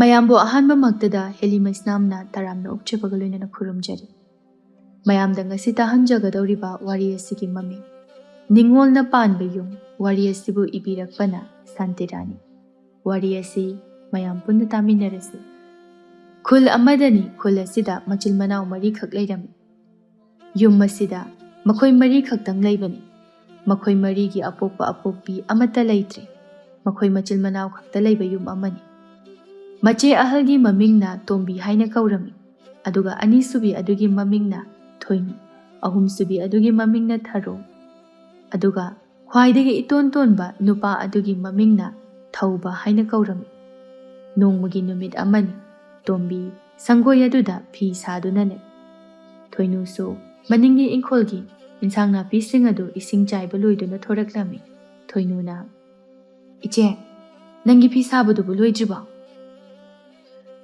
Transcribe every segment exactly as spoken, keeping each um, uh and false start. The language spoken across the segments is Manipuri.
ꯃꯌꯥꯝꯕꯨ ꯑꯍꯥꯟꯕꯃꯛꯇꯗ ꯍꯦꯂꯤ ꯃꯩꯁꯅꯥꯝꯅ ꯇꯔꯥꯝꯅ ꯑꯣꯛꯆꯕꯒ ꯂꯣꯏꯅꯅ ꯈꯨꯔꯨꯝꯖꯔꯤ꯫ ꯃꯌꯥꯝꯗ ꯉꯁꯤ ꯇꯥꯍꯟꯖꯒꯗꯧꯔꯤꯕ ꯋꯥꯔꯤ ꯑꯁꯤꯒꯤ ꯃꯃꯤꯡ ꯅꯤꯡꯉꯣꯜꯅ ꯄꯥꯟꯕ ꯌꯨꯝ꯫ ꯋꯥꯔꯤ ꯑꯁꯤꯕꯨ ꯏꯕꯤꯔꯛꯄꯅ ꯁꯥꯟꯇꯤꯔꯥꯅꯤ꯫ ꯋꯥꯔꯤ ꯑꯁꯤ ꯃꯌꯥꯝ ꯄꯨꯟꯅ ꯇꯥꯃꯤꯟꯅꯔꯁꯤ꯫ ꯈꯨꯜ ꯑꯃꯗꯅꯤ꯫ ꯈꯨꯜ ꯑꯁꯤꯗ ꯃꯆꯤꯟ ꯃꯅꯥꯎ ꯃꯔꯤꯈꯛ ꯂꯩꯔꯝꯃꯤ꯫ ꯌꯨꯝ ꯑꯁꯤꯗ ꯃꯈꯣꯏ ꯃꯔꯤꯈꯛꯇꯪ ꯂꯩꯕꯅꯤ꯫ ꯃꯈꯣꯏ ꯃꯔꯤꯒꯤ ꯑꯄꯣꯛꯄ ꯑꯄꯣꯛꯄꯤ ꯑꯃꯠꯇ ꯂꯩꯇ꯭ꯔꯦ꯫ ꯃꯈꯣꯏ ꯃꯆꯤꯟ ꯃꯅꯥꯎ ꯈꯛꯇ ꯂꯩꯕ ꯌꯨꯝ ꯑꯃꯅꯤ꯫ ꯃꯆꯦ ꯑꯍꯜꯒꯤ ꯃꯃꯤꯡꯅ ꯇꯣꯝꯕꯤ ꯍꯥꯏꯅ ꯀꯧꯔꯝꯃꯤ, ꯑꯗꯨꯒ ꯑꯅꯤꯁꯨꯕꯤ ꯑꯗꯨꯒꯤ ꯃꯃꯤꯡꯅ ꯊꯣꯏꯅꯨ, ꯑꯍꯨꯝꯁꯨꯕꯤ ꯑꯗꯨꯒꯤ ꯃꯃꯤꯡꯅ ꯊꯔꯣ, ꯑꯗꯨꯒ ꯈ꯭ꯋꯥꯏꯗꯒꯤ ꯏꯇꯣꯟ ꯇꯣꯟꯕ ꯅꯨꯄꯥ ꯑꯗꯨꯒꯤ ꯃꯃꯤꯡꯅ ꯊꯧꯕ ꯍꯥꯏꯅ ꯀꯧꯔꯝꯃꯤ꯫ ꯅꯣꯡꯃꯒꯤ ꯅꯨꯃꯤꯠ ꯑꯃꯅꯤ꯫ ꯇꯣꯝꯕꯤ ꯁꯪꯒꯣꯏ ꯑꯗꯨꯗ ꯐꯤ ꯁꯥꯗꯨꯅ ꯂꯩ꯫ ꯊꯣꯏꯅꯨꯁꯨ ꯃꯅꯤꯡꯒꯤ ꯏꯪꯈꯣꯜꯒꯤ ꯏꯟꯁꯥꯡ ꯅꯥꯄꯤꯁꯤꯡ ꯑꯗꯨ ꯏꯁꯤꯡ ꯆꯥꯏꯕ ꯂꯣꯏꯗꯨꯅ ꯊꯣꯔꯛꯂꯝꯃꯤ꯫ ꯊꯣꯏꯅꯨꯅ, "ꯏꯆꯦ, ꯅꯪꯒꯤ ꯐꯤ ꯁꯥꯕꯗꯨꯕꯨ ꯂꯣꯏꯗ꯭ꯔꯤꯕꯣ?"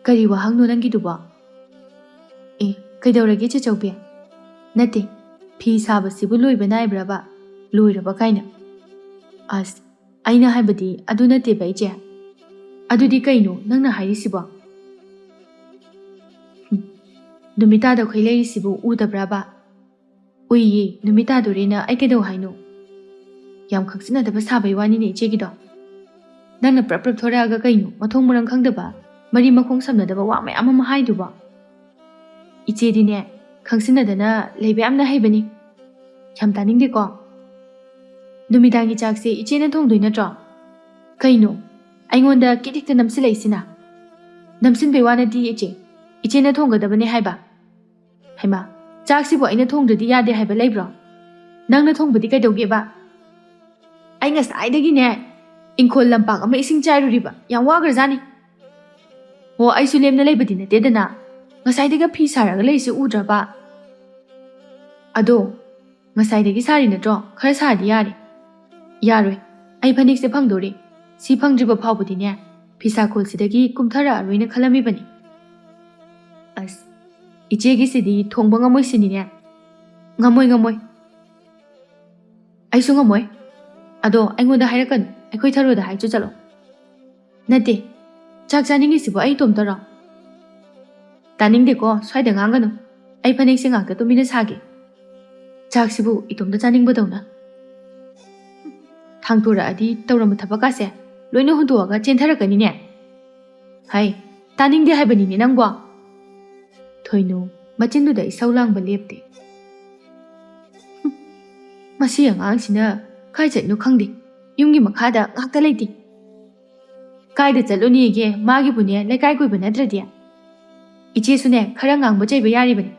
"ꯀꯔꯤ ꯋꯥꯍꯪꯅꯣ ꯅꯪꯒꯤꯗꯨꯕꯣ?" "ꯑꯦ, ꯀꯩꯗꯧꯔꯒꯦ ꯆꯦꯆꯧꯕꯤ?" "ꯅꯠꯇꯦ, ꯐꯤ ꯁꯥꯕꯁꯤꯕꯨ ꯂꯣꯏꯕ ꯅꯥꯏꯕ꯭ꯔꯕ? ꯂꯣꯏꯔꯕ ꯀꯥꯏꯅ?" "ꯑꯁ, ꯑꯩꯅ ꯍꯥꯏꯕꯗꯤ ꯑꯗꯨ ꯅꯠꯇꯦꯕ, ꯏꯆꯦ꯫" "ꯑꯗꯨꯗꯤ ꯀꯩꯅꯣ ꯅꯪꯅ ꯍꯥꯏꯔꯤꯁꯤꯕꯣ?" "ꯍꯨꯝ, ꯅꯨꯃꯤꯠ ꯇꯥꯗꯈꯩ ꯂꯩꯔꯤꯁꯤꯕꯨ ꯎꯗꯕ꯭ꯔꯕ?" "ꯎꯏꯌꯦ, ꯅꯨꯃꯤꯠ ꯇꯥꯗꯣꯔꯦꯅ ꯑꯩ ꯀꯩꯗꯧ ꯍꯥꯏꯅꯣ?" "ꯌꯥꯝ ꯈꯪꯖꯤꯟꯅꯗꯕ ꯁꯥꯕꯩ ꯋꯥꯅꯤꯅꯦ ꯏꯆꯦꯒꯤꯗꯣ꯫ ꯅꯪꯅ ꯄ꯭ꯔꯞ ꯄ꯭ꯔꯞ ꯊꯣꯔꯛꯑꯒ ꯀꯩꯅꯣ ꯃꯊꯣꯡ ꯃꯔꯝ ꯈꯪꯗꯕ, ꯃꯔꯤ ꯃꯈꯣꯡ ꯁꯝꯅꯗꯕ ꯋꯥ ꯃꯌꯥꯝ ꯑꯃ ꯍꯥꯏꯗꯨꯕꯣ?" "ꯏꯆꯦꯗꯤꯅꯦ, ꯈꯪꯖꯤꯟꯅꯗꯅ ꯂꯩꯕ ꯌꯥꯝꯅ ꯍꯩꯕꯅꯤ꯫ ꯌꯥꯝ ꯇꯥꯅꯤꯡꯗꯦꯀꯣ꯫ ꯅꯨꯃꯤꯗꯥꯡꯒꯤ ꯆꯥꯛꯁꯦ ꯏꯆꯦꯅ ꯊꯣꯡꯗꯣꯏ ꯅꯠꯇ꯭ꯔꯣ? ꯀꯩꯅꯣ, ꯑꯩꯉꯣꯟꯗ ꯀꯤꯠ ꯍꯦꯛꯇ ꯅꯝꯁꯤꯜꯂꯛꯏꯁꯤꯅ?" "ꯅꯝꯁꯤꯟꯕꯩ ꯋꯥ ꯅꯠꯇꯦ ꯏꯆꯦ, ꯏꯆꯦꯅ ꯊꯣꯡꯒꯗꯕꯅꯦ ꯍꯥꯏꯕ꯫" "ꯍꯩꯃꯥ, ꯆꯥꯛꯁꯤꯕꯨ ꯑꯩꯅ ꯊꯣꯡꯗ꯭ꯔꯗꯤ ꯌꯥꯗꯦ ꯍꯥꯏꯕ ꯂꯩꯕ꯭ꯔꯣ? ꯅꯪꯅ ꯊꯣꯡꯕꯗꯤ ꯀꯩꯗꯧꯒꯦꯕ?" "ꯑꯩ ꯉꯁꯥꯏꯗꯒꯤꯅꯦ ꯏꯪꯈꯣꯜ ꯂꯝꯄꯥꯛ ꯑꯃ ꯏꯁꯤꯡ ꯆꯥꯏꯔꯨꯔꯤꯕ, ꯌꯥꯝ ꯋꯥꯈ꯭ꯔꯖꯥꯠꯅꯤ꯫ ꯑꯣ, ꯑꯩꯁꯨ ꯂꯦꯝꯅ ꯂꯩꯕꯗꯤ ꯅꯠꯇꯦꯗꯅ, ꯉꯁꯥꯏꯗꯒ ꯐꯤ ꯁꯥꯔꯒ ꯂꯩꯔꯤꯁꯦ ꯎꯗ꯭ꯔꯕ?" "ꯑꯗꯣ, ꯉꯁꯥꯏꯗꯒꯤ ꯁꯥꯔꯤ ꯅꯠꯇ꯭ꯔꯣ? ꯈꯔ ꯁꯥꯔꯗꯤ ꯌꯥꯔꯦ꯫" "ꯌꯥꯔꯣꯏ, ꯑꯩ ꯐꯅꯦꯛꯁꯦ ꯐꯪꯗꯣꯔꯦ꯫ ꯁꯤ ꯐꯪꯗ꯭ꯔꯤꯕ ꯐꯥꯎꯕꯗꯤꯅꯦ, ꯐꯤꯁꯥꯈꯣꯜꯁꯤꯗꯒꯤ ꯀꯨꯝꯊꯔꯛꯑꯔꯣꯏꯅ ꯈꯜꯂꯝꯃꯤꯕꯅꯤ꯫" "ꯑꯁ, ꯏꯆꯦꯒꯤꯁꯤꯗꯤ ꯊꯣꯡꯕ ꯉꯝꯃꯣꯏ ꯁꯤꯅꯤꯅꯦ꯫" "ꯉꯝꯃꯣꯏ, ꯉꯝꯃꯣꯏ꯫ ꯑꯩꯁꯨ ꯉꯝꯃꯣꯏ꯫ ꯑꯗꯣ ꯑꯩꯉꯣꯟꯗ ꯍꯥꯏꯔꯛꯀꯅꯨ, ꯑꯩꯈꯣꯏ ꯊꯔꯣꯗ ꯍꯥꯏꯆꯨ ꯆꯠꯂꯣ꯫" "ꯅꯠꯇꯦ, ꯆꯥꯛ ꯆꯥꯅꯤꯡꯉꯤꯁꯤꯕꯨ ꯑꯩ ꯏꯇꯣꯝꯇꯔꯣ? ꯇꯥꯅꯤꯡꯗꯦꯀꯣ, ꯁ꯭ꯋꯥꯏꯗ ꯉꯥꯡꯒꯅꯨ꯫ ꯑꯩ ꯐꯅꯦꯛꯁꯦ ꯉꯥꯛꯇ ꯇꯨꯃꯤꯟꯅ ꯁꯥꯒꯦ꯫ ꯆꯥꯛꯁꯤꯕꯨ ꯏꯇꯣꯝꯇ ꯆꯥꯅꯤꯡꯕꯗꯧꯅ꯫ ꯊꯥꯡꯇꯣꯔꯛꯑꯗꯤ ꯇꯧꯔꯝꯕ ꯊꯕꯛꯀꯥꯁꯦ ꯂꯣꯏꯅ ꯍꯨꯟꯗꯣꯛꯑꯒ ꯆꯦꯟꯊꯔꯛꯀꯅꯤꯅꯦ꯫ ꯍꯩ, ꯇꯥꯅꯤꯡꯗꯦ ꯍꯥꯏꯕꯅꯤꯅꯦ ꯅꯪꯕꯣ꯫ ꯊꯣꯏꯅꯨ ꯃꯆꯤꯟꯗꯨꯗ ꯏꯁꯧ ꯂꯥꯡꯕ ꯂꯦꯞꯇꯦ꯫ "ꯍꯨꯝ, ꯃꯁꯤ ꯑꯉꯥꯡꯁꯤꯅ ꯀꯥꯏ ꯆꯠꯅꯣ ꯈꯪꯗꯦ, ꯌꯨꯝꯒꯤ ꯃꯈꯥꯗ ꯉꯥꯛꯇ ꯂꯩꯇꯦ꯫ ꯀꯥꯏꯗ ꯆꯠꯂꯨꯅꯤꯒꯦ, ꯃꯥꯒꯤꯕꯨꯅꯦ ꯂꯩꯀꯥꯏ ꯀꯣꯏꯕ ꯅꯠꯇ꯭ꯔꯗꯤ?" ꯏꯆꯦꯁꯨꯅꯦ ꯈꯔ ꯉꯥꯡꯕ ꯆꯩꯕ ꯌꯥꯔꯤꯕꯅꯤ꯫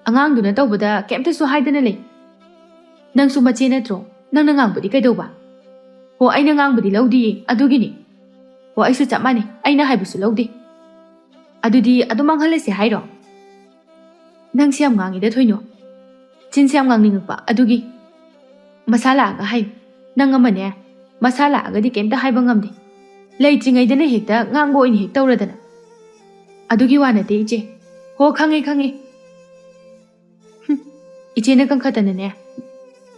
ꯑꯉꯥꯡꯗꯨꯅ ꯇꯧꯕꯗ ꯀꯩꯝꯇꯁꯨ ꯍꯥꯏꯗꯅ ꯂꯩ꯫ ꯅꯪꯁꯨ ꯃꯆꯦ ꯅꯠꯇ꯭ꯔꯣ? ꯅꯪꯅ ꯉꯥꯡꯕꯗꯤ ꯀꯩꯗꯧꯕ? ꯍꯣ, ꯑꯩꯅ ꯉꯥꯡꯕꯗꯤ ꯂꯧꯗꯤꯌꯦ, ꯑꯗꯨꯒꯤꯅꯤ꯫ ꯍꯣ, ꯑꯩꯁꯨ ꯆꯞ ꯃꯥꯟꯅꯩ, ꯑꯩꯅ ꯍꯥꯏꯕꯁꯨ ꯂꯧꯗꯦ꯫ ꯑꯗꯨꯗꯤ ꯑꯗꯨꯝ ꯃꯥꯡꯍꯜꯂꯁꯦ ꯍꯥꯏꯔꯣ? ꯅꯪꯁꯦ ꯌꯥꯝ ꯉꯥꯡꯉꯤꯗ ꯊꯣꯏꯅꯨ꯫ ꯆꯤꯟꯁꯦ ꯌꯥꯝ ꯉꯥꯡꯅꯤꯡꯉꯛꯄ, ꯑꯗꯨꯒꯤ꯫ ꯃꯁꯥ ꯂꯥꯛꯑꯒ ꯍꯥꯏꯌꯨ꯫ ꯅꯪ ꯑꯃꯅꯦ, ꯃꯁꯥ ꯂꯥꯛꯑꯒꯗꯤ ꯀꯩꯝꯇ ꯍꯥꯏꯕ ꯉꯝꯗꯦ꯫ ꯂꯩꯇ꯭ꯔꯤꯉꯩꯗꯅ ꯍꯦꯛꯇ ꯉꯥꯡꯕ ꯑꯣꯏꯅ ꯍꯦꯛ ꯇꯧꯔꯗꯅ꯫ ꯑꯗꯨꯒꯤ ꯋꯥ ꯅꯠꯇꯦ ꯏꯆꯦ꯫ ꯍꯣ, ꯈꯪꯉꯦ, ꯈꯪꯉꯦ꯫ ꯍꯨꯝ, ꯏꯆꯦꯅ ꯀꯟꯈꯠꯇꯅꯅꯦ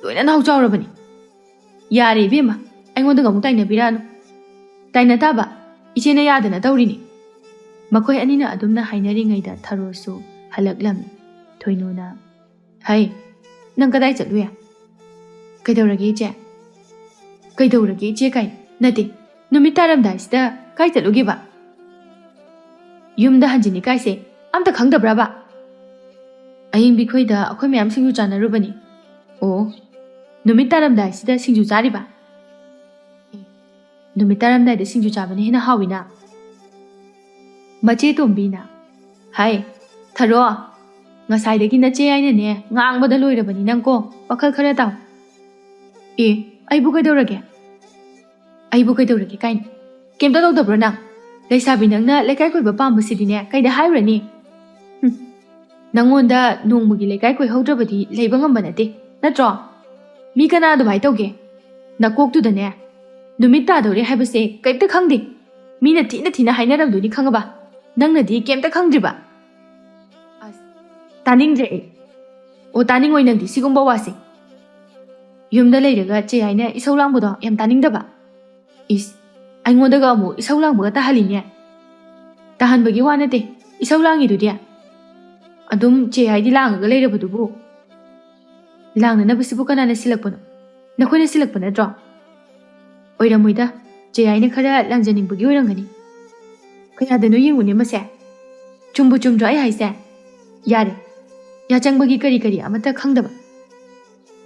ꯂꯣꯏꯅ ꯅꯥꯎ ꯆꯥꯎꯔꯕꯅꯤ꯫ ꯌꯥꯔꯦ ꯏꯕꯦꯝꯃ, ꯑꯩꯉꯣꯟꯗꯒ ꯑꯃꯨꯛ ꯇꯥꯏꯅꯕꯤꯔꯛꯑꯅꯨ꯫ ꯇꯥꯏꯅ ꯇꯥꯕ, ꯏꯆꯦꯅ ꯌꯥꯗꯅ ꯇꯧꯔꯤꯅꯤ꯫ ꯃꯈꯣꯏ ꯑꯅꯤꯅ ꯑꯗꯨꯝꯅ ꯍꯥꯏꯅꯔꯤꯉꯩꯗ ꯊꯔꯣꯁꯨ ꯍꯜꯂꯛꯂꯝꯃꯤ꯫ ꯊꯣꯏꯅꯨꯅ, "ꯍꯩ, ꯅꯪ ꯀꯗꯥꯏ ꯆꯠꯂꯨꯏ? ꯀꯩꯗꯧꯔꯒꯦ ꯏꯆꯦ? ꯀꯩꯗꯧꯔꯒꯦ ꯏꯆꯦ ꯀꯥꯏ? ꯅꯠꯇꯦ, ꯅꯨꯃꯤꯠ ꯇꯥꯔꯝꯗꯥꯏꯁꯤꯗ ꯀꯥꯏ ꯆꯠꯂꯨꯒꯦꯕ? ꯌꯨꯝꯗ ꯍꯟꯖꯤꯟꯅꯤ ꯀꯥꯏꯁꯦ ꯑꯝꯇ ꯈꯪꯗꯕ꯭ꯔꯕ?" "ꯑꯌꯤꯡꯕꯤ ꯈꯣꯏꯗ ꯑꯩꯈꯣꯏ ꯃꯌꯥꯝ ꯁꯤꯡꯖꯨ ꯆꯥꯅꯔꯨꯕꯅꯤ꯫" "ꯑꯣ, ꯅꯨꯃꯤꯠ ꯇꯥꯔꯝꯗꯥꯏꯁꯤꯗ ꯁꯤꯡꯖꯨ ꯆꯥꯔꯤꯕ?" "ꯅꯨꯃꯤꯠ ꯇꯥꯔꯝꯗꯥꯏꯗ ꯁꯤꯡꯖꯨ ꯆꯥꯕꯅ ꯍꯦꯟꯅ ꯍꯥꯎꯋꯤꯅ꯫" ꯃꯆꯦ ꯇꯣꯝꯕꯤꯅ, "ꯍꯥꯏ, ꯊꯔꯣ, ꯉꯁꯥꯏꯗꯒꯤ ꯅꯆꯦ ꯍꯥꯏꯅꯅꯦ ꯉꯥꯡꯕꯗ ꯂꯣꯏꯔꯕꯅꯤ ꯅꯪꯀꯣ, ꯋꯥꯈꯜ ꯈꯔ ꯇꯥꯎ꯫" "ꯑꯦ, ꯑꯩꯕꯨ ꯀꯩꯗꯧꯔꯒꯦ? ꯑꯩꯕꯨ ꯀꯩꯗꯧꯔꯒꯦ ꯀꯥꯏꯅ? ꯀꯩꯝꯇ ꯇꯧꯗꯕ꯭ꯔꯣ ꯅꯪ? ꯂꯩꯁꯥꯕꯤ ꯅꯪꯅ ꯂꯩꯀꯥꯏ ꯀꯣꯏꯕ ꯄꯥꯝꯕꯁꯤꯗꯤꯅꯦ ꯀꯩꯗ ꯍꯥꯏꯔꯨꯔꯅꯤ? ꯍꯨꯝ, ꯅꯪꯉꯣꯟꯗ ꯅꯣꯡꯃꯒꯤ ꯂꯩꯀꯥꯏ ꯀꯣꯏꯍꯧꯗ꯭ꯔꯕꯗꯤ ꯂꯩꯕ ꯉꯝꯕ ꯅꯠꯇꯦ, ꯅꯠꯇ꯭ꯔꯣ? ꯃꯤ ꯀꯅꯥ ꯑꯗꯨꯃꯥꯏꯅ ꯇꯧꯒꯦ? ꯅꯀꯣꯛꯇꯨꯗꯅꯦ ꯅꯨꯃꯤꯠ ꯇꯥꯗꯧꯔꯦ ꯍꯥꯏꯕꯁꯦ ꯀꯩꯝꯇ ꯈꯪꯗꯦ꯫ ꯃꯤꯅ ꯊꯤꯅ ꯊꯤꯅ ꯍꯥꯏꯅꯔꯝꯗꯣꯏꯅꯤ ꯈꯪꯉꯕ? ꯅꯪꯅꯗꯤ ꯀꯩꯝꯇ ꯈꯪꯗ꯭ꯔꯤꯕ?" "ꯑꯁ, ꯇꯥꯅꯤꯡꯗ꯭ꯔꯦ ꯑꯩ꯫ ꯑꯣ, ꯇꯥꯅꯤꯡꯉꯣꯏ ꯅꯪꯗꯤ ꯁꯤꯒꯨꯝꯕ ꯋꯥꯁꯦ꯫ ꯌꯨꯝꯗ ꯂꯩꯔꯒ ꯆꯦ ꯍꯥꯏꯅ ꯏꯁꯧ ꯂꯥꯡꯕꯗꯣ ꯌꯥꯝ ꯇꯥꯅꯤꯡꯗꯕ꯫ ꯏꯁ, ꯑꯩꯉꯣꯟꯗꯒ ꯑꯃꯨꯛ ꯏꯁꯧ ꯂꯥꯡꯕꯒ ꯇꯥꯍꯜꯂꯤꯅꯦ꯫ ꯇꯥꯍꯟꯕꯒꯤ ꯋꯥ ꯅꯠꯇꯦ, ꯏꯁꯧ ꯂꯥꯡꯉꯤꯗꯨꯗꯤ꯫ ꯑꯗꯨꯝ ꯆꯦ ꯌꯥꯏꯗꯤ ꯂꯥꯡꯉꯒ ꯂꯩꯔꯕꯗꯨꯕꯨ꯫ ꯂꯥꯡꯅꯅꯕꯁꯤꯕꯨ ꯀꯅꯥꯅ ꯁꯤꯜꯂꯛꯄꯅꯣ? ꯅꯈꯣꯏꯅ ꯁꯤꯜꯂꯛꯄ ꯅꯠꯇ꯭ꯔꯣ? ꯑꯣꯏꯔꯝꯃꯣꯏꯗ, ꯆꯦ ꯌꯥꯏꯅ ꯈꯔ ꯂꯥꯡꯖꯅꯤꯡꯕꯒꯤ ꯑꯣꯏꯔꯝꯒꯅꯤ꯫ ꯀꯌꯥꯗꯅꯣ ꯌꯦꯡꯉꯨꯅꯦ ꯃꯁꯦ꯫ ꯆꯨꯝꯕꯨ ꯆꯨꯝꯗ꯭ꯔꯣ ꯑꯩ ꯍꯥꯏꯁꯦ? ꯌꯥꯔꯦ, ꯌꯥꯆꯪꯕꯒꯤ ꯀꯔꯤ ꯀꯔꯤ ꯑꯃꯠꯇ ꯈꯪꯗꯕ꯫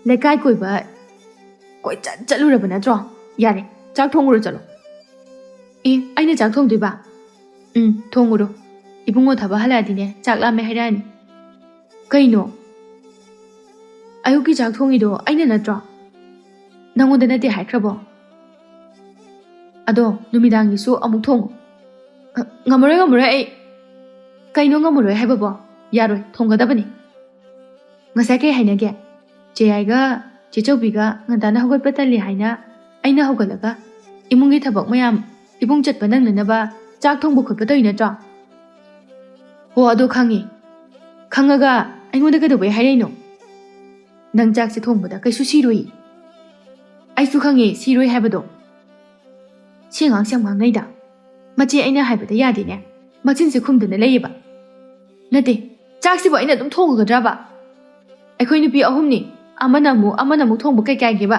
ꯂꯩꯀꯥꯏ ꯀꯣꯏꯕ ꯀꯣꯏꯆꯠ ꯆꯠꯂꯨꯔꯕ ꯅꯠꯇ꯭ꯔꯣ? ꯌꯥꯔꯦ, ꯆꯥꯛ ꯊꯣꯡꯉꯨꯔꯣ ꯆꯠꯂꯣ꯫ ꯑꯦ, ꯑꯩꯅ ꯆꯥꯛ ꯊꯣꯡꯗꯣꯏꯕ? ꯎꯝ, ꯊꯣꯡꯉꯨꯔꯣ꯫ ꯏꯕꯨꯡꯉꯣ ꯊꯕꯛ ꯍꯜꯂꯛꯑꯗꯤꯅꯦ, ꯆꯥꯛ ꯂꯥꯝꯃꯦ ꯍꯥꯏꯔꯛꯑꯅꯤ꯫ ꯀꯩꯅꯣ? ꯑꯌꯨꯛꯀꯤ ꯆꯥꯛ ꯊꯣꯡꯉꯤꯗꯣ ꯑꯩꯅ ꯅꯠꯇ꯭ꯔꯣ? ꯅꯪꯉꯣꯟꯗ ꯅꯠꯇꯦ ꯍꯥꯏꯈ꯭ꯔꯕꯣ? ꯑꯗꯣ ꯅꯨꯃꯤꯗꯥꯡꯒꯤꯁꯨ ꯑꯃꯨꯛ ꯊꯣꯡꯉꯨ꯫ ꯑ, ꯉꯝꯃꯔꯣꯏ, ꯉꯝꯃꯔꯣꯏ ꯑꯩ꯫ ꯀꯩꯅꯣ ꯉꯝꯃꯔꯣꯏ ꯍꯥꯏꯕꯕꯣ? ꯌꯥꯔꯣꯏ, ꯊꯣꯡꯒꯗꯕꯅꯤ꯫ ꯉꯁꯥꯏ ꯀꯩ ꯍꯥꯏꯅꯒꯦ? ꯆꯦ ꯌꯥꯏꯒ ꯆꯦ ꯆꯧꯕꯤꯒ ꯉꯟꯇꯥꯅ ꯍꯧꯒꯠꯄ ꯇꯜꯂꯤ ꯍꯥꯏꯅ ꯑꯩꯅ ꯍꯧꯒꯠꯂꯒ ꯏꯃꯨꯡꯒꯤ ꯊꯕꯛ ꯃꯌꯥꯝ ꯏꯕꯨꯡ ꯆꯠꯄ ꯅꯪꯅꯅꯕ ꯆꯥꯛ ꯊꯣꯡꯕ ꯈꯣꯠꯄ ꯇꯧꯔꯤ ꯅꯠꯇ꯭ꯔꯣ? ꯍꯣ, ꯑꯗꯣ ꯈꯪꯉꯤ꯫ ꯈꯪꯉꯒ ꯑꯩꯉꯣꯟꯗ ꯀꯩꯗꯧꯕꯩ ꯍꯥꯏꯔꯛꯏꯅꯣ? ꯅꯪ ꯆꯥꯛꯁꯦ ꯊꯣꯡꯕꯗ ꯀꯩꯁꯨ ꯁꯤꯔꯣꯏ꯫ ꯑꯩꯁꯨ ꯈꯪꯉꯦ ꯁꯤꯔꯣꯏ ꯍꯥꯏꯕꯗꯣ꯫ ꯁꯤ ꯑꯉꯥꯡꯁꯦ ꯌꯥꯝ ꯉꯥꯡꯅꯩꯗ꯫ ꯃꯆꯦ ꯑꯩꯅ ꯍꯥꯏꯕꯗ ꯌꯥꯗꯦꯅꯦ꯫ ꯃꯆꯤꯟꯁꯦ ꯈꯨꯝꯗꯅ ꯂꯩꯌꯦꯕ꯫ ꯅꯠꯇꯦ, ꯆꯥꯛꯁꯤꯕꯨ ꯑꯩꯅ ꯑꯗꯨꯝ ꯊꯣꯡꯉꯒꯗ꯭ꯔꯕ? ꯑꯩꯈꯣꯏ ꯅꯨꯄꯤ ꯑꯍꯨꯝꯅꯤ, ꯑꯃꯅ ꯑꯃꯨꯛ, ꯑꯃꯅ ꯑꯃꯨꯛ ꯊꯣꯡꯕ ꯀꯩ ꯀꯥꯏꯒꯦꯕ?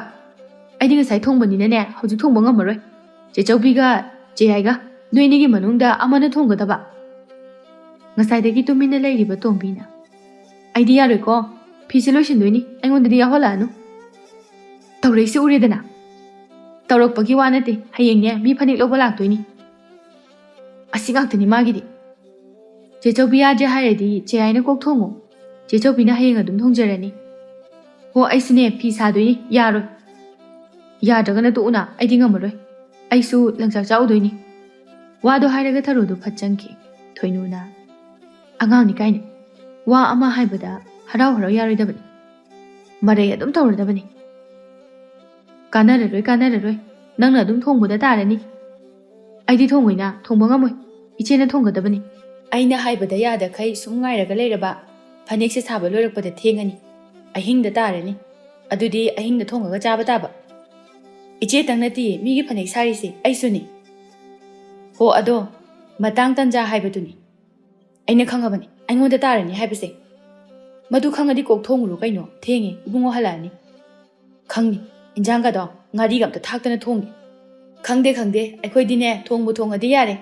ꯑꯩꯗꯤ ꯉꯁꯥꯏ ꯊꯣꯡꯕꯅꯤꯅꯅꯦ, ꯍꯧꯖꯤꯛ ꯊꯣꯡꯕ ꯉꯝꯃꯔꯣꯏ꯫ ꯆꯦ ꯆꯧꯕꯤꯒ ꯆꯦ ꯌꯥꯏꯒ, ꯅꯣꯏ ꯑꯅꯤꯒꯤ ꯃꯅꯨꯡꯗ ꯑꯃꯅ ꯊꯣꯡꯒꯗꯕ꯫ ꯉꯁꯥꯏꯗꯒꯤ ꯇꯨꯃꯤꯟꯅ ꯂꯩꯔꯤꯕ ꯇꯣꯝꯕꯤꯅ, "ꯑꯩꯗꯤ ꯌꯥꯔꯣꯏꯀꯣ, ꯐꯤꯁꯦ ꯂꯣꯏꯁꯤꯟꯗꯣꯏꯅꯤ, ꯑꯩꯉꯣꯟꯗꯗꯤ ꯌꯥꯎꯍꯜꯂꯛꯑꯅꯨ꯫ ꯇꯧꯔꯛꯏꯁꯦ ꯎꯔꯦꯗꯅ, ꯇꯧꯔꯛꯄꯒꯤ ꯋꯥ ꯅꯠꯇꯦ, ꯍꯌꯦꯡꯅꯦ ꯃꯤ ꯐꯅꯦꯛ ꯂꯧꯕ ꯂꯥꯛꯇꯣꯏꯅꯤ꯫ ꯑꯁꯤ ꯉꯥꯛꯇꯅꯤ ꯃꯥꯒꯤꯗꯤ꯫ ꯆꯦ ꯆꯧꯕꯤ ꯌꯥꯗ꯭ꯔꯦ ꯍꯥꯏꯔꯗꯤ ꯆꯦ ꯌꯥꯏꯅ ꯀꯣꯛ ꯊꯣꯡꯉꯣ, ꯆꯦ ꯆꯧꯕꯤꯅ ꯍꯌꯦꯡ ꯑꯗꯨꯝ ꯊꯣꯡꯖꯔꯅꯤ꯫ ꯍꯣ, ꯑꯩꯁꯨꯅꯦ ꯐꯤ ꯁꯥꯗꯣꯏꯅꯤ, ꯌꯥꯔꯣꯏ꯫ ꯌꯥꯗ꯭ꯔꯒꯅ ꯇꯣꯛꯎꯅ, ꯑꯩꯗꯤ ꯉꯝꯃꯔꯣꯏ꯫ ꯑꯩꯁꯨ ꯂꯪꯆꯥꯛ ꯆꯥꯛꯎꯗꯣꯏꯅꯤ꯫" ꯋꯥꯗꯣ ꯍꯥꯏꯔꯒ ꯊꯔꯣꯗꯣ ꯐꯠ ꯆꯪꯈꯤ꯫ ꯊꯣꯏꯅꯨꯅ, "ꯑꯉꯥꯡꯅꯤ ꯀꯥꯏꯅ ꯋꯥ ꯑꯃ ꯍꯥꯏꯕꯗ ꯍꯔꯥꯎ ꯍꯔꯥꯎ ꯌꯥꯔꯣꯏꯗꯕꯅꯤ꯫ ꯃꯔꯩ ꯑꯗꯨꯝ ꯇꯧꯔꯗꯕꯅꯤ꯫ ꯀꯥꯟꯅꯔꯔꯣꯏ, ꯀꯥꯟꯅꯔꯔꯣꯏ꯫ ꯅꯪꯅ ꯑꯗꯨꯝ ꯊꯣꯡꯕꯗ ꯇꯥꯔꯅꯤ꯫" "ꯑꯩꯗꯤ ꯊꯣꯡꯉꯣꯏꯅ, ꯊꯣꯡꯕ ꯉꯝꯃꯣꯏ꯫ ꯏꯆꯦꯅ ꯊꯣꯡꯒꯗꯕꯅꯤ꯫" "ꯑꯩꯅ ꯍꯥꯏꯕꯗ ꯌꯥꯗꯈꯩ ꯁꯨꯝ ꯉꯥꯏꯔꯒ ꯂꯩꯔꯕ ꯐꯅꯦꯛꯁꯦ ꯁꯥꯕ ꯂꯣꯏꯔꯛꯄꯗ ꯊꯦꯡꯉꯅꯤ꯫ ꯑꯍꯤꯡꯗ ꯇꯥꯔꯅꯤ꯫ ꯑꯗꯨꯗꯤ ꯑꯍꯤꯡꯗ ꯊꯣꯡꯉꯒ ꯆꯥꯕ ꯇꯥꯕ꯫ ꯏꯆꯦꯇꯪ ꯅꯠꯇꯤꯌꯦ ꯃꯤꯒꯤ ꯐꯅꯦꯛ ꯁꯥꯔꯤꯁꯦ, ꯑꯩꯁꯨꯅꯤ꯫ ꯍꯣ, ꯑꯗꯣ ꯃꯇꯥꯡ ꯇꯟꯖꯥ ꯍꯥꯏꯕꯗꯨꯅꯤ꯫ ꯑꯩꯅ ꯈꯪꯉꯕꯅꯤ, ꯑꯩꯉꯣꯟꯗ ꯇꯥꯔꯅꯤ ꯍꯥꯏꯕꯁꯦ꯫ ꯃꯗꯨ ꯈꯪꯉꯗꯤ ꯀꯣꯛ ꯊꯣꯡꯉꯨꯔꯣ ꯀꯩꯅꯣ, ꯊꯦꯡꯉꯦ, ꯏꯕꯨꯡꯉꯣ ꯍꯜꯂꯛꯑꯅꯤ꯫ ꯈꯪꯅꯤ, ꯏꯟꯖꯥꯡꯒꯗꯣ ꯉꯥꯔꯤꯒ ꯑꯝꯇ ꯊꯥꯛꯇꯅ ꯊꯣꯡꯒꯦ꯫ ꯈꯪꯗꯦ, ꯈꯪꯗꯦ, ꯑꯩꯈꯣꯏꯗꯤꯅꯦ, ꯊꯣꯡꯕꯨ ꯊꯣꯡꯉꯗꯤ ꯌꯥꯔꯦ꯫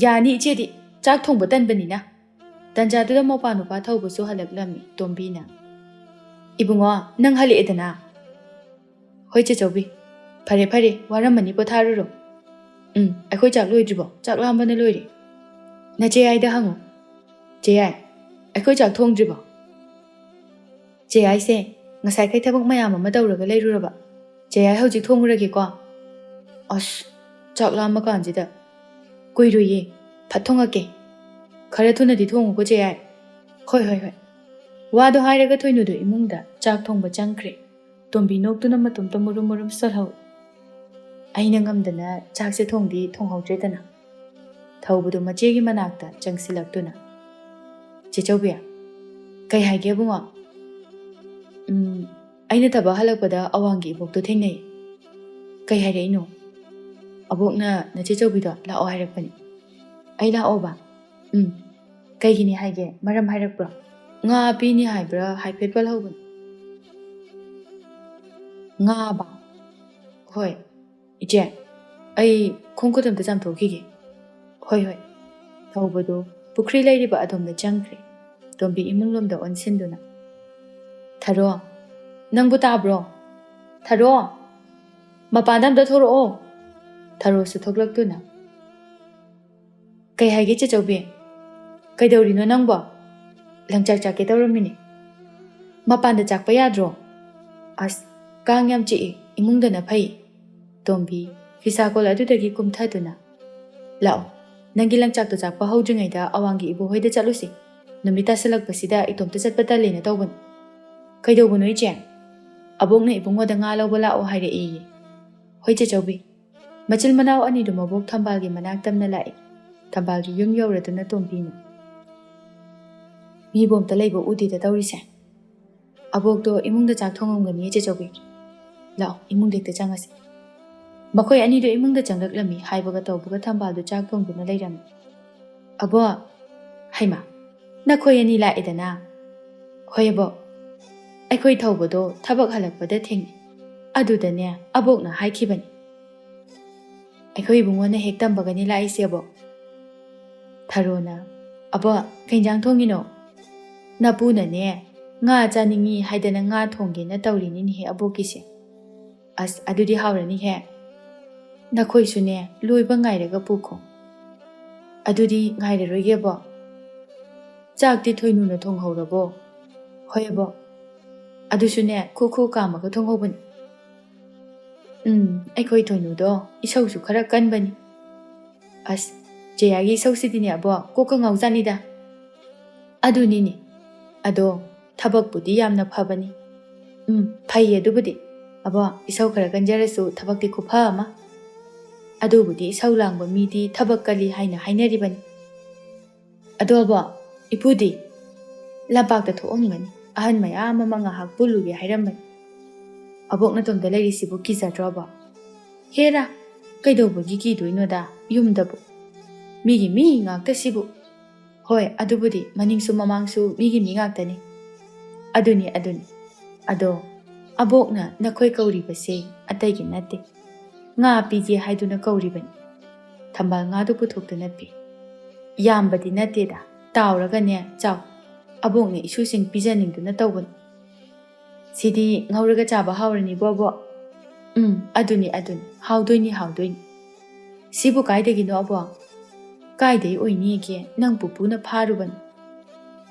ꯌꯥꯅꯤ ꯏꯆꯦꯗꯤ, ꯆꯥꯛ ꯊꯣꯡꯕ ꯇꯟꯕꯅꯤꯅ꯫ ꯇꯟꯖꯥꯗꯨꯗ ꯃꯧꯄꯥ ꯅꯨꯄꯥ ꯊꯧꯕꯁꯨ ꯍꯜꯂꯛꯂꯝꯃꯤ ꯇꯣꯝꯕꯤꯅ꯫ "ꯏꯕꯨꯡꯉꯣ, ꯅꯪ ꯍꯜꯂꯛꯑꯦꯗꯅ?" "ꯍꯣꯏ ꯆꯦꯆꯧꯕꯤ꯫ ꯐꯔꯦ ꯐꯔꯦ, ꯋꯥꯔꯝꯃꯅꯤ, ꯄꯣꯊꯥꯔꯨꯔꯣ꯫ ꯎꯝ, ꯑꯩꯈꯣꯏ ꯆꯥꯛ ꯂꯣꯏꯗ꯭ꯔꯤꯕꯣ? ꯆꯥꯛ ꯂꯥꯝꯕꯅ ꯂꯣꯏꯔꯦ꯫ ꯅꯆꯦ ꯌꯥꯏꯗ ꯍꯪꯉꯨ꯫ ꯆꯦ ꯌꯥꯏ, ꯑꯩꯈꯣꯏ ꯆꯥꯛ ꯊꯣꯡꯗ꯭ꯔꯤꯕꯣ?" "ꯆꯦ ꯌꯥꯏꯁꯦ, ꯉꯁꯥꯏꯈꯩ ꯊꯕꯛ ꯃꯌꯥꯝ ꯑꯃ ꯇꯧꯔꯒ ꯂꯩꯔꯨꯔꯕ꯫ ꯆꯦ ꯌꯥꯏ, ꯍꯧꯖꯤꯛ ꯊꯣꯡꯉꯨꯔꯒꯦꯀꯣ?" "ꯑꯁ, ꯆꯥꯛ ꯂꯥꯝꯃ ꯀꯥꯟꯁꯤꯗ꯫ ꯀꯨꯏꯔꯣꯏꯌꯦ, ꯐꯠ ꯊꯣꯡꯉꯛꯀꯦ꯫ ꯈꯔ ꯊꯨꯅꯗꯤ ꯊꯣꯡꯉꯨꯀꯣ ꯆꯦ ꯌꯥꯏ꯫" "ꯍꯣꯏ, ꯍꯣꯏ, ꯍꯣꯏ꯫" ꯋꯥꯗꯣ ꯍꯥꯏꯔꯒ ꯊꯣꯏꯅꯨꯗꯣ ꯏꯃꯨꯡꯗ ꯆꯥꯛ ꯊꯣꯡꯕ ꯆꯪꯈ꯭ꯔꯦ꯫ ꯇꯣꯝꯕꯤ ꯅꯣꯛꯇꯨꯅ ꯃꯇꯣꯝꯇ ꯃꯨꯔꯨꯝ ꯃꯨꯔꯨꯝ ꯁꯣꯜꯍꯧꯏ꯫ ꯑꯩꯅ ꯉꯝꯗꯅ ꯆꯥꯛꯁꯦ ꯊꯣꯡꯗꯤ ꯊꯣꯡꯍꯧꯗ꯭ꯔꯦꯗꯅ꯫ ꯊꯧꯕꯗꯨ ꯃꯆꯦꯒꯤ ꯃꯅꯥꯛꯇ ꯆꯪꯁꯤꯜꯂꯛꯇꯨꯅ, "ꯆꯦꯆꯧꯕꯤ, ꯀꯩ ꯍꯥꯏꯒꯦ ꯏꯕꯨꯡꯉꯣ?" "ꯎꯝ, ꯑꯩꯅ ꯊꯕꯛ ꯍꯜꯂꯛꯄꯗ ꯑꯋꯥꯡꯒꯤ ꯏꯕꯣꯛꯇꯣ ꯊꯦꯡꯅꯩ꯫" "ꯀꯩ ꯍꯥꯏꯔꯛꯏꯅꯣ?" "ꯑꯕꯣꯛꯅ ꯅꯆꯦꯆꯧꯕꯤꯗꯣ ꯂꯥꯛꯑꯣ ꯍꯥꯏꯔꯛꯄꯅꯤ꯫" "ꯑꯩ ꯂꯥꯛꯑꯣꯕ?" "ꯎꯝ꯫ ꯀꯩꯒꯤꯅꯤ ꯍꯥꯏꯒꯦ? ꯃꯔꯝ ꯍꯥꯏꯔꯛꯄ꯭ꯔꯣ?" "ꯉꯥ ꯄꯤꯅꯤ ꯍꯥꯏꯕ꯭ꯔꯥ ꯍꯥꯏꯐꯦꯠ ꯄꯜꯍꯧꯕꯅꯤ꯫" "ꯉꯥꯕ?" "ꯍꯣꯏ꯫ ꯏꯆꯦ, ꯑꯩ ꯈꯣꯡ ꯈꯨꯠ ꯑꯝꯇ ꯆꯥꯝꯊꯣꯛꯈꯤꯒꯦ꯫" "ꯍꯣꯏ, ꯍꯣꯏ꯫" ꯊꯧꯕꯗꯨ ꯄꯨꯈ꯭ꯔꯤ ꯂꯩꯔꯤꯕ ꯑꯗꯣꯝꯗ ꯆꯪꯈ꯭ꯔꯦ꯫ ꯇꯣꯝꯕꯤ ꯏꯃꯨꯡ ꯂꯣꯝꯗ ꯑꯣꯟꯁꯤꯟꯗꯨꯅ, "ꯊꯔꯣ, ꯅꯪꯕꯨ ꯇꯥꯕ꯭ꯔꯣ? ꯊꯔꯣ, ꯃꯄꯥꯟꯗ ꯑꯝꯇ ꯊꯣꯔꯛꯑꯣ꯫" ꯊꯔꯣꯁꯨ ꯊꯣꯛꯂꯛꯇꯨꯅ, "ꯀꯩ ꯍꯥꯏꯒꯦ ꯆꯦꯆꯧꯕꯤ? ꯀꯩꯗꯧꯔꯤꯅꯣ ꯅꯪꯕꯣ? ꯂꯪꯆꯥꯛ ꯆꯥꯛꯀꯦ ꯇꯧꯔꯝꯃꯤꯅꯦ꯫" "ꯃꯄꯥꯟꯗ ꯆꯥꯛꯄ ꯌꯥꯗ꯭ꯔꯣ?" "ꯑꯁ, ꯀꯥꯡ ꯌꯥꯝ ꯆꯤꯛꯏ, ꯏꯃꯨꯡꯗꯅ ꯐꯩ꯫" ꯇꯣꯝꯕꯤ ꯐꯤꯁꯥꯀꯣꯜ ꯑꯗꯨꯗꯒꯤ ꯀꯨꯝꯊꯗꯨꯅ, "ꯂꯥꯛꯑꯣ, ꯅꯪꯒꯤ ꯂꯪꯆꯥꯛꯇꯣ ꯆꯥꯛꯄ ꯍꯧꯗ꯭ꯔꯤꯉꯩꯗ ꯑꯋꯥꯡꯒꯤ ꯏꯕꯣꯍꯣꯏꯗ ꯆꯠꯂꯨꯁꯤ꯫ ꯅꯨꯃꯤꯠ ꯇꯥꯁꯤꯜꯂꯛꯄꯁꯤꯗ ꯏꯇꯣꯝꯇ ꯆꯠꯄ ꯇꯜꯂꯦꯅ ꯇꯧꯕꯅꯤ꯫" "ꯀꯩꯗꯧꯕꯅꯣ ꯏꯆꯦ?" "ꯑꯕꯣꯛꯅ ꯏꯕꯨꯡꯉꯣꯗ ꯉꯥ ꯂꯧꯕ ꯂꯥꯛꯑꯣ ꯍꯥꯏꯔꯛꯏꯌꯦ꯫" "ꯍꯣꯏ ꯆꯦꯆꯧꯕꯤ꯫" ꯃꯆꯤꯜ ꯃꯅꯥꯎ ꯑꯅꯤꯗꯨ ꯃꯕꯣꯛ ꯊꯝꯕꯥꯜꯒꯤ ꯃꯅꯥꯛ ꯇꯝꯅ ꯂꯥꯛꯏ꯫ ꯊꯝꯕꯥꯜꯒꯤ ꯌꯨꯝ ꯌꯧꯔꯗꯨꯅ ꯇꯣꯝꯕꯤꯅ, "ꯃꯤꯕꯨ ꯑꯝꯇ ꯂꯩꯕ ꯎꯗꯦꯗ ꯇꯧꯔꯤꯁꯦ꯫ ꯑꯕꯣꯛꯇꯣ ꯏꯃꯨꯡꯗ ꯆꯥꯛ ꯊꯣꯡꯉꯝꯒꯅꯤ ꯆꯦꯆꯧꯕꯤ꯫ ꯂꯥꯛꯑꯣ, ꯏꯃꯨꯡꯗ ꯍꯦꯛꯇ ꯆꯪꯉꯁꯤ꯫" ꯃꯈꯣꯏ ꯑꯅꯤꯗꯨ ꯏꯃꯨꯡꯗ ꯆꯪꯂꯛꯂꯝꯃꯤ꯫ ꯍꯥꯏꯕꯒ ꯇꯧꯕꯒ ꯊꯝꯕꯥꯜꯗꯨ ꯆꯥꯛ ꯊꯣꯡꯗꯨꯅ ꯂꯩꯔꯝꯃꯤ꯫ "ꯑꯕꯣ, ꯍꯩꯃꯥ, ꯅꯈꯣꯏ ꯑꯅꯤ ꯂꯥꯛꯑꯦꯗꯅ?" "ꯍꯣꯏ ꯑꯕꯣ, ꯑꯩꯈꯣꯏ ꯊꯧꯕꯗꯣ ꯊꯕꯛ ꯍꯜꯂꯛꯄꯗ ꯊꯦꯡꯅꯩ꯫ ꯑꯗꯨꯗꯅꯦ ꯑꯕꯣꯛꯅ ꯍꯥꯏꯈꯤꯕꯅꯤ꯫ ꯑꯩꯈꯣꯏ ꯏꯕꯨꯡꯉꯣꯅ ꯍꯦꯛ ꯇꯝꯕꯒꯅꯤ ꯂꯥꯛꯏꯁꯦ ꯑꯕꯣ꯫" ꯊꯔꯣꯅ, "ꯑꯕꯣ, ꯀꯩ ꯏꯟꯖꯥꯡ ꯊꯣꯡꯉꯤꯅꯣ?" "ꯅꯄꯨꯅꯅꯦ ꯉꯥ ꯆꯥꯅꯤꯡꯉꯤ ꯍꯥꯏꯗꯅ ꯉꯥ ꯊꯣꯡꯒꯦꯅ ꯇꯧꯔꯤꯅꯤꯅꯦꯍꯦ ꯑꯕꯣꯛꯀꯤꯁꯦ꯫" "ꯑꯁ, ꯑꯗꯨꯗꯤ ꯍꯥꯎꯔꯅꯤꯍꯦ꯫ ꯅꯈꯣꯏꯁꯨꯅꯦ ꯂꯣꯏꯕ ꯉꯥꯏꯔꯒ ꯄꯨꯈꯣ꯫" "ꯑꯗꯨꯗꯤ ꯉꯥꯏꯔꯔꯣꯏꯒꯦꯕꯣ꯫ ꯆꯥꯛꯇꯤ ꯊꯣꯏꯅꯨꯅ ꯊꯣꯡꯍꯧꯔꯕꯣ?" "ꯍꯣꯏ ꯑꯕꯣ, ꯑꯗꯨꯁꯨꯅꯦ ꯈꯨ ꯈꯨ ꯀꯥꯝꯃꯒ ꯊꯣꯡꯍꯧꯕꯅꯤ꯫" "ꯎꯝ, ꯑꯩꯈꯣꯏ ꯊꯣꯏꯅꯨꯗꯣ ꯏꯁꯧꯁꯨ ꯈꯔ ꯀꯟꯕꯅꯤ꯫" "ꯑꯁ, ꯖꯌꯥꯒꯤ ꯏꯁꯧꯁꯤꯗꯤꯅꯦ ꯑꯕꯣ, ꯀꯣꯛꯀ ꯉꯥꯎꯖꯥꯠꯅꯤꯗ꯫" "ꯑꯗꯨꯅꯤꯅꯦ꯫ ꯑꯗꯣ ꯊꯕꯛꯄꯨꯗꯤ ꯌꯥꯝꯅ ꯐꯕꯅꯤ꯫" "ꯎꯝ, ꯐꯩꯌꯦ ꯑꯗꯨꯕꯨꯗꯤ꯫ ꯑꯕꯣ, ꯏꯁꯧ ꯈꯔ ꯀꯟꯖꯔꯁꯨ ꯊꯕꯛꯇꯤ ꯈꯨꯐ ꯑꯃ꯫ ꯑꯗꯨꯕꯨꯗꯤ ꯏꯁꯧ ꯂꯥꯡꯕ ꯃꯤꯗꯤ ꯊꯕꯛ ꯀꯜꯂꯤ ꯍꯥꯏꯅ ꯍꯥꯏꯅꯔꯤꯕꯅꯤ꯫ ꯑꯗꯣ ꯑꯕꯣ, ꯏꯄꯨꯗꯤ?" "ꯂꯝꯄꯥꯛꯇ ꯊꯣꯛꯑꯝꯒꯅꯤ꯫ ꯑꯍꯟ ꯃꯌꯥꯝ ꯑꯃ ꯉꯥꯏꯍꯥꯛ ꯄꯨꯜꯂꯨꯒꯦ ꯍꯥꯏꯔꯝꯕꯅꯤ꯫" "ꯑꯕꯣꯛ ꯅꯇꯣꯝꯇ ꯂꯩꯔꯤꯁꯤꯕꯨ ꯀꯤꯖꯗ꯭ꯔꯣ ꯑꯕꯣ?" "ꯍꯦꯔꯥ, ꯀꯩꯗꯧꯕꯒꯤ ꯀꯤꯗꯣꯏꯅꯣꯗ, ꯌꯨꯝꯗꯕꯨ꯫ ꯃꯤꯒꯤ ꯃꯤ ꯉꯥꯛꯇꯁꯤꯕꯨ꯫" "ꯍꯣꯏ, ꯑꯗꯨꯕꯨꯗꯤ ꯃꯅꯤꯡꯁꯨ ꯃꯃꯥꯡꯁꯨ ꯃꯤꯒꯤ ꯃꯤ ꯉꯥꯛꯇꯅꯤ꯫" "ꯑꯗꯨꯅꯤ, ꯑꯗꯨꯅꯤ꯫ ꯑꯗꯣ ꯑꯕꯣꯛꯅ ꯅꯈꯣꯏ ꯀꯧꯔꯤꯕꯁꯦ ꯑꯇꯩꯒꯤ ꯅꯠꯇꯦ꯫ ꯉꯥ ꯄꯤꯒꯦ ꯍꯥꯏꯗꯨꯅ ꯀꯧꯔꯤꯕꯅꯤ꯫" ꯊꯝꯕꯥꯜ ꯉꯥꯗꯨ ꯄꯨꯊꯣꯛꯇꯨꯅ ꯄꯤ꯫ "ꯌꯥꯝꯕꯗꯤ ꯅꯠꯇꯦꯗ, ꯇꯥꯎꯔꯒꯅꯦ ꯆꯥꯎ꯫ ꯑꯕꯣꯛꯅ ꯏꯁꯨꯁꯤꯡ ꯄꯤꯖꯅꯤꯡꯗꯨꯅ ꯇꯧꯕꯅꯤ꯫ ꯁꯤꯗꯤ ꯉꯧꯔꯒ ꯆꯥꯕ ꯍꯥꯎꯔꯅꯤꯕꯣ ꯑꯕꯣꯛ?" "ꯎꯝ, ꯑꯗꯨꯅꯤ, ꯑꯗꯨꯅꯤ꯫ ꯍꯥꯎꯗꯣꯏꯅꯤ, ꯍꯥꯎꯗꯣꯏꯅꯤ꯫ ꯁꯤꯕꯨ ꯀꯥꯏꯗꯒꯤꯅꯣ ꯑꯕꯣꯛ?" "ꯀꯥꯏꯗꯩ ꯑꯣꯏꯅꯤꯒꯦ, ꯅꯪ ꯄꯨꯄꯨꯅ ꯐꯥꯔꯨꯕꯅꯤ꯫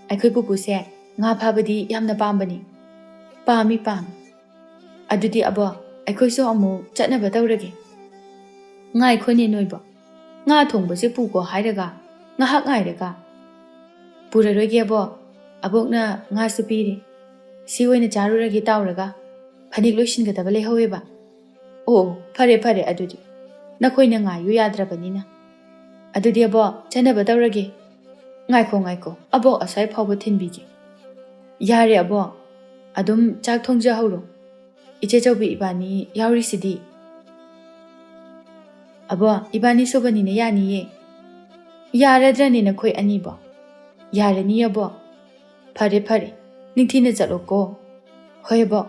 ꯑꯩꯈꯣꯏ ꯄꯨꯄꯨꯁꯦ ꯉꯥ ꯐꯥꯕꯗꯤ ꯌꯥꯝꯅ ꯄꯥꯝꯕꯅꯤ꯫" "ꯄꯥꯝꯃꯤ, ꯄꯥꯝꯃꯤ꯫ ꯑꯗꯨꯗꯤ ꯑꯕꯣꯛ, ꯑꯩꯈꯣꯏꯁꯨ ꯑꯃꯨꯛ ꯆꯠꯅꯕ ꯇꯧꯔꯒꯦ꯫" "ꯉꯥꯏꯈꯣꯅꯦ ꯅꯣꯏꯕꯣ, ꯉꯥ ꯊꯣꯡꯕꯁꯦ ꯄꯨꯒꯣ ꯍꯥꯏꯔꯒ ꯉꯥꯏꯍꯥꯛ ꯉꯥꯏꯔꯒ꯫" "ꯄꯨꯔꯔꯣꯏꯒꯦ ꯑꯕꯣꯛ, ꯑꯕꯣꯛꯅ ꯉꯥꯁꯨ ꯄꯤꯔꯤ꯫ ꯁꯤ ꯑꯣꯏꯅ ꯆꯥꯔꯨꯔꯒꯦ ꯇꯥꯎꯔꯒ꯫ ꯐꯅꯦꯛ ꯂꯣꯏꯁꯤꯟꯒꯗꯕ ꯂꯩꯍꯧꯋꯦꯕ꯫" "ꯑꯣ, ꯑꯣ, ꯐꯔꯦ, ꯐꯔꯦ ꯑꯗꯨꯗꯤ꯫ ꯅꯈꯣꯏꯅ ꯉꯥꯏꯌꯨ ꯌꯥꯗ꯭ꯔꯕꯅꯤꯅ꯫ ꯑꯗꯨꯗꯤ ꯑꯕꯣꯛ, ꯆꯠꯅꯕ ꯇꯧꯔꯒꯦ꯫" "ꯉꯥꯏꯈꯣ, ꯉꯥꯏꯈꯣ, ꯑꯕꯣꯛ ꯑꯁ꯭ꯋꯥꯏ ꯐꯥꯎꯕ ꯊꯤꯟꯕꯤꯒꯦ꯫" "ꯌꯥꯔꯦ ꯑꯕꯣꯛ, ꯑꯗꯨꯝ ꯆꯥꯛ ꯊꯣꯡꯖꯍꯧꯔꯣ꯫ ꯏꯆꯦ ꯆꯧꯕꯤ ꯏꯕꯥꯅꯤ ꯌꯥꯎꯔꯤꯁꯤꯗꯤ꯫" "ꯑꯕꯣ, ꯏꯕꯥꯅꯤ ꯁꯨꯕꯅꯤꯅ ꯌꯥꯅꯤꯌꯦ꯫ ꯌꯥꯔꯗ꯭ꯔꯅꯦ ꯅꯈꯣꯏ ꯑꯅꯤꯕꯣ?" "ꯌꯥꯔꯅꯤ ꯑꯕꯣ꯫" "ꯐꯔꯦ ꯐꯔꯦ, ꯅꯤꯡꯊꯤꯅ ꯆꯠꯂꯣꯀꯣ꯫" "ꯍꯣꯏ ꯑꯕꯣ꯫"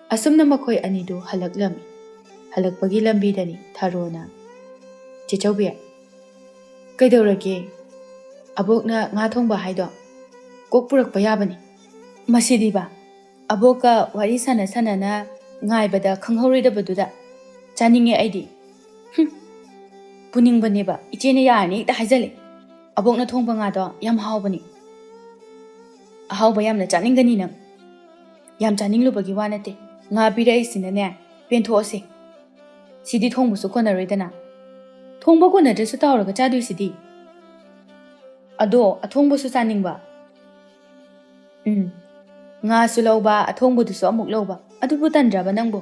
ꯑꯁꯨꯝꯅ ꯃꯈꯣꯏ ꯑꯅꯤꯗꯨ ꯍꯜꯂꯛꯂꯝꯃꯤ꯫ ꯍꯜꯂꯛꯄꯒꯤ ꯂꯝꯕꯤꯗꯅꯤ ꯊꯔꯣꯅ, "ꯆꯦ ꯆꯧꯕꯤ, ꯀꯩꯗꯧꯔꯒꯦ? ꯑꯕꯣꯛꯅ ꯉꯥ ꯊꯣꯡꯕ ꯍꯥꯏꯗꯣ ꯀꯣꯛ ꯄꯨꯔꯛꯄ ꯌꯥꯕꯅꯤ꯫ ꯃꯁꯤꯗꯤꯕ, ꯑꯕꯣꯛꯀ ꯋꯥꯔꯤ ꯁꯥꯟꯅ ꯁꯥꯟꯅꯅ ꯉꯥꯏꯕꯗ ꯈꯪꯍꯧꯔꯣꯏꯗꯕꯗꯨꯗ ꯆꯥꯅꯤꯡꯉꯦ ꯑꯩꯗꯤ꯫" "ꯍꯨꯝ, ꯄꯨꯅꯤꯡꯕꯅꯦꯕ, ꯏꯆꯦꯅ ꯌꯥꯔꯅꯤ ꯍꯦꯛꯇ ꯍꯥꯏꯖꯜꯂꯦ꯫ ꯑꯕꯣꯛꯅ ꯊꯣꯡꯕ ꯉꯥꯗꯣ ꯌꯥꯝ ꯍꯥꯎꯕꯅꯤ꯫" "ꯑꯍꯥꯎꯕ ꯌꯥꯝꯅ ꯆꯥꯅꯤꯡꯒꯅꯤ ꯅꯪ꯫ ꯌꯥꯝ ꯆꯥꯅꯤꯡꯂꯨꯕꯒꯤ ꯋꯥ ꯅꯠꯇꯦ꯫ ꯉꯥ ꯄꯤꯔꯛꯏꯁꯤꯅꯅꯦ, ꯄꯦꯟꯊꯣꯛꯑꯁꯦ꯫ ꯁꯤꯗꯤ ꯊꯣꯡꯕꯁꯨ ꯀꯣꯟꯅꯔꯣꯏꯗꯅ꯫" "ꯊꯣꯡꯕ ꯀꯣꯟꯅꯗ꯭ꯔꯁꯨ ꯇꯥꯎꯔꯒ ꯆꯥꯗꯣꯏꯁꯤꯗꯤ꯫" "ꯑꯗꯣ ꯑꯊꯣꯡꯕꯁꯨ ꯆꯥꯅꯤꯡꯕ꯫" "ꯎꯝ, ꯉꯥꯁꯨ ꯂꯧꯕ, ꯑꯊꯣꯡꯕꯗꯨꯁꯨ ꯑꯃꯨꯛ ꯂꯧꯕ, ꯑꯗꯨꯕꯨ ꯇꯟꯗ꯭ꯔꯕ ꯅꯪꯕꯨ?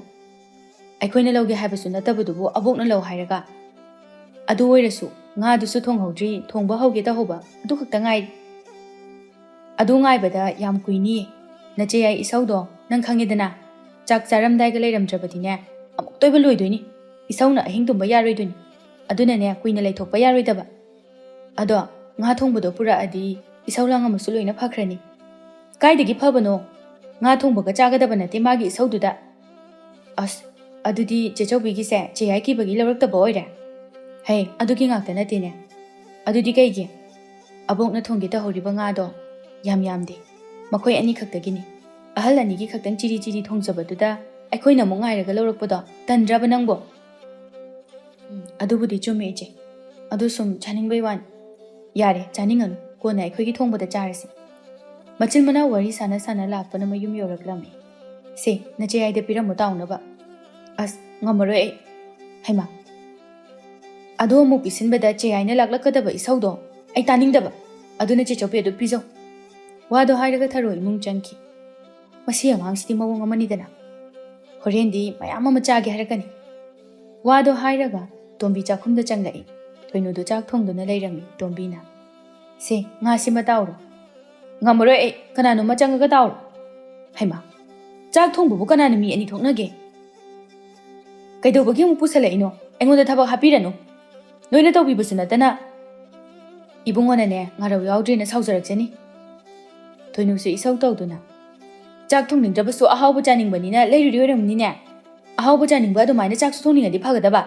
ꯑꯩꯈꯣꯏꯅ ꯂꯧꯒꯦ ꯍꯥꯏꯕꯁꯨ ꯅꯠꯇꯕꯗꯨꯕꯨ ꯑꯕꯣꯛꯅ ꯂꯧ ꯍꯥꯏꯔꯒ꯫ ꯑꯗꯨ ꯑꯣꯏꯔꯁꯨ ꯉꯥꯗꯨꯁꯨ ꯊꯣꯡꯍꯧꯗ꯭ꯔꯤ, ꯊꯣꯡꯕ ꯍꯧꯒꯦ ꯇꯧꯍꯧꯕ ꯑꯗꯨ ꯈꯛꯇ ꯉꯥꯏꯔꯤ꯫ ꯑꯗꯨ ꯉꯥꯏꯕꯗ ꯌꯥꯝ ꯀꯨꯏꯅꯤꯌꯦ꯫ ꯅꯆꯦ ꯌꯥꯏ ꯏꯁꯧꯗꯣ ꯅꯪ ꯈꯪꯉꯦꯗꯅ꯫ ꯆꯥꯛ ꯆꯥꯔꯝꯗꯥꯏꯒ ꯂꯩꯔꯝꯗ꯭ꯔꯕꯗꯤꯅꯦ, ꯑꯃꯨꯛꯇꯣꯏꯕ ꯂꯣꯏꯗꯣꯏꯅꯤ꯫ ꯏꯁꯧꯅ ꯑꯍꯤꯡ ꯇꯨꯝꯕ ꯌꯥꯔꯣꯏꯗꯣꯏꯅꯤ꯫ ꯑꯗꯨꯅꯅꯦ, ꯀꯨꯏꯅ ꯂꯩꯊꯣꯛꯄ ꯌꯥꯔꯣꯏꯗꯕ꯫ ꯑꯗꯣ ꯉꯥ ꯊꯣꯡꯕꯗꯣ ꯄꯨꯔꯛꯑꯗꯤ ꯏꯁꯧ ꯂꯥꯡꯉꯝꯃꯁꯨ ꯂꯣꯏꯅ ꯐꯈ꯭ꯔꯅꯤ꯫" "ꯀꯥꯏꯗꯒꯤ ꯐꯕꯅꯣ? ꯉꯥ ꯊꯣꯡꯕꯒ ꯆꯥꯒꯗꯕ ꯅꯠꯇꯦ ꯃꯥꯒꯤ ꯏꯁꯧꯗꯨꯗ꯫" "ꯑꯁ, ꯑꯗꯨꯗꯤ ꯆꯦ ꯆꯧꯕꯤꯒꯤꯁꯦ ꯆꯦ ꯌꯥꯏ ꯀꯤꯕꯒꯤ ꯂꯧꯔꯛꯇꯕ ꯑꯣꯏꯔꯦ?" "ꯍꯦ, ꯑꯗꯨꯒꯤ ꯉꯥꯛꯇ ꯅꯠꯇꯦꯅꯦ꯫" "ꯑꯗꯨꯗꯤ ꯀꯩꯒꯤ?" "ꯑꯕꯣꯛꯅ ꯊꯣꯡꯒꯦ ꯇꯧꯍꯧꯔꯤꯕ ꯉꯥꯗꯣ ꯌꯥꯝ ꯌꯥꯝꯗꯦ, ꯃꯈꯣꯏ ꯑꯅꯤ ꯈꯛꯇꯒꯤꯅꯤ꯫ ꯑꯍꯜ ꯑꯅꯤꯒꯤ ꯈꯛꯇꯪ ꯆꯤꯔꯤ ꯆꯤꯔꯤ ꯊꯣꯡꯖꯕꯗꯨꯗ ꯑꯩꯈꯣꯏꯅ ꯑꯃꯨꯛ ꯉꯥꯏꯔꯒ ꯂꯧꯔꯛꯄꯗꯣ ꯇꯟꯗ꯭ꯔꯕ ꯅꯪꯕꯣ?" "ꯎꯝ, ꯑꯗꯨꯕꯨꯗꯤ ꯆꯨꯝꯃꯦ ꯏꯆꯦ, ꯑꯗꯨ ꯁꯨꯝ ꯆꯥꯅꯤꯡꯕꯩ ꯋꯥꯅꯤ꯫ ꯌꯥꯔꯦ, ꯆꯥꯅꯤꯡꯉꯅꯨ, ꯀꯣꯟꯅ ꯑꯩꯈꯣꯏꯒꯤ ꯊꯣꯡꯕꯗ ꯆꯥꯔꯁꯤ꯫" ꯃꯆꯤꯟ ꯃꯅꯥꯎ ꯋꯥꯔꯤ ꯁꯥꯟꯅ ꯁꯥꯟꯅ ꯂꯥꯛꯄꯅ ꯃꯌꯨꯝ ꯌꯧꯔꯛꯂꯝꯃꯤ꯫ "ꯁꯦ, ꯅꯆꯦ ꯌꯥꯏꯗ ꯄꯤꯔꯝꯃꯨ ꯇꯥꯎꯅꯕ꯫" "ꯑꯁ, ꯉꯝꯃꯔꯣꯏ ꯑꯩ꯫" "ꯍꯩꯃꯥ, ꯑꯗꯣ ꯑꯃꯨꯛ ꯄꯤꯁꯤꯟꯕꯗ ꯆꯦ ꯌꯥꯏꯅ ꯂꯥꯛꯂꯛꯀꯗꯕ ꯏꯁꯧꯗꯣ ꯑꯩ ꯇꯥꯅꯤꯡꯗꯕ꯫ ꯑꯗꯨꯅ ꯆꯦ ꯆꯧꯕꯤ ꯑꯗꯨ ꯄꯤꯖꯧ꯫" ꯋꯥꯗꯣ ꯍꯥꯏꯔꯒ ꯊꯔꯣ ꯏꯃꯨꯡ ꯆꯪꯈꯤ꯫ "ꯃꯁꯤ ꯑꯉꯥꯡꯁꯤꯗꯤ ꯃꯑꯣꯡ ꯑꯃꯅꯤꯗꯅ꯫ ꯍꯣꯔꯦꯟꯗꯤ ꯃꯌꯥꯝ ꯑꯃ ꯆꯥꯒꯦ ꯍꯥꯏꯔꯛꯀꯅꯤ꯫" ꯋꯥꯗꯣ ꯍꯥꯏꯔꯒ ꯇꯣꯝꯕꯤ ꯆꯥꯛꯈꯨꯝꯗ ꯆꯪꯂꯛꯏ꯫ ꯊꯣꯏꯅꯨꯗꯣ ꯆꯥꯛ ꯊꯣꯡꯗꯨꯅ ꯂꯩꯔꯝꯃꯤ꯫ ꯇꯣꯝꯕꯤꯅ, "ꯁꯦ, ꯉꯥꯁꯤꯃ ꯇꯥꯎꯔꯣ꯫" "ꯉꯝꯃꯔꯣꯏ ꯑꯩ, ꯀꯅꯥꯅꯣꯝꯃ ꯆꯪꯉꯒ ꯇꯥꯎꯔꯣ꯫" "ꯍꯩꯃꯥ, ꯆꯥꯛ ꯊꯣꯡꯕꯕꯨ ꯀꯅꯥꯅ ꯃꯤ ꯑꯅꯤ ꯊꯣꯛꯅꯒꯦ?" "ꯀꯩꯗꯧꯕꯒꯤ ꯑꯃꯨꯛ ꯄꯨꯁꯜꯂꯛꯏꯅꯣ? ꯑꯩꯉꯣꯟꯗ ꯊꯕꯛ ꯍꯥꯞꯄꯤꯔꯅꯨ꯫ ꯅꯣꯏꯅ ꯇꯧꯕꯤꯕꯁꯨ ꯅꯠꯇꯅ꯫" "ꯏꯕꯨꯡꯉꯣꯅꯅꯦ ꯉꯥꯔꯧ ꯌꯥꯎꯗ꯭ꯔꯦꯅ ꯁꯥꯎꯖꯔꯛꯆꯅꯤ꯫" ꯊꯣꯏꯅꯨꯁꯨ ꯏꯁꯧ ꯇꯧꯗꯨꯅ, "ꯆꯥꯛ ꯊꯣꯡꯅꯤꯡꯗ꯭ꯔꯕꯁꯨ ꯑꯍꯥꯎꯕ ꯆꯥꯅꯤꯡꯕꯅꯤꯅ ꯂꯩꯔꯨꯔꯤ ꯑꯣꯏꯔꯝꯅꯤꯅꯦ꯫ ꯑꯍꯥꯎꯕ ꯆꯥꯅꯤꯡꯕ ꯑꯗꯨꯃꯥꯏꯅ ꯆꯥꯛꯁꯨ ꯊꯣꯡꯅꯤꯡꯉꯗꯤ ꯐꯒꯗꯕ꯫"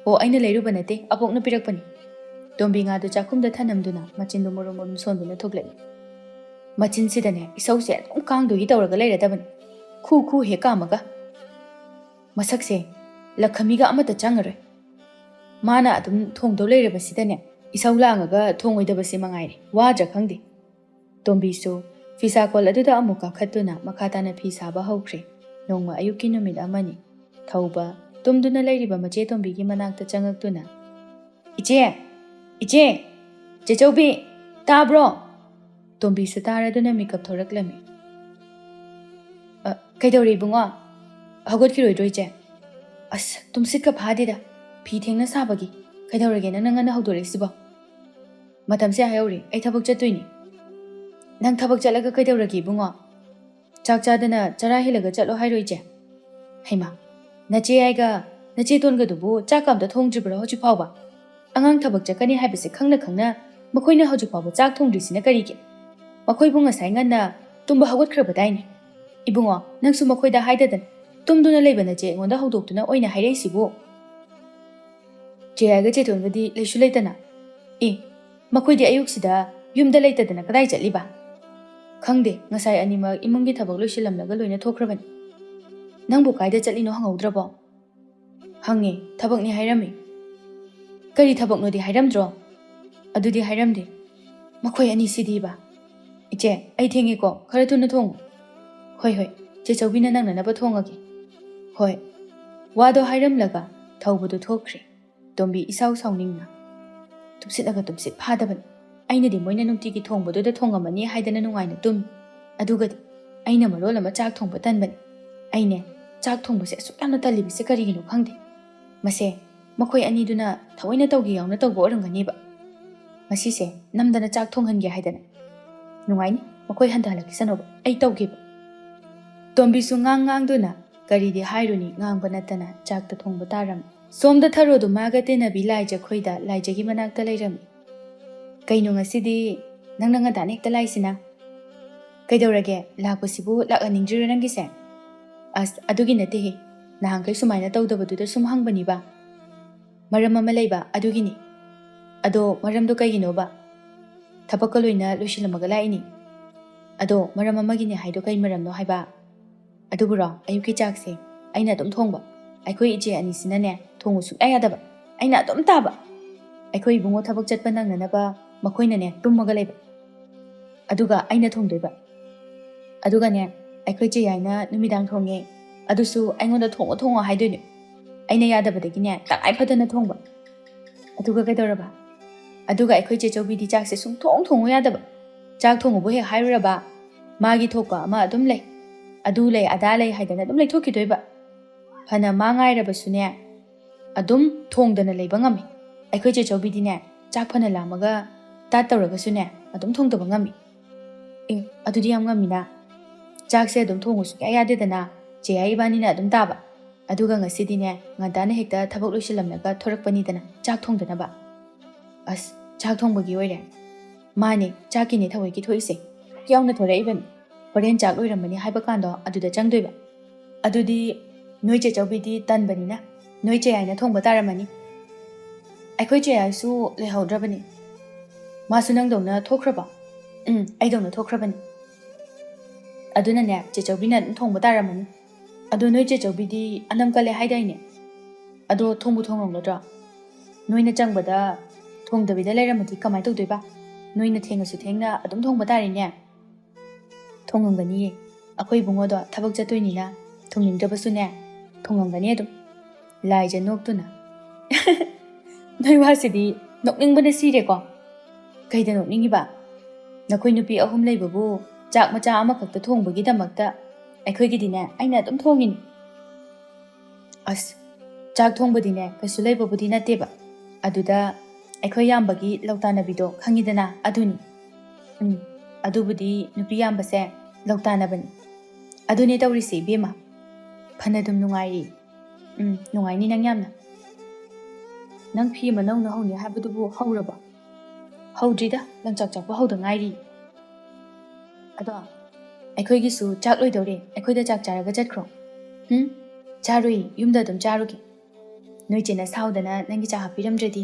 "ꯑꯣ, ꯑꯩꯅ ꯂꯩꯔꯨꯕ ꯅꯠꯇꯦ, ꯑꯕꯣꯛꯅ ꯄꯤꯔꯛꯄꯅꯤ꯫" ꯇꯣꯝꯕꯤ ꯉꯥꯗꯨ ꯆꯥꯛꯈꯨꯝꯗ ꯊꯅꯝꯗꯨꯅ ꯃꯆꯤꯟꯗꯨ ꯃꯨꯔꯨꯝ ꯃꯨꯔꯨꯝ ꯁꯣꯟꯗꯨꯅ ꯊꯣꯛꯂꯛꯏ꯫ ꯃꯆꯤꯟꯁꯤꯗꯅꯦ ꯏꯁꯧꯁꯦ ꯑꯗꯨꯝ ꯀꯥꯡꯗꯣꯏꯒꯤ ꯇꯧꯔꯒ ꯂꯩꯔꯗꯕꯅꯤ꯫ ꯈꯨ ꯈꯨ ꯍꯦꯛ ꯀꯥꯝꯃꯒ꯫ ꯃꯁꯛꯁꯦ ꯂꯈꯃꯤꯒ ꯑꯃꯠꯇ ꯆꯪꯉꯔꯣꯏ꯫ ꯃꯥꯅ ꯑꯗꯨꯝ ꯊꯣꯡꯗꯧ ꯂꯩꯔꯕꯁꯤꯗꯅꯦ, ꯏꯁꯧ ꯂꯥꯡꯉꯒ ꯊꯣꯡꯉꯣꯏꯗꯕꯁꯤ ꯃꯉꯥꯏꯔꯦ꯫ ꯋꯥꯗ꯭ꯔꯥ ꯈꯪꯗꯦ꯫ ꯇꯣꯝꯕꯤꯁꯨ ꯐꯤꯁꯥꯀꯣꯜ ꯑꯗꯨꯗ ꯑꯃꯨꯛ ꯀꯥꯈꯠꯇꯨꯅ ꯃꯈꯥ ꯇꯥꯅ ꯐꯤ ꯁꯥꯕ ꯍꯧꯈ꯭ꯔꯦ꯫ ꯅꯣꯡꯃ ꯑꯌꯨꯛꯀꯤ ꯅꯨꯃꯤꯠ ꯑꯃꯅꯤ꯫ ꯊꯧꯕ ꯇꯨꯝꯗꯨꯅ ꯂꯩꯔꯤꯕ ꯃꯆꯦ ꯇꯣꯝꯕꯤꯒꯤ ꯃꯅꯥꯛꯇ ꯆꯪꯉꯛꯇꯨꯅ, "ꯏꯆꯦ! ꯏꯆꯦ! ꯆꯦꯆꯧꯕꯤ! ꯇꯥꯕ꯭ꯔꯣ?" ꯇꯣꯝꯕꯤꯁꯨ ꯇꯥꯔꯗꯨꯅ ꯃꯤꯀꯞ ꯊꯣꯔꯛꯂꯝꯃꯤ꯫ "ꯑ, ꯀꯩꯗꯧꯔꯦ ꯏꯕꯨꯡꯉꯣ? ꯍꯧꯒꯠꯈꯤꯔꯣꯏꯗ꯭ꯔꯣ ꯏꯆꯦ?" "ꯑꯁ, ꯇꯨꯝꯁꯤꯠꯀ ꯐꯥꯗꯦꯗ꯫ ꯐꯤ ꯊꯦꯡꯅ ꯁꯥꯕꯒꯤ꯫ ꯀꯩꯗꯧꯔꯒꯦ ꯅꯪꯅ ꯉꯟꯅ ꯍꯧꯗꯣꯔꯛꯏꯁꯤꯕꯣ?" "ꯃꯇꯝꯁꯦ ꯍꯥꯏꯍꯧꯔꯦ, ꯑꯩ ꯊꯕꯛ ꯆꯠꯇꯣꯏꯅꯤ꯫" "ꯅꯪ ꯊꯕꯛ ꯆꯠꯂꯒ ꯀꯩꯗꯧꯔꯒꯦ ꯏꯕꯨꯡꯉꯣ? ꯆꯥꯛ ꯆꯥꯗꯅ ꯆꯔꯥ ꯍꯦꯜꯂꯒ ꯆꯠꯂꯣ ꯍꯥꯏꯔꯣ ꯏꯆꯦ?" "ꯍꯩꯃꯥ, ꯅꯆꯦ ꯍꯥꯏꯒ ꯅꯆꯦ ꯇꯣꯟꯒꯗꯨꯕꯨ ꯆꯥꯛꯀ ꯑꯝꯇ ꯊꯣꯡꯗ꯭ꯔꯤꯕ꯭ꯔꯣ ꯍꯧꯖꯤꯛ ꯐꯥꯎꯕ? ꯑꯉꯥꯡ ꯊꯕꯛ ꯆꯠꯀꯅꯤ ꯍꯥꯏꯕꯁꯦ ꯈꯪꯅ ꯈꯪꯅ ꯃꯈꯣꯏꯅ ꯍꯧꯖꯤꯛ ꯐꯥꯎꯕ ꯆꯥꯛ ꯊꯣꯡꯗ꯭ꯔꯤꯁꯤꯅ ꯀꯔꯤꯒꯤ? ꯃꯈꯣꯏꯕꯨ ꯉꯁꯥꯏ ꯉꯟꯅ ꯇꯨꯝꯕ ꯍꯧꯒꯠꯈ꯭ꯔꯕꯗꯥꯏꯅꯦ꯫ ꯏꯕꯨꯡꯉꯣ, ꯅꯪꯁꯨ ꯃꯈꯣꯏꯗ ꯍꯥꯏꯗꯗꯅ ꯇꯨꯝꯗꯨꯅ ꯂꯩꯕ ꯅꯆꯦ ꯑꯩꯉꯣꯟꯗ ꯍꯧꯗꯣꯛꯇꯨꯅ ꯑꯣꯏꯅ ꯍꯥꯏꯔꯛꯏꯁꯤꯕꯨ?" "ꯆꯦ ꯍꯥꯏꯒ ꯆꯦ ꯇꯣꯟꯒꯗꯤ ꯂꯩꯁꯨ ꯂꯩꯇꯅ꯫" "ꯑꯦ, ꯃꯈꯣꯏꯗꯤ ꯑꯌꯨꯛꯁꯤꯗ ꯌꯨꯝꯗ ꯂꯩꯇꯗꯅ ꯀꯗꯥꯏ ꯆꯠꯂꯤꯕ?" "ꯈꯪꯗꯦ, ꯉꯁꯥꯏ ꯑꯅꯤꯃꯛ ꯏꯃꯨꯡꯒꯤ ꯊꯕꯛ ꯂꯣꯏꯁꯤꯜꯂꯝꯂꯒ ꯂꯣꯏꯅ ꯊꯣꯛꯈ꯭ꯔꯕꯅꯤ꯫" "ꯅꯪꯕꯨ ꯀꯥꯏꯗ ꯆꯠꯂꯤꯅꯣ ꯍꯪꯍꯧꯗ꯭ꯔꯕꯣ?" "ꯍꯪꯉꯦ, ꯊꯕꯛꯅꯤ ꯍꯥꯏꯔꯝꯃꯤ꯫" "ꯀꯔꯤ ꯊꯕꯛꯅꯣꯗꯤ ꯍꯥꯏꯔꯝꯗ꯭ꯔꯣ?" "ꯑꯗꯨꯗꯤ ꯍꯥꯏꯔꯝꯗꯦ꯫" "ꯃꯈꯣꯏ ꯑꯅꯤꯁꯤꯗꯤꯕ꯫" "ꯏꯆꯦ, ꯑꯩ ꯊꯦꯡꯉꯦꯀꯣ, ꯈꯔ ꯊꯨꯅ ꯊꯣꯡꯉꯨ꯫" "ꯍꯣꯏ, ꯍꯣꯏ, ꯆꯦ ꯆꯧꯕꯤꯅ ꯅꯪꯅꯅꯕ ꯊꯣꯡꯉꯒꯦ꯫" "ꯍꯣꯏ꯫" ꯋꯥꯗꯣ ꯍꯥꯏꯔꯝꯂꯒ ꯊꯧꯕꯗꯨ ꯊꯣꯛꯈ꯭ꯔꯦ꯫ ꯇꯣꯝꯕꯤ ꯏꯁꯥꯎ ꯁꯥꯎꯅꯤꯡꯅ, "ꯇꯨꯝꯁꯤꯠꯂꯒ ꯇꯨꯝꯁꯤꯠ ꯐꯥꯗꯕꯅꯤ꯫ ꯑꯩꯅꯗꯤ ꯃꯣꯏꯅ ꯅꯨꯡꯇꯤꯒꯤ ꯊꯣꯡꯕꯗꯨꯗ ꯊꯣꯡꯉꯝꯃꯅꯤ ꯍꯥꯏꯗꯅ ꯅꯨꯡꯉꯥꯏꯅ ꯇꯨꯝꯃꯤ꯫ ꯑꯗꯨꯒꯗꯤ ꯑꯩꯅ ꯃꯔꯣꯜ ꯑꯃ ꯆꯥꯛ ꯊꯣꯡꯕ ꯇꯟꯕꯅꯤ꯫ ꯑꯩꯅꯦ, ꯆꯥꯛ ꯊꯣꯡꯕꯁꯦ ꯑꯁꯨꯛ ꯌꯥꯝꯅ ꯇꯜꯂꯤꯕꯁꯦ ꯀꯔꯤꯒꯤꯅꯣ ꯈꯪꯗꯦ꯫ ꯃꯁꯦ ꯃꯈꯣꯏ ꯑꯅꯤꯗꯨꯅ ꯊꯑꯣꯏꯅ ꯇꯧꯒꯦ ꯌꯥꯎꯅ ꯇꯧꯕ ꯑꯣꯏꯔꯝꯒꯅꯤꯕ꯫ ꯃꯁꯤꯁꯦ ꯅꯝꯗꯅ ꯆꯥꯛ ꯊꯣꯡꯍꯟꯒꯦ ꯍꯥꯏꯗꯅ꯫ ꯅꯨꯡꯉꯥꯏꯅꯤ, ꯃꯈꯣꯏ ꯍꯟꯊꯍꯜꯂꯛꯈꯤꯁꯅꯣꯕ, ꯑꯩ ꯇꯧꯒꯦꯕ꯫" ꯇꯣꯝꯕꯤꯁꯨ ꯉꯥꯡ ꯉꯥꯡꯗꯨꯅ ꯀꯔꯤꯗꯤ ꯍꯥꯏꯔꯨꯅꯤ, ꯉꯥꯡꯕ ꯅꯠꯇꯅ ꯆꯥꯛꯇ ꯊꯣꯡꯕ ꯇꯥꯔꯝꯃꯤ꯫ ꯁꯣꯝꯗ ꯊꯔꯣꯗꯨ ꯃꯥꯒ ꯇꯤꯟꯅꯕꯤ ꯂꯥꯏꯖ ꯈꯣꯏꯗ ꯂꯥꯏꯖꯒꯤ ꯃꯅꯥꯛꯇ ꯂꯩꯔꯝꯃꯤ꯫ "ꯀꯩꯅꯣ ꯉꯁꯤꯗꯤ ꯅꯪꯅ ꯉꯟꯇꯥꯅ ꯍꯦꯛꯇ ꯂꯥꯛꯏꯁꯤꯅ? ꯀꯩꯗꯧꯔꯒꯦ? ꯂꯥꯛꯄꯁꯤꯕꯨ ꯂꯥꯛꯍꯟꯅꯤꯡꯗ꯭ꯔꯤꯔꯣ ꯅꯪꯒꯤꯁꯦ?" "ꯑꯁ, ꯑꯗꯨꯒꯤ ꯅꯠꯇꯦꯍꯦ꯫ ꯅꯍꯥꯟꯈꯩ ꯁꯨꯃꯥꯏꯅ ꯇꯧꯗꯕꯗꯨꯗ ꯁꯨꯝ ꯍꯪꯕꯅꯤꯕ꯫ ꯃꯔꯝ ꯑꯃ ꯂꯩꯕ ꯑꯗꯨꯒꯤꯅꯤ꯫" "ꯑꯗꯣ ꯃꯔꯝꯗꯣ ꯀꯩꯒꯤꯅꯣꯕ? ꯊꯕꯛꯀ ꯂꯣꯏꯅ ꯂꯣꯏꯁꯤꯜꯂꯝꯃꯒ ꯂꯥꯛꯏꯅꯤ꯫" "ꯑꯗꯣ ꯃꯔꯝ ꯑꯃꯒꯤꯅꯦ ꯍꯥꯏꯗꯣ ꯀꯩ ꯃꯔꯝꯅꯣ ꯍꯥꯏꯕ?" "ꯑꯗꯨꯕꯨꯔꯣ, ꯑꯌꯨꯛꯀꯤ ꯆꯥꯛꯁꯦ ꯑꯩꯅ ꯑꯗꯨꯝ ꯊꯣꯡꯕ꯫ ꯑꯩꯈꯣꯏ ꯏꯆꯦ ꯑꯅꯤꯁꯤꯅꯅꯦ ꯊꯣꯡꯉꯨ ꯁꯨꯡꯌꯥ ꯌꯥꯗꯕ꯫ ꯑꯩꯅ ꯑꯗꯨꯝ ꯇꯥꯕ꯫ ꯑꯩꯈꯣꯏ ꯏꯕꯨꯡꯉꯣ ꯊꯕꯛ ꯆꯠꯄ ꯅꯪꯅꯅꯕ ꯃꯈꯣꯏꯅꯅꯦ ꯇꯨꯝꯃꯒ ꯂꯩꯕ꯫ ꯑꯗꯨꯒ ꯑꯩꯅ ꯊꯣꯡꯗꯣꯏꯕ꯫ ꯑꯗꯨꯒꯅꯦ, ꯑꯩꯈꯣꯏ ꯆꯦ ꯌꯥꯏꯅ ꯅꯨꯃꯤꯗꯥꯡ ꯊꯣꯡꯉꯦ꯫ ꯑꯗꯨꯁꯨ ꯑꯩꯉꯣꯟꯗ ꯊꯣꯡꯉꯣ ꯊꯣꯡꯉꯣ ꯍꯥꯏꯗꯣꯏꯅꯦ꯫ ꯑꯩꯅ ꯌꯥꯗꯕꯗꯒꯤꯅꯦ ꯇꯉꯥꯏ ꯐꯗꯅ ꯊꯣꯡꯕ꯫ ꯑꯗꯨꯒ ꯀꯩꯗꯧꯔꯕ? ꯑꯗꯨꯒ ꯑꯩꯈꯣꯏ ꯆꯦ ꯆꯧꯕꯤꯗꯤ ꯆꯥꯛꯁꯦ ꯁꯨꯡꯊꯣꯡ ꯊꯣꯡꯉꯨ ꯌꯥꯗꯕ꯫ ꯆꯥꯛ ꯊꯣꯡꯉꯨꯕꯨ ꯍꯦꯛ ꯍꯥꯏꯔꯨꯔꯕ, ꯃꯥꯒꯤ ꯊꯣꯛꯄ ꯑꯃ ꯑꯗꯨꯝ ꯂꯩ꯫ ꯑꯗꯨ ꯂꯩ, ꯑꯗꯥ ꯂꯩ ꯍꯥꯏꯗꯅ ꯑꯗꯨꯝ ꯂꯩꯊꯣꯛꯈꯤꯗꯣꯏꯕ꯫ ꯐꯅ ꯃꯥ ꯉꯥꯏꯔꯕꯁꯨꯅꯦ, ꯑꯗꯨꯝ ꯊꯣꯡꯗꯅ ꯂꯩꯕ ꯉꯝꯃꯤ꯫ ꯑꯩꯈꯣꯏ ꯆꯦ ꯆꯧꯕꯤꯗꯤꯅꯦ, ꯆꯥꯛ ꯐꯅ ꯂꯥꯝꯃꯒ ꯇꯥꯠ ꯇꯧꯔꯒꯁꯨꯅꯦ, ꯑꯗꯨꯝ ꯊꯣꯡꯗꯕ ꯉꯝꯃꯤ꯫ ꯑꯦ, ꯑꯗꯨꯗꯤ ꯌꯥꯝ ꯉꯝꯃꯤꯅ꯫ ꯆꯥꯛꯁꯦ ꯑꯗꯨꯝ ꯊꯣꯡꯉꯨ ꯁꯨꯡꯌꯥ ꯌꯥꯗꯦꯗꯅ, ꯆꯦ ꯌꯥꯏ ꯏꯕꯥꯅꯤꯅ ꯑꯗꯨꯝ ꯇꯥꯕ꯫ ꯑꯗꯨꯒ ꯉꯁꯤꯗꯤꯅꯦ, ꯉꯟꯇꯥꯅ ꯍꯦꯛꯇ ꯊꯕꯛ ꯂꯣꯏꯁꯤꯜꯂꯝꯂꯒ ꯊꯣꯔꯛꯄꯅꯤꯗꯅ, ꯆꯥꯛ ꯊꯣꯡꯗꯅꯕ꯫ ꯑꯁ, ꯆꯥꯛ ꯊꯣꯡꯕꯒꯤ ꯑꯣꯏꯔꯦ? ꯃꯥꯅꯦ, ꯆꯥꯛꯀꯤꯅꯦ ꯊꯑꯣꯏꯀꯤ ꯊꯣꯛꯏꯁꯦ꯫ ꯌꯥꯎꯅ ꯊꯣꯔꯛꯏꯕꯅꯤ꯫ ꯍꯣꯔꯦꯟ ꯆꯥꯛ ꯂꯣꯏꯔꯝꯃꯅꯤ ꯍꯥꯏꯕ ꯀꯥꯟꯗꯣ ꯑꯗꯨꯗ ꯆꯪꯗꯣꯏꯕ꯫ ꯑꯗꯨꯗꯤ ꯅꯣꯏ ꯆꯦ ꯆꯧꯕꯤꯗꯤ ꯇꯟꯕꯅꯤꯅ ꯅꯣꯏ ꯆꯦ ꯌꯥꯏꯅ ꯊꯣꯡꯕ ꯇꯥꯔꯝꯃꯅꯤ꯫ ꯑꯩꯈꯣꯏ ꯆꯦ ꯌꯥꯏꯁꯨ ꯂꯩꯍꯧꯗ꯭ꯔꯕꯅꯤ꯫ ꯃꯥꯁꯨ ꯅꯪꯗꯧꯅ ꯊꯣꯛꯈ꯭ꯔꯕꯣ? ꯎꯝ, ꯑꯩꯗꯧꯅ ꯊꯣꯛꯈ꯭ꯔꯕꯅꯤ꯫ ꯑꯗꯨꯅꯅꯦ, ꯆꯦ ꯆꯧꯕꯤꯅ ꯑꯗꯨꯝ ꯊꯣꯡꯕ ꯇꯥꯔꯝꯃꯅꯤ꯫ ꯑꯗꯣ ꯅꯣꯏ ꯆꯦ ꯆꯧꯕꯤꯗꯤ ꯑꯅꯝ ꯀꯜꯂꯦ ꯍꯥꯏꯗꯥꯏꯅꯦ? ꯑꯗꯣ ꯊꯣꯡꯕꯨ ꯊꯣꯡꯉꯝꯒꯗ꯭ꯔꯣ? ꯅꯣꯏꯅ ꯆꯪꯕꯗ ꯊꯣꯡꯗꯕꯤꯗ ꯂꯩꯔꯝꯃꯗꯤ ꯀꯃꯥꯏ ꯇꯧꯗꯣꯏꯕ? ꯅꯣꯏꯅ ꯊꯦꯡꯉꯁꯨ ꯊꯦꯡꯅ ꯑꯗꯨꯝ ꯊꯣꯡꯕ ꯇꯥꯔꯦꯅꯦ꯫ ꯊꯣꯡꯉꯝꯒꯅꯤꯌꯦ꯫ ꯑꯩꯈꯣꯏ ꯏꯕꯨꯡꯉꯣꯗꯣ ꯊꯕꯛ ꯆꯠꯇꯣꯏꯅꯤꯅ ꯊꯣꯡꯅꯤꯡꯗ꯭ꯔꯕꯁꯨꯅꯦ, ꯊꯣꯡꯉꯝꯒꯅꯤ ꯑꯗꯨꯝ꯫ ꯂꯥꯏꯖ ꯅꯣꯛꯇꯨꯅ, "ꯅꯣꯏ ꯋꯥꯁꯤꯗꯤ ꯅꯣꯛꯅꯤꯡꯕꯅ ꯁꯤꯔꯦꯀꯣ꯫ ꯀꯩꯗ ꯅꯣꯛꯅꯤꯡꯉꯤꯕ? ꯅꯈꯣꯏ ꯅꯨꯄꯤ ꯑꯍꯨꯝ ꯂꯩꯕꯕꯨ ꯆꯥꯛ ꯃꯆꯥ ꯑꯃꯈꯛꯇ ꯊꯣꯡꯕꯒꯤꯗꯃꯛꯇ ꯑꯩꯈꯣꯏꯒꯤꯗꯤꯅꯦ, ꯑꯩꯅ ꯑꯗꯨꯝ ꯊꯣꯡꯉꯤꯅꯤ꯫" ꯑꯁ, ꯆꯥꯛ ꯊꯣꯡꯕꯗꯤꯅꯦ, ꯀꯩꯁꯨ ꯂꯩꯕꯕꯨꯗꯤ ꯅꯠꯇꯦꯕ꯫ ꯑꯗꯨꯗ ꯑꯩꯈꯣꯏ ꯌꯥꯝꯕꯒꯤ ꯂꯧꯇꯥꯟꯅꯕꯤꯗꯣ ꯈꯪꯉꯤꯗꯅ, ꯑꯗꯨꯅꯤ꯫ ꯎꯝ, ꯑꯗꯨꯕꯨꯗꯤ ꯅꯨꯄꯤ ꯌꯥꯝꯕꯁꯦ ꯂꯧꯇꯥꯟꯅꯕꯅꯤ꯫ ꯑꯗꯨꯅꯦ ꯇꯧꯔꯤꯁꯦ, ꯏꯕꯦꯝꯃ꯫ ꯐꯅꯗꯨꯝ ꯅꯨꯡꯉꯥꯏꯔꯤ꯫ ꯎꯝ, ꯅꯨꯡꯉꯥꯏꯅꯤ ꯅꯪ ꯌꯥꯝꯅ꯫ ꯅꯪ ꯐꯤ ꯑꯃ ꯅꯧꯅ ꯍꯧꯅꯤ ꯍꯥꯏꯕꯗꯨꯕꯨ ꯍꯧꯔꯕꯣ? ꯍꯧꯗ꯭ꯔꯤꯗ, ꯂꯪꯆꯥꯛ ꯆꯥꯛꯄ ꯍꯧꯗ ꯉꯥꯏꯔꯤ꯫ ꯑꯗꯣ, ꯑꯩꯈꯣꯏꯒꯤꯁꯨ ꯆꯥꯛ ꯂꯣꯏꯗꯧꯔꯦ, ꯑꯩꯈꯣꯏꯗ ꯆꯥꯛ ꯆꯥꯔꯒ ꯆꯠꯈ꯭ꯔꯣ꯫ ꯎꯝ, ꯆꯥꯔꯨꯏ, ꯌꯨꯝꯗ ꯑꯗꯨꯝ ꯆꯥꯔꯨꯒꯦ꯫ ꯅꯣꯏ ꯆꯦꯅ ꯁꯥꯎꯗꯅ ꯅꯪꯒꯤ ꯆꯥ ꯍꯥꯞꯄꯤꯔꯝꯗ꯭ꯔꯗꯤ?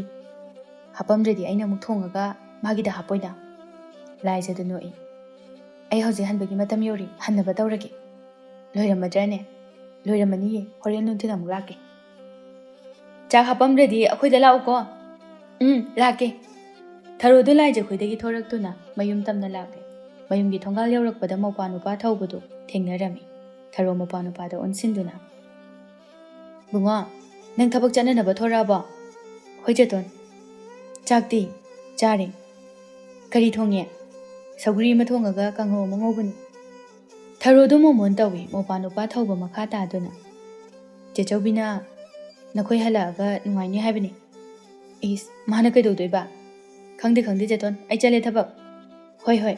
ꯍꯥꯞꯄꯝꯗ꯭ꯔꯗꯤ ꯑꯩꯅ ꯑꯃꯨꯛ ꯊꯣꯡꯉꯒ ꯃꯥꯒꯤꯗ ꯍꯥꯞꯄꯣꯏꯗ꯫ ꯂꯥꯏꯖꯗ ꯅꯣꯛꯏ꯫ ꯑꯩ ꯍꯧꯖꯤꯛ ꯍꯟꯕꯒꯤ ꯃꯇꯝ ꯌꯧꯔꯦ, ꯍꯟꯅꯕ ꯇꯧꯔꯒꯦ꯫ ꯂꯣꯏꯔꯝꯃꯗ꯭ꯔꯅꯦ? ꯂꯣꯏꯔꯝꯃꯅꯤꯌꯦ, ꯍꯣꯔꯦꯟ ꯅꯨꯡꯊꯤꯜ ꯑꯃꯨꯛ ꯂꯥꯛꯀꯦ꯫ ꯆꯥꯛ ꯍꯥꯞꯄꯝꯗ꯭ꯔꯗꯤ ꯑꯩꯈꯣꯏꯗ ꯂꯥꯛꯎꯀꯣ꯫ ꯎꯝ, ꯂꯥꯛꯀꯦ꯫ ꯊꯔꯣꯗꯨ ꯂꯥꯏꯖꯈꯣꯏꯗꯒꯤ ꯊꯣꯔꯛꯇꯨꯅ ꯃꯌꯨꯝ ꯇꯝꯅ ꯂꯥꯛꯂꯦ꯫ ꯃꯌꯨꯝꯒꯤ ꯊꯣꯡꯒꯥꯜ ꯌꯧꯔꯛꯄꯗ ꯃꯧꯄ꯭ꯋꯥ ꯅꯨꯄꯥ ꯊꯧꯕꯗꯨ ꯊꯦꯡꯅꯔꯝꯃꯤ꯫ ꯊꯔꯣ ꯃꯧꯄ꯭ꯋꯥ ꯅꯨꯄꯥꯗ ꯑꯣꯟꯁꯤꯟꯗꯨꯅ, "ꯕꯨꯡꯉꯣ, ꯅꯪ ꯊꯕꯛ ꯆꯠꯅꯅꯕ ꯊꯣꯔꯛꯑꯕꯣ?" "ꯍꯣꯏ ꯆꯦꯇꯣꯟ꯫" "ꯆꯥꯛꯇꯤ?" "ꯆꯥꯔꯦ꯫" "ꯀꯔꯤ ꯊꯣꯡꯉꯦ?" "ꯁꯧꯒ꯭ꯔꯤ ꯑꯃ ꯊꯣꯡꯉꯒ ꯀꯥꯡꯍꯧ ꯑꯃ ꯉꯧꯕꯅꯤ꯫" ꯊꯔꯣꯗꯨ ꯃꯣꯃꯣꯟ ꯇꯧꯏ꯫ ꯃꯧꯄ꯭ꯋꯥ ꯅꯨꯄꯥ ꯊꯧꯕ ꯃꯈꯥ ꯇꯥꯗꯨꯅ, "ꯆꯦꯆꯧꯕꯤꯅ ꯅꯈꯣꯏ ꯍꯜꯂꯛꯑꯒ ꯅꯨꯡꯉꯥꯏꯅꯤ ꯍꯥꯏꯕꯅꯤ꯫" "ꯏꯁ, ꯃꯥꯅ ꯀꯩꯗꯧꯗꯣꯏꯕ?" "ꯈꯪꯗꯦ, ꯈꯪꯗꯦ ꯆꯦꯇꯣꯟ, ꯑꯩ ꯆꯠꯂꯦ ꯊꯕꯛ꯫" "ꯍꯣꯏ, ꯍꯣꯏ꯫"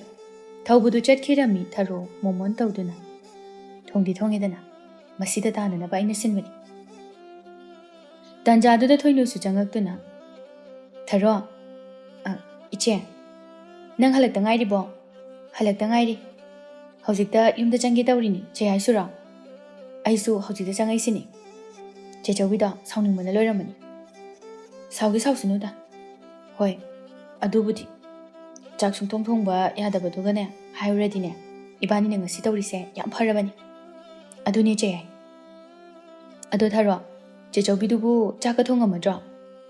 ꯊꯧꯕꯗꯨ ꯆꯠꯈꯤꯔꯝꯃꯤ ꯊꯔꯣ ꯃꯣꯃꯣꯟ ꯇꯧꯗꯨꯅ꯫ "ꯊꯣꯡꯗꯤ ꯊꯣꯡꯉꯦꯗꯅ, ꯃꯁꯤꯗ ꯇꯥꯅꯅꯕ ꯑꯩꯅ ꯁꯤꯟꯕꯅꯤ꯫" ꯇꯥꯟꯖꯥꯗꯨꯗ ꯊꯣꯏꯅꯨꯁꯨ ꯆꯪꯉꯛꯇꯨꯅ, "ꯊꯔꯣ, ꯑ, ꯏꯆꯦ, ꯅꯪ ꯍꯜꯂꯛꯇ ꯉꯥꯏꯔꯤꯕꯣ?" "ꯍꯜꯂꯛꯇ ꯉꯥꯏꯔꯤ꯫ ꯍꯧꯖꯤꯛꯇ ꯌꯨꯝꯗ ꯆꯪꯒꯦ ꯇꯧꯔꯤꯅꯤ, ꯆꯦ ꯍꯥꯏꯁꯨꯔꯣ?" "ꯑꯩꯁꯨ ꯍꯧꯖꯤꯛꯇ ꯆꯪꯉꯛꯏꯁꯤꯅꯤ꯫" ꯆꯦꯆꯧꯕꯤꯗꯣ ꯁꯥꯎꯅꯤꯡꯕꯅ ꯂꯣꯏꯔꯝꯃꯅꯤ꯫ "ꯁꯥꯎꯒꯦ ꯁꯥꯎꯁꯅꯨꯗ꯫ ꯍꯣꯏ, ꯑꯗꯨꯕꯨꯗꯤ ꯆꯥꯛ ꯁꯨꯡꯊꯣꯡ ꯊꯣꯡꯕ ꯌꯥꯗꯕꯗꯨꯒꯅꯦ ꯍꯥꯏꯔꯨꯔꯗꯤꯅꯦ, ꯏꯕꯥꯅꯤꯅ ꯉꯁꯤ ꯇꯧꯔꯤꯁꯦ ꯌꯥꯝ ꯐꯔꯕꯅꯤ꯫" "ꯑꯗꯨꯅꯦ ꯆꯦ ꯌꯥꯏ꯫ ꯑꯗꯣ ꯊꯔꯣ, ꯆꯦꯆꯧꯕꯤꯗꯨꯕꯨ ꯆꯥꯛꯀ ꯊꯣꯡꯉꯝꯃꯗ꯭ꯔꯣ?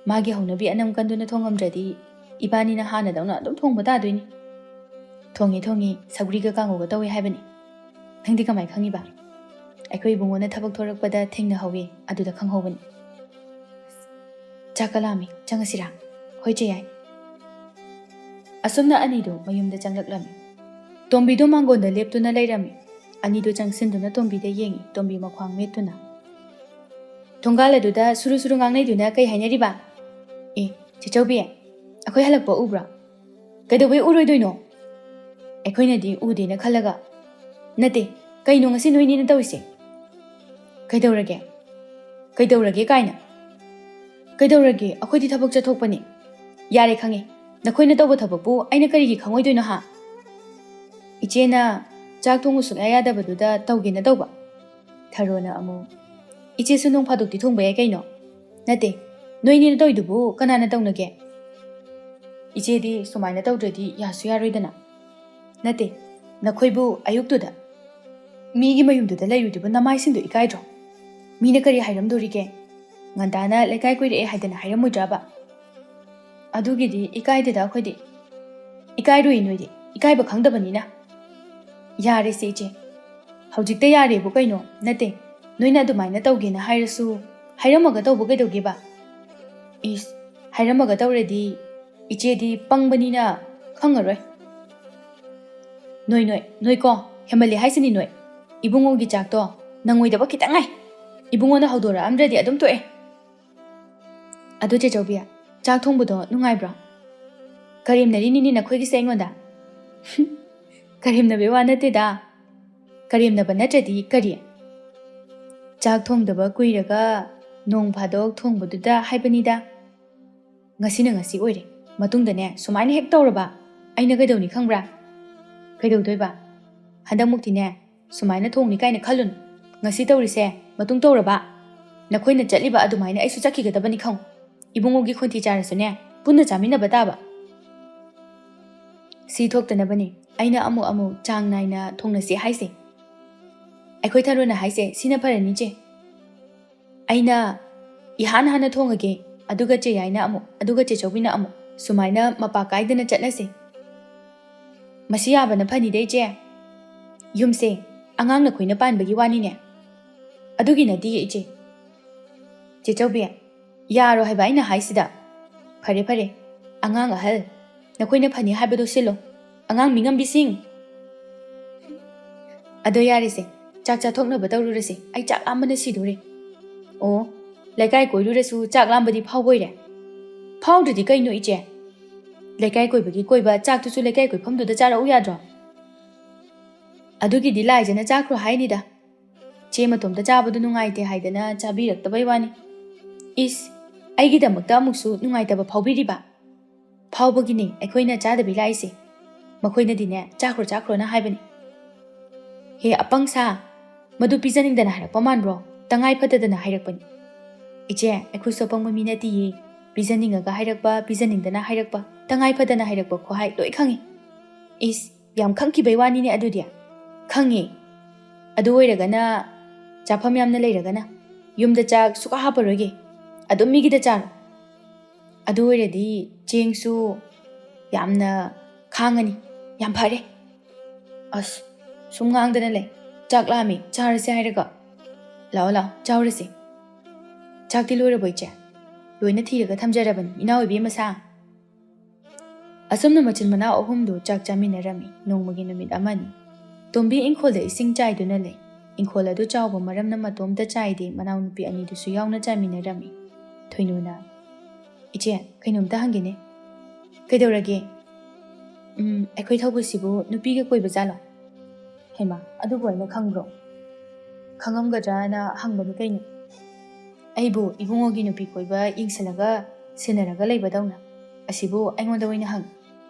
ꯃꯥꯒꯤ ꯍꯧꯅꯕꯤ ꯑꯅꯝ ꯀꯟꯗꯨꯅ ꯊꯣꯡꯉꯝꯗ꯭ꯔꯗꯤ ꯏꯕꯥꯅꯤꯅ ꯍꯥꯟꯅꯗꯧꯅ ꯑꯗꯨꯝ ꯊꯣꯡꯕ ꯇꯥꯗꯣꯏꯅꯤ꯫" "ꯊꯣꯡꯉꯤ, ꯊꯣꯡꯉꯤ, ꯁꯧꯒ꯭ꯔꯤꯒ ꯀꯥꯡꯉꯧꯒ ꯇꯧꯏ ꯍꯥꯏꯕꯅꯤ꯫" "ꯅꯪꯗꯤ ꯀꯃꯥꯏ ꯈꯪꯉꯤꯕ?" "ꯑꯩꯈꯣꯏ ꯏꯕꯨꯡꯉꯣꯅ ꯊꯕꯛ ꯊꯣꯔꯛꯄꯗ ꯊꯦꯡꯅꯍꯧꯋꯤ, ꯑꯗꯨꯗ ꯈꯪꯍꯧꯕꯅꯤ꯫" "ꯆꯥꯛꯀ ꯂꯥꯝꯃꯤ, ꯆꯪꯉꯁꯤꯔꯥ?" "ꯍꯣꯏ ꯆꯦ ꯌꯥꯏ꯫" ꯑꯁꯨꯝꯅ ꯑꯅꯤꯗꯨ ꯃꯌꯨꯝꯗ ꯆꯪꯂꯛꯂꯝꯃꯤ꯫ ꯇꯣꯝꯕꯤꯗꯨ ꯃꯥꯡꯒꯣꯟꯗ ꯂꯦꯞꯇꯨꯅ ꯂꯩꯔꯝꯃꯤ꯫ ꯑꯅꯤꯗꯨ ꯆꯪꯁꯤꯟꯗꯨꯅ ꯇꯣꯝꯕꯤꯗ ꯌꯦꯡꯉꯤ, ꯇꯣꯝꯕꯤ ꯃꯈ꯭ꯋꯥꯡ ꯃꯦꯠꯇꯨꯅ꯫ "ꯊꯣꯡꯒꯥꯜ ꯑꯗꯨꯗ ꯁꯨꯔꯨ ꯁꯨꯔꯨ ꯉꯥꯡꯅꯩꯗꯨꯅ ꯀꯩ ꯍꯥꯏꯅꯔꯤꯕ?" "ꯑꯦ, ꯆꯦꯆꯧꯕꯤ, ꯑꯩꯈꯣꯏ ꯍꯜꯂꯛꯄ ꯎꯕ꯭ꯔꯥ?" "ꯀꯩꯗꯧꯕꯩ ꯎꯔꯣꯏꯗꯣꯏꯅꯣ? ꯑꯩꯈꯣꯏꯅꯗꯤ ꯎꯗꯦꯅ ꯈꯜꯂꯒ꯫" "ꯅꯠꯇꯦ, ꯀꯩꯅꯣ ꯉꯁꯤ ꯅꯣꯏꯅꯤꯅ ꯇꯧꯔꯤꯁꯦ?" "ꯀꯩꯗꯧꯔꯒꯦ? ꯀꯩꯗꯧꯔꯒꯦ ꯀꯥꯏꯅ? ꯀꯩꯗꯧꯔꯒꯦ? ꯑꯩꯈꯣꯏꯗꯤ ꯊꯕꯛ ꯆꯠꯊꯣꯛꯄꯅꯤ꯫ ꯌꯥꯔꯦ, ꯈꯪꯉꯦ꯫ ꯅꯈꯣꯏꯅ ꯇꯧꯕ ꯊꯕꯛꯄꯨ ꯑꯩꯅ ꯀꯔꯤꯒꯤ ꯈꯪꯉꯣꯏꯗꯣꯏꯅꯣ, ꯍꯥ?" ꯏꯆꯦꯅ ꯆꯥꯛ ꯊꯣꯡꯕ ꯁꯨꯡꯌꯥ ꯌꯥꯗꯕꯗꯨꯗ ꯇꯧꯒꯦꯅ ꯇꯧꯕ꯫ ꯊꯔꯣꯅ ꯑꯃꯨꯛ, "ꯏꯆꯦꯁꯨ ꯅꯣꯡ ꯐꯥꯗꯣꯛꯇꯤ ꯊꯣꯡꯕ ꯌꯥꯏ ꯀꯩꯅꯣ? ꯅꯠꯇꯦ, ꯅꯣꯏꯅꯤꯅ ꯇꯧꯏꯗꯨꯕꯨ ꯀꯅꯥꯅ ꯇꯧꯅꯒꯦ? ꯏꯆꯦꯗꯤ ꯁꯨꯃꯥꯏꯅ ꯇꯧꯗ꯭ꯔꯗꯤ ꯌꯥꯁꯨ ꯌꯥꯔꯣꯏꯗꯅ꯫ ꯅꯠꯇꯦ, ꯅꯈꯣꯏꯕꯨ ꯑꯌꯨꯛꯇꯨꯗ ꯃꯤꯒꯤ ꯃꯌꯨꯝꯗꯨꯗ ꯂꯩꯔꯨꯏꯗꯨꯕꯨ ꯅꯃꯥꯏꯁꯤꯡꯗꯣ ꯏꯀꯥꯏꯗ꯭ꯔꯣ? ꯃꯤꯅ ꯀꯔꯤ ꯍꯥꯏꯔꯝꯗꯣꯔꯤꯒꯦ? ꯉꯟꯇꯥꯅ ꯂꯩꯀꯥꯏ ꯀꯣꯏꯔꯛꯑꯦ ꯍꯥꯏꯗꯅ ꯍꯥꯏꯔꯝꯃꯣꯏꯗ꯭ꯔꯕ?" "ꯑꯗꯨꯒꯤꯗꯤ ꯏꯀꯥꯏꯗꯦꯗ ꯑꯩꯈꯣꯏꯗꯤ꯫ ꯏꯀꯥꯏꯔꯨꯏ ꯅꯣꯏꯗꯤ, ꯏꯀꯥꯏꯕ ꯈꯪꯗꯕꯅꯤꯅ꯫" "ꯌꯥꯔꯦꯁꯦ ꯏꯆꯦ, ꯍꯧꯖꯤꯛꯇ ꯌꯥꯔꯦꯕꯨ ꯀꯩꯅꯣ? ꯅꯠꯇꯦ, ꯅꯣꯏꯅ ꯑꯗꯨꯃꯥꯏꯅ ꯇꯧꯒꯦꯅ ꯍꯥꯏꯔꯁꯨ ꯍꯥꯏꯔꯝꯃꯒ ꯇꯧꯕ ꯀꯩꯗꯧꯒꯦꯕ? ꯏꯁ, ꯍꯥꯏꯔꯝꯃꯒ ꯇꯧꯔꯗꯤ ꯏꯆꯦꯗꯤ ꯄꯪꯕꯅꯤꯅ ꯈꯪꯉꯔꯣꯏ꯫" "ꯅꯣꯏ, ꯅꯣꯏ, ꯅꯣꯏꯀꯣ, ꯍꯦꯟꯃꯜꯂꯦ ꯍꯥꯏꯁꯤꯅꯤ ꯅꯣꯏ꯫ ꯏꯕꯨꯡꯉꯣꯒꯤ ꯆꯥꯛꯇꯣ ꯅꯪꯉꯣꯏꯗꯕ ꯈꯤꯇꯪ ꯉꯥꯏ꯫ ꯏꯕꯨꯡꯉꯣꯅ ꯍꯧꯗꯣꯔꯛꯑꯝꯗ꯭ꯔꯗꯤ ꯑꯗꯨꯝ ꯇꯣꯛꯑꯦ꯫" "ꯑꯗꯨ ꯆꯦꯆꯧꯕꯤ, ꯆꯥꯛ ꯊꯣꯡꯕꯗꯣ ꯅꯨꯡꯉꯥꯏꯕ꯭ꯔꯣ? ꯀꯔꯦꯝꯅꯔꯤꯅꯤꯅꯦ ꯅꯈꯣꯏꯒꯤꯁꯦ ꯑꯩꯉꯣꯟꯗ?" "ꯀꯔꯦꯝꯅꯕꯩ ꯋꯥ ꯅꯠꯇꯦꯗ꯫" "ꯀꯔꯦꯝꯅꯕ ꯅꯠꯇ꯭ꯔꯗꯤ ꯀꯔꯤ?" "ꯆꯥꯛ ꯊꯣꯡꯗꯕ ꯀꯨꯏꯔꯒ ꯅꯣꯡ ꯐꯥꯗꯣꯛ ꯊꯣꯡꯕꯗꯨꯗ ꯍꯥꯏꯕꯅꯤꯗ꯫ ꯉꯁꯤꯅ ꯉꯁꯤ ꯑꯣꯏꯔꯦ, ꯃꯇꯨꯡꯗꯅꯦ ꯁꯨꯃꯥꯏꯅ ꯍꯦꯛ ꯇꯧꯔꯕ ꯑꯩꯅ ꯀꯩꯗꯧꯅꯤ ꯈꯪꯕ꯭ꯔꯥ?" "ꯀꯩꯗꯧꯗꯣꯏꯕ?" "ꯍꯟꯗꯛꯃꯨꯛꯇꯤꯅꯦ ꯁꯨꯃꯥꯏꯅ ꯊꯣꯡꯅꯤ ꯀꯥꯏꯅ ꯈꯜꯂꯨꯅꯨ꯫ ꯉꯁꯤ ꯇꯧꯔꯤꯁꯦ ꯃꯇꯨꯡ ꯇꯧꯔꯕ ꯅꯈꯣꯏꯅ ꯆꯠꯂꯤꯕ ꯑꯗꯨꯃꯥꯏꯅ ꯑꯩꯁꯨ ꯆꯠꯈꯤꯒꯗꯕꯅꯤ ꯈꯪꯉꯨ꯫ ꯏꯕꯨꯡꯉꯣꯒꯤ ꯈꯣꯟꯊꯤ ꯆꯥꯔꯁꯨꯅꯦ ꯄꯨꯟꯅ ꯆꯥꯃꯤꯟꯅꯕ ꯇꯥꯕ꯫" "ꯁꯤ ꯊꯣꯛꯇꯅꯕꯅꯤ ꯑꯩꯅ ꯑꯃꯨꯛ ꯑꯃꯨꯛ ꯆꯥꯡ ꯅꯥꯏꯅ ꯊꯣꯡꯅꯁꯤ ꯍꯥꯏꯁꯦ꯫ ꯑꯩꯈꯣꯏ ꯊꯔꯣꯅ ꯍꯥꯏꯁꯦ ꯁꯤꯅ ꯐꯔꯅꯤ ꯆꯦ꯫ ꯑꯩꯅ ꯏꯍꯥꯟ ꯍꯥꯟꯅ ꯊꯣꯡꯉꯒꯦ, ꯑꯗꯨꯒ ꯆꯦ ꯌꯥꯏꯅ ꯑꯃꯨꯛ, ꯑꯗꯨꯒ ꯆꯦ ꯆꯧꯕꯤꯅ ꯑꯃꯨꯛ, ꯁꯨꯃꯥꯏꯅ ꯃꯄꯥ ꯀꯥꯏꯗꯅ ꯆꯠꯅꯁꯦ꯫ ꯃꯁꯤ ꯌꯥꯕꯅ ꯐꯅꯤꯗ ꯏꯆꯦ꯫ ꯌꯨꯝꯁꯦ ꯑꯉꯥꯡ ꯅꯈꯣꯏꯅ ꯄꯥꯟꯕꯒꯤ ꯋꯥꯅꯤꯅꯦ꯫ ꯑꯗꯨꯒꯤ ꯅꯠꯇꯤꯌꯦ ꯏꯆꯦ꯫" "ꯆꯦ ꯆꯧꯕꯤ, ꯌꯥꯔꯣ ꯍꯥꯏꯕ ꯑꯩꯅ ꯍꯥꯏꯁꯤꯗ꯫" "ꯐꯔꯦ ꯐꯔꯦ, ꯑꯉꯥꯡ ꯑꯍꯜ, ꯅꯈꯣꯏꯅ ꯐꯅꯤ ꯍꯥꯏꯕꯗꯣ ꯁꯤꯜꯂꯣ꯫ ꯑꯉꯥꯡ ꯃꯤꯉꯝꯕꯤꯁꯤꯡ!" "ꯑꯗꯣ ꯌꯥꯔꯦꯁꯦ, ꯆꯥꯛ ꯆꯥꯊꯣꯛꯅꯕ ꯇꯧꯔꯨꯔꯁꯦ, ꯑꯩ ꯆꯥꯛ ꯂꯥꯝꯕꯅ ꯁꯤꯗꯣꯔꯦ꯫" "ꯑꯣ, ꯂꯩꯀꯥꯏ ꯀꯣꯏꯔꯨꯔꯁꯨ ꯆꯥꯛ ꯂꯥꯝꯕꯗꯤ ꯐꯥꯎꯕꯣꯏꯔꯦ?" "ꯐꯥꯎꯗ꯭ꯔꯗꯤ ꯀꯩꯅꯣ ꯏꯆꯦ? ꯂꯩꯀꯥꯏ ꯀꯣꯏꯕꯒꯤ ꯀꯣꯏꯕ, ꯆꯥꯛꯇꯨꯁꯨ ꯂꯩꯀꯥꯏ ꯀꯣꯏꯐꯝꯗꯨꯗ ꯆꯥꯔꯛꯎ ꯌꯥꯗ꯭ꯔꯣ?" "ꯑꯗꯨꯒꯤꯗꯤ ꯂꯥꯏꯖꯅ ꯆꯥꯈ꯭ꯔꯣ ꯍꯥꯏꯅꯤꯗ꯫" ꯆꯦ ꯃꯇꯣꯝꯇ ꯆꯥꯕꯗꯨ ꯅꯨꯡꯉꯥꯏꯇꯦ ꯍꯥꯏꯗꯅ ꯆꯥꯕꯤꯔꯛꯇꯕꯩ ꯋꯥꯅꯤ꯫ ꯏꯁ, ꯑꯩꯒꯤꯗꯃꯛꯇ ꯑꯃꯨꯛꯁꯨ ꯅꯨꯡꯉꯥꯏꯇꯕ ꯐꯥꯎꯕꯤꯔꯤꯕ? ꯐꯥꯎꯕꯒꯤꯅꯦ ꯑꯩꯈꯣꯏꯅ ꯆꯥꯗꯕꯤ ꯂꯥꯛꯏꯁꯦ꯫ ꯃꯈꯣꯏꯅꯗꯤꯅꯦ, "ꯆꯥꯈ꯭ꯔꯣ, ꯆꯥꯈ꯭ꯔꯣꯅ" ꯍꯥꯏꯕꯅꯤ꯫ ꯍꯦ ꯑꯄꯪ ꯁꯥ, ꯃꯗꯨ ꯄꯤꯖꯅꯤꯡꯗꯅ ꯍꯥꯏꯔꯛꯄ ꯃꯥꯟꯕ꯭ꯔꯣ? ꯇꯉꯥꯏ ꯐꯗꯗꯅ ꯍꯥꯏꯔꯛꯄꯅꯤ꯫ ꯏꯆꯦ, ꯑꯩꯈꯣꯏꯁꯨ ꯑꯄꯪꯕ ꯃꯤ ꯅꯠꯇꯤꯌꯦ꯫ ꯄꯤꯖꯅꯤꯡꯉꯒ ꯍꯥꯏꯔꯛꯄ, ꯄꯤꯖꯅꯤꯡꯗꯅ ꯍꯥꯏꯔꯛꯄ, ꯇꯉꯥꯏ ꯐꯗꯅ ꯍꯥꯏꯔꯛꯄ ꯈꯣꯍꯥꯏ ꯂꯣꯏ ꯈꯪꯉꯤ꯫ ꯏꯁ, ꯌꯥꯝ ꯈꯪꯈꯤꯕꯩ ꯋꯥꯅꯤꯅꯦ ꯑꯗꯨꯗꯤ꯫ ꯈꯪꯉꯦ꯫ ꯑꯗꯨ ꯑꯣꯏꯔꯒꯅ, ꯆꯥꯐꯝ ꯌꯥꯝꯅ ꯂꯩꯔꯒꯅ, ꯌꯨꯝꯗ ꯆꯥꯛ ꯁꯨꯛꯍꯥꯞ ꯍꯥꯞꯄꯔꯣꯏꯒꯦ꯫ ꯑꯗꯨꯝ ꯃꯤꯒꯤꯗ ꯆꯥꯔꯣ꯫ ꯑꯗꯨ ꯑꯣꯏꯔꯗꯤ ꯆꯦꯡꯁꯨ ꯌꯥꯝꯅ ꯈꯥꯡꯉꯅꯤ꯫ ꯌꯥꯝ ꯐꯔꯦ꯫ ꯑꯁ, ꯁꯨꯝ ꯉꯥꯡꯗꯅ ꯂꯩ꯫ ꯆꯥꯛ ꯂꯥꯝꯃꯤ, ꯆꯥꯔꯁꯦ ꯍꯥꯏꯔꯒ꯫ ꯂꯥꯛꯑꯣ, ꯂꯥꯛꯑꯣ, ꯆꯥꯎꯔꯁꯦ꯫ ꯆꯥꯛꯇꯤ ꯂꯣꯏꯔꯕꯣ, ꯏꯆꯦ? ꯂꯣꯏꯅ ꯊꯤꯔꯒ ꯊꯝꯖꯔꯕꯅꯤ, ꯏꯅꯥꯎ ꯏꯕꯦꯝꯃ ꯁꯥ꯫ ꯑꯁꯨꯝꯅ ꯃꯆꯤꯟ ꯃꯅꯥꯎ ꯑꯍꯨꯝꯗꯨ ꯆꯥꯛ ꯆꯥꯃꯤꯟꯅꯔꯝꯃꯤ꯫ ꯅꯣꯡꯃꯒꯤ ꯅꯨꯃꯤꯠ ꯑꯃꯅꯤ꯫ ꯇꯣꯝꯕꯤ ꯏꯪꯈꯣꯜꯗ ꯏꯁꯤꯡ ꯆꯥꯏꯗꯨꯅ ꯂꯩ꯫ ꯏꯪꯈꯣꯜ ꯑꯗꯨ ꯆꯥꯎꯕ ꯃꯔꯝꯅ ꯃꯇꯣꯝꯇ ꯆꯥꯏꯗꯦ, ꯃꯅꯥꯎꯅꯨꯄꯤ ꯑꯅꯤꯗꯨꯁꯨ ꯌꯥꯎꯅ ꯆꯥꯃꯤꯟꯅꯔꯝꯃꯤ꯫ ꯊꯣꯏꯅꯨꯅ, "ꯏꯆꯦ, ꯀꯩꯅꯣꯝꯇ ꯍꯪꯒꯦꯅꯦ꯫" "ꯀꯩꯗꯧꯔꯒꯦ?" "ꯎꯝ, ꯑꯩꯈꯣꯏ ꯊꯧꯕꯁꯤꯕꯨ ꯅꯨꯄꯤꯒ ꯀꯣꯏꯕ ꯖꯥꯠꯂꯣ?" "ꯍꯩꯃꯥ, ꯑꯗꯨꯕꯨ ꯑꯩꯅ ꯈꯪꯕ꯭ꯔꯣ?" "ꯈꯪꯉꯝꯒꯗ꯭ꯔꯅ ꯍꯪꯕꯅꯤ ꯀꯩꯅꯣ꯫ ꯑꯩꯕꯨ ꯏꯕꯨꯡꯉꯣꯒꯤ ꯅꯨꯄꯤ ꯀꯣꯏꯕ ꯌꯦꯡꯁꯤꯜꯂꯒ ꯁꯤꯟꯅꯔꯒ ꯂꯩꯕꯗꯧꯅ꯫ ꯑꯁꯤꯕꯨ ꯑꯩꯉꯣꯟꯗ ꯑꯣꯏꯅ ꯍꯪ꯫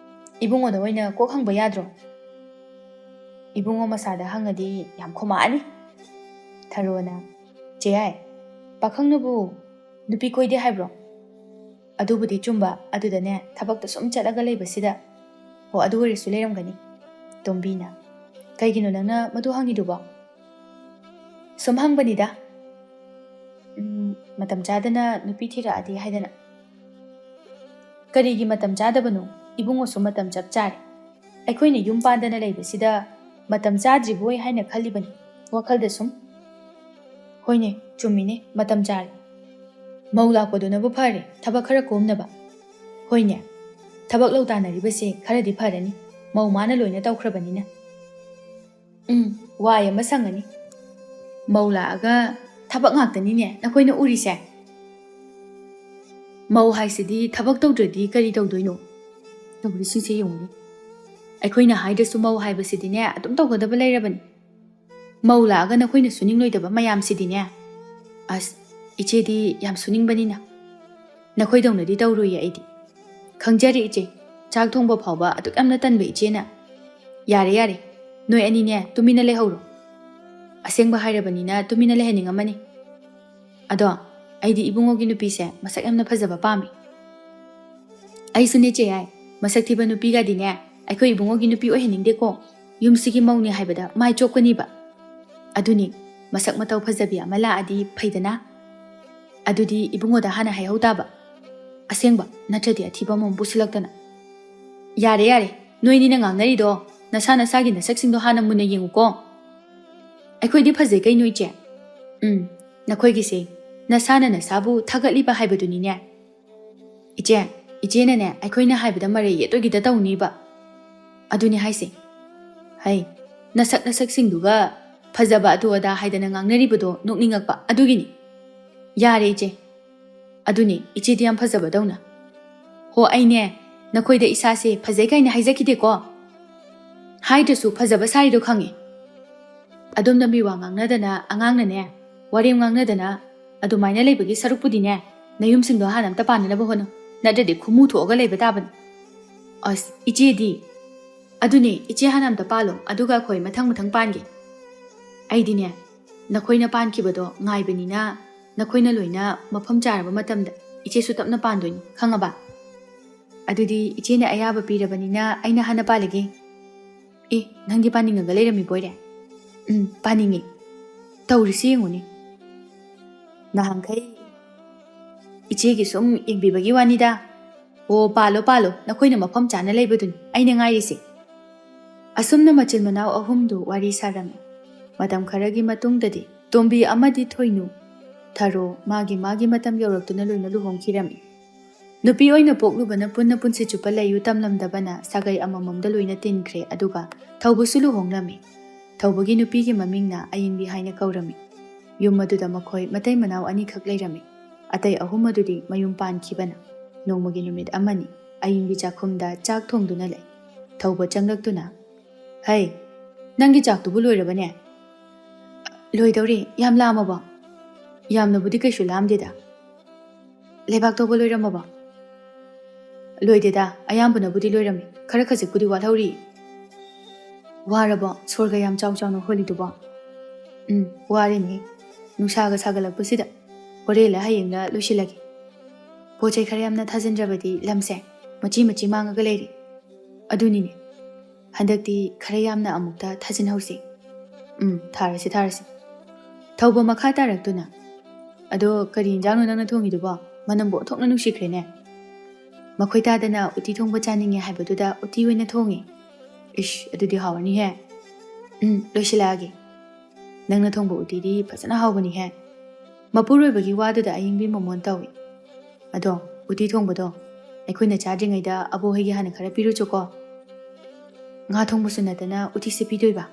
ꯏꯕꯨꯡꯉꯣꯗ ꯑꯣꯏꯅ ꯀꯣꯛ ꯍꯪꯕ ꯌꯥꯗ꯭ꯔꯣ?" "ꯏꯕꯨꯡꯉꯣ ꯃꯁꯥꯗ ꯍꯪꯉꯗꯤ ꯌꯥꯝ ꯈꯨꯃꯛꯑꯅꯤ꯫" ꯊꯔꯣꯅ, "ꯆꯦ ꯌꯥꯏ, ꯄꯥꯈꯪꯅꯕꯨ ꯅꯨꯄꯤ ꯀꯣꯏꯗꯦ ꯍꯥꯏꯕ꯭ꯔꯣ?" "ꯑꯗꯨꯕꯨꯗꯤ ꯆꯨꯝꯕ, ꯑꯗꯨꯗꯅꯦ, ꯊꯕꯛꯇ ꯁꯨꯝ ꯆꯠꯂꯒ ꯂꯩꯕꯁꯤꯗ꯫" "ꯍꯣ, ꯑꯗꯨ ꯑꯣꯏꯔꯁꯨ ꯂꯩꯔꯝꯒꯅꯤ꯫" ꯇꯣꯝꯕꯤꯅ, "ꯀꯩꯒꯤꯅꯣ ꯅꯪꯅ ꯃꯗꯨ ꯍꯪꯉꯤꯗꯨꯕꯣ?" "ꯁꯨꯝ ꯍꯪꯕꯅꯤꯗ꯫ ꯎꯝ, ꯃꯇꯝ ꯆꯥꯗꯅ ꯅꯨꯄꯤ ꯊꯤꯔꯛꯑꯗꯤ ꯍꯥꯏꯗꯅ꯫" "ꯀꯔꯤꯒꯤ ꯃꯇꯝ ꯆꯥꯗꯕꯅꯣ? ꯏꯕꯨꯡꯉꯣꯁꯨ ꯃꯇꯝ ꯆꯞ ꯆꯥꯔꯦ꯫ ꯑꯩꯈꯣꯏꯅ ꯌꯨꯝ ꯄꯥꯟꯗꯅ ꯂꯩꯕꯁꯤꯗ ꯃꯇꯝ ꯆꯥꯗ꯭ꯔꯤꯕꯣꯏ ꯍꯥꯏꯅ ꯈꯜꯂꯤꯕꯅꯤ, ꯋꯥꯈꯜꯗ ꯁꯨꯝ꯫" "ꯍꯣꯏꯅꯦ, ꯆꯨꯝꯃꯤꯅꯦ, ꯃꯇꯝ ꯆꯥꯔꯦ꯫ ꯃꯧ ꯂꯥꯛꯄꯗꯨꯅꯕꯨ ꯐꯔꯦ, ꯊꯕꯛ ꯈꯔ ꯀꯣꯝꯅꯕ꯫" "ꯍꯣꯏꯅꯦ, ꯊꯕꯛ ꯂꯧ ꯇꯥꯟꯅꯔꯤꯕꯁꯦ ꯈꯔꯗꯤ ꯐꯔꯅꯤ, ꯃꯧ ꯃꯥꯅ ꯂꯣꯏꯅ ꯇꯧꯈ꯭ꯔꯕꯅꯤꯅ꯫" "ꯎꯝ, ꯋꯥꯏ ꯑꯃ ꯁꯪꯉꯅꯤ꯫ ꯃꯧ ꯂꯥꯛꯑꯒ ꯊꯕꯛ ꯉꯥꯛꯇꯅꯤꯅꯦ ꯅꯈꯣꯏꯅ ꯎꯔꯤꯁꯦ꯫ ꯃꯧ ꯍꯥꯏꯁꯤꯗꯤ ꯊꯕꯛ ꯇꯧꯗ꯭ꯔꯗꯤ ꯀꯔꯤ ꯇꯧꯗꯣꯏꯅꯣ? ꯇꯧꯔꯤꯁꯤꯡꯁꯦ ꯌꯦꯡꯉꯨꯅꯦ꯫ ꯑꯩꯈꯣꯏꯅ ꯍꯥꯏꯗ꯭ꯔꯁꯨ ꯃꯧ ꯍꯥꯏꯕꯁꯤꯗꯤꯅꯦ ꯑꯗꯨꯝ ꯇꯧꯒꯗꯕ ꯂꯩꯔꯕꯅꯤ꯫" ꯃꯧ ꯂꯥꯛꯑꯒ ꯅꯈꯣꯏꯅ ꯁꯨꯅꯤꯡꯂꯣꯏꯗꯕ ꯃꯌꯥꯝꯁꯤꯗꯤꯅꯦ꯫ ꯑꯁ, ꯏꯆꯦꯗꯤ ꯌꯥꯝ ꯁꯨꯅꯤꯡꯕꯅꯤꯅ꯫ ꯅꯈꯣꯏꯗꯧꯅꯗꯤ ꯇꯧꯔꯣꯏꯌꯦ ꯑꯩꯗꯤ꯫ ꯈꯪꯖꯔꯦ ꯏꯆꯦ, ꯆꯥꯛ ꯊꯣꯡꯕ ꯐꯥꯎꯕ ꯑꯗꯨꯛ ꯌꯥꯝꯅ ꯇꯟꯕ ꯏꯆꯦꯅ꯫ ꯌꯥꯔꯦ ꯌꯥꯔꯦ, ꯅꯣꯏ ꯑꯅꯤꯅꯦ ꯇꯨꯃꯤꯟꯅ ꯂꯩꯍꯧꯔꯣ꯫ ꯑꯁꯦꯡꯕ ꯍꯥꯏꯔꯕꯅꯤꯅ ꯇꯨꯃꯤꯟꯅ ꯂꯩꯍꯟꯅꯤꯡꯉꯝꯃꯅꯤ꯫ ꯑꯗꯣ ꯑꯩꯗꯤ ꯏꯕꯨꯡꯉꯣꯒꯤ ꯅꯨꯄꯤꯁꯦ ꯃꯁꯛ ꯌꯥꯝꯅ ꯐꯖꯕ ꯄꯥꯝꯃꯤ꯫ ꯑꯩꯁꯨꯅꯦ ꯆꯦ ꯌꯥꯏ, ꯃꯁꯛ ꯊꯤꯕ ꯅꯨꯄꯤꯒꯗꯤꯅꯦ ꯑꯩꯈꯣꯏ ꯏꯕꯨꯡꯉꯣꯒꯤ ꯅꯨꯄꯤ ꯑꯣꯏꯍꯟꯅꯤꯡꯗꯦꯀꯣ꯫ ꯌꯨꯝꯁꯤꯒꯤ ꯃꯧꯅꯤ ꯍꯥꯏꯕꯗ ꯃꯥꯏ ꯆꯣꯞꯀꯅꯤꯕ꯫ ꯑꯗꯨꯅꯤ, ꯃꯁꯛ ꯃꯇꯧ ꯐꯖꯕꯤ ꯑꯃ ꯂꯥꯛꯑꯗꯤ ꯐꯩꯗꯅ꯫ ꯑꯗꯨꯗꯤ ꯏꯕꯨꯡꯉꯣꯗ ꯍꯥꯟꯅ ꯍꯥꯏꯍꯧ ꯇꯥꯕ꯫ ꯑꯁꯦꯡꯕ, ꯅꯠꯇ꯭ꯔꯗꯤ ꯑꯊꯤꯕ ꯑꯃꯃꯨꯛ ꯄꯨꯁꯤꯜꯂꯛꯇꯅ꯫ ꯌꯥꯔꯦ ꯌꯥꯔꯦ, ꯅꯣꯏꯅꯤꯅ ꯉꯥꯡꯅꯔꯤꯗꯣ ꯅꯁꯥ ꯅꯁꯥꯒꯤ ꯅꯁꯛꯁꯤꯡꯗꯣ ꯍꯥꯟꯅ ꯃꯨꯟꯅ ꯌꯦꯡꯉꯨꯀꯣ꯫ ꯑꯩꯈꯣꯏꯗꯤ ꯐꯖꯩ ꯀꯩꯅꯣ ꯏꯆꯦ꯫ ꯎꯝ, ꯅꯈꯣꯏꯒꯤꯁꯦ ꯅꯁꯥꯅ ꯅꯁꯥꯕꯨ ꯊꯥꯒꯠꯂꯤꯕ ꯍꯥꯏꯕꯗꯨꯅꯤꯅꯦ꯫ ꯏꯆꯦ, ꯏꯆꯦꯅꯅꯦ ꯑꯩꯈꯣꯏꯅ ꯍꯥꯏꯕꯗ ꯃꯔꯩ ꯌꯦꯠꯇꯣꯏꯒꯤꯗ ꯇꯧꯅꯤꯕ꯫ ꯑꯗꯨꯅꯤ ꯍꯥꯏꯁꯦ꯫ ꯍꯩ, ꯅꯁꯛ ꯅꯁꯛꯁꯤꯡꯗꯨꯒ ꯐꯖꯕ ꯑꯗꯨ ꯑꯗꯥ ꯍꯥꯏꯗꯅ ꯉꯥꯡꯅꯔꯤꯕꯗꯣ ꯅꯣꯛꯅꯤꯡꯉꯛꯄ ꯑꯗꯨꯒꯤꯅꯤ꯫ ꯌꯥꯔꯦ ꯏꯆꯦ꯫ ꯑꯗꯨꯅꯤ ꯏꯆꯦꯗꯤ ꯌꯥꯝ ꯐꯖꯕꯗꯧꯅ꯫ ꯍꯣ ꯑꯩꯅꯦ, ꯅꯈꯣꯏꯗ ꯏꯁꯥꯁꯦ ꯐꯖꯩ ꯀꯥꯏꯅ ꯍꯥꯏꯖꯈꯤꯗꯦꯀꯣ꯫ ꯍꯥꯏꯗ꯭ꯔꯁꯨ ꯐꯖꯕ ꯁꯥꯔꯤꯗꯣ ꯈꯪꯉꯦ꯫ ꯑꯗꯣꯝꯅ ꯃꯤꯋꯥ ꯉꯥꯡꯅꯗꯅ ꯑꯉꯥꯡꯅꯅꯦ ꯋꯥꯔꯦꯝ ꯉꯥꯡꯅꯗꯅ ꯑꯗꯨꯃꯥꯏꯅ ꯂꯩꯕꯒꯤ ꯁꯔꯨꯛꯄꯨꯗꯤꯅꯦ, ꯅꯌꯨꯝꯁꯤꯡꯗꯣ ꯍꯥꯟꯅ ꯑꯝꯇ ꯄꯥꯟꯅꯅꯕ ꯍꯣꯠꯅꯧ, ꯅꯠꯇ꯭ꯔꯗꯤ ꯈꯨꯃꯨ ꯊꯣꯛꯑꯒ ꯂꯩꯕ ꯇꯥꯕꯅꯤ꯫ ꯑꯁ, ꯏꯆꯦꯗꯤ꯫ ꯑꯗꯨꯅꯦ, ꯏꯆꯦ ꯍꯥꯟꯅ ꯑꯝꯇ ꯄꯥꯜꯂꯣ, ꯑꯗꯨꯒ ꯑꯩꯈꯣꯏ ꯃꯊꯪ ꯃꯊꯪ ꯄꯥꯟꯒꯦ꯫ ꯑꯩꯗꯤꯅꯦ, ꯅꯈꯣꯏꯅ ꯄꯥꯟꯈꯤꯕꯗꯣ ꯉꯥꯏꯕꯅꯤꯅ, ꯅꯈꯣꯏꯅ ꯂꯣꯏꯅ ꯃꯐꯝ ꯆꯥꯔꯕ ꯃꯇꯝꯗ ꯏꯆꯦꯁꯨ ꯇꯞꯅ ꯄꯥꯟꯗꯣꯏꯅꯤ, ꯈꯪꯉꯕ? ꯑꯗꯨꯗꯤ ꯏꯆꯦꯅ ꯑꯌꯥꯕ ꯄꯤꯔꯕꯅꯤꯅ ꯑꯩꯅ ꯍꯥꯟꯅ ꯄꯥꯜꯂꯒꯦ꯫ ꯑꯦ, ꯅꯪꯗꯤ ꯄꯥꯅꯤꯡꯉꯒ ꯂꯩꯔꯝꯃꯤꯕꯣꯏꯔꯦ? ꯎꯝ, ꯄꯥꯅꯤꯡꯉꯤ꯫ ꯇꯧꯔꯤꯁꯤ ꯌꯦꯡꯉꯨꯅꯦ꯫ ꯅꯍꯥꯟꯈꯩ ꯏꯆꯦꯒꯤ ꯁꯨꯝ ꯌꯦꯡꯕꯤꯕꯒꯤ ꯋꯥꯅꯤꯗ꯫ ꯑꯣ, ꯄꯥꯜꯂꯣ, ꯄꯥꯜꯂꯣ, ꯅꯈꯣꯏꯅ ꯃꯐꯝ ꯆꯥꯅ ꯂꯩꯕꯗꯨꯅꯤ ꯑꯩꯅ ꯉꯥꯏꯔꯤꯁꯦ꯫ ꯑꯁꯨꯝꯅ ꯃꯆꯤꯟ ꯃꯅꯥꯎ ꯑꯍꯨꯝꯗꯨ ꯋꯥꯔꯤ ꯁꯥꯔꯝꯃꯤ꯫ ꯃꯇꯝ ꯈꯔꯒꯤ ꯃꯇꯨꯡꯗꯗꯤ ꯇꯣꯝꯕꯤ ꯑꯃꯗꯤ ꯊꯣꯏꯅꯨ, ꯊꯔꯣ, ꯃꯥꯒꯤ ꯃꯥꯒꯤ ꯃꯇꯝ ꯌꯧꯔꯛꯇꯨꯅ ꯂꯣꯏꯅ ꯂꯨꯍꯣꯡꯈꯤꯔꯝꯃꯤ꯫ ꯅꯨꯄꯤ ꯑꯣꯏꯅ ꯄꯣꯛꯂꯨꯕꯅ ꯄꯨꯟꯅ ꯄꯨꯟꯁꯤ ꯆꯨꯞꯄ ꯂꯩꯌꯨ ꯇꯝꯂꯝꯗꯕꯅ ꯁꯥꯒꯩ ꯑꯃꯃꯝꯗ ꯂꯣꯏꯅ ꯇꯤꯟꯈ꯭ꯔꯦ, ꯑꯗꯨꯒ ꯊꯧꯕꯁꯨ ꯂꯨꯍꯣꯡꯂꯝꯃꯤ꯫ ꯊꯧꯕꯒꯤ ꯅꯨꯄꯤꯒꯤ ꯃꯃꯤꯡꯅ ꯑꯌꯤꯡꯕꯤ ꯍꯥꯏꯅ ꯀꯧꯔꯝꯃꯤ꯫ ꯌꯨꯝ ꯑꯗꯨꯗ ꯃꯈꯣꯏ ꯃꯇꯩ ꯃꯅꯥꯎ ꯑꯅꯤꯈꯛ ꯂꯩꯔꯝꯃꯤ꯫ ꯑꯇꯩ ꯑꯍꯨꯝ ꯑꯗꯨꯗꯤ ꯃꯌꯨꯝ ꯄꯥꯟꯈꯤꯕꯅ꯫ ꯅꯣꯡꯃꯒꯤ ꯅꯨꯃꯤꯠ ꯑꯃꯅꯤ ꯑꯌꯤꯡꯕꯤ ꯆꯥꯛꯈꯨꯝꯗ ꯆꯥꯛ ꯊꯣꯡꯗꯨꯅ ꯂꯩ꯫ ꯊꯧꯕ ꯆꯪꯂꯛꯇꯨꯅ, "ꯍꯩ, ꯅꯪꯒꯤ ꯆꯥꯛꯇꯨꯕꯨ ꯂꯣꯏꯔꯕꯅꯦ?" ꯂꯣꯏꯗꯧꯔꯦ꯫ ꯌꯥꯝ ꯂꯥꯝꯃꯕꯣ? ꯌꯥꯝꯅꯕꯨꯗꯤ ꯀꯩꯁꯨ ꯂꯥꯝꯗꯦꯗ꯫ ꯂꯩꯕꯥꯛ ꯇꯧꯕ ꯂꯣꯏꯔꯝꯃꯕꯣ? ꯂꯣꯏꯗꯦꯗ, ꯑꯌꯥꯝꯕꯅꯕꯨꯗꯤ ꯂꯣꯏꯔꯝꯃꯤ꯫ ꯈꯔ ꯈꯖꯤꯛꯄꯨꯗꯤ ꯋꯥꯠꯍꯧꯔꯤ꯫ ꯋꯥꯔꯕꯣ? ꯁꯣꯔꯒ ꯌꯥꯝ ꯆꯥꯎ ꯆꯥꯎꯅ ꯍꯣꯜꯂꯤꯗꯨꯕꯣ? ꯎꯝ, ꯋꯥꯔꯤꯅꯤ꯫ ꯅꯨꯡꯁꯥꯒ ꯁꯥꯒꯠꯂꯛꯄꯁꯤꯗ꯫ ꯍꯣꯔꯦꯟꯂ ꯍꯌꯦꯡꯂ ꯂꯣꯏꯁꯤꯜꯂꯒꯦ꯫ ꯄꯣꯠ ꯆꯩ ꯈꯔ ꯌꯥꯝꯅ ꯊꯥꯖꯤꯟꯗ꯭ꯔꯕꯗꯤ ꯂꯝꯁꯦ ꯃꯆꯤ ꯃꯆꯤ ꯃꯥꯡꯉꯒ ꯂꯩꯔꯦ꯫ ꯑꯗꯨꯅꯤꯅꯦ꯫ ꯍꯟꯗꯛꯇꯤ ꯈꯔ ꯌꯥꯝꯅ ꯑꯃꯨꯛꯇ ꯊꯥꯖꯤꯟꯍꯧꯁꯤ꯫ ꯎꯝ, ꯊꯥꯔꯁꯤ, ꯊꯥꯔꯁꯤ꯫ ꯊꯧꯕ ꯃꯈꯥ ꯇꯥꯔꯛꯇꯨꯅ, "ꯑꯗꯣ ꯀꯔꯤ ꯏꯟꯖꯥꯡꯅꯣ ꯅꯪꯅ ꯊꯣꯡꯉꯤꯗꯨꯕꯣ? ꯃꯅꯝꯕꯨ ꯑꯣꯟꯊꯣꯛꯅ ꯅꯨꯡꯁꯤꯈ꯭ꯔꯦꯅꯦ꯫ ꯃꯈꯣꯏ ꯇꯥꯗꯅ ꯎꯇꯤ ꯊꯣꯡꯕ ꯆꯥꯅꯤꯡꯉꯦ ꯍꯥꯏꯕꯗꯨꯗ ꯎꯇꯤ ꯑꯣꯏꯅ ꯊꯣꯡꯉꯤ꯫ ꯏꯁ, ꯑꯗꯨꯗꯤ ꯍꯥꯎꯔꯅꯤꯍꯦ꯫ ꯎꯝ, ꯂꯣꯏꯁꯤꯜꯂꯛꯑꯒꯦ꯫ ꯅꯪꯅ ꯊꯣꯡꯕ ꯎꯇꯤꯗꯤ ꯐꯖꯅ ꯍꯥꯎꯕꯅꯤꯍꯦ꯫ ꯃꯄꯨꯔꯣꯏꯕꯒꯤ ꯋꯥꯗꯨꯗ ꯑꯌꯤꯡꯕꯤ ꯃꯃꯣꯟ ꯇꯧꯏ꯫ ꯑꯗꯣ, ꯎꯇꯤ ꯊꯣꯡꯕꯗꯣ ꯑꯩꯈꯣꯏꯅ ꯆꯥꯗ꯭ꯔꯤꯉꯩꯗ ꯑꯕꯣꯛ ꯍꯣꯏꯒꯤ ꯍꯥꯟꯅ ꯈꯔ ꯄꯤꯔꯨꯆꯣꯀꯣ꯫ ꯉꯥ ꯊꯣꯡꯕꯁꯨ ꯅꯠꯇꯅ ꯎꯇꯤꯁꯦ ꯄꯤꯗꯣꯏꯕ?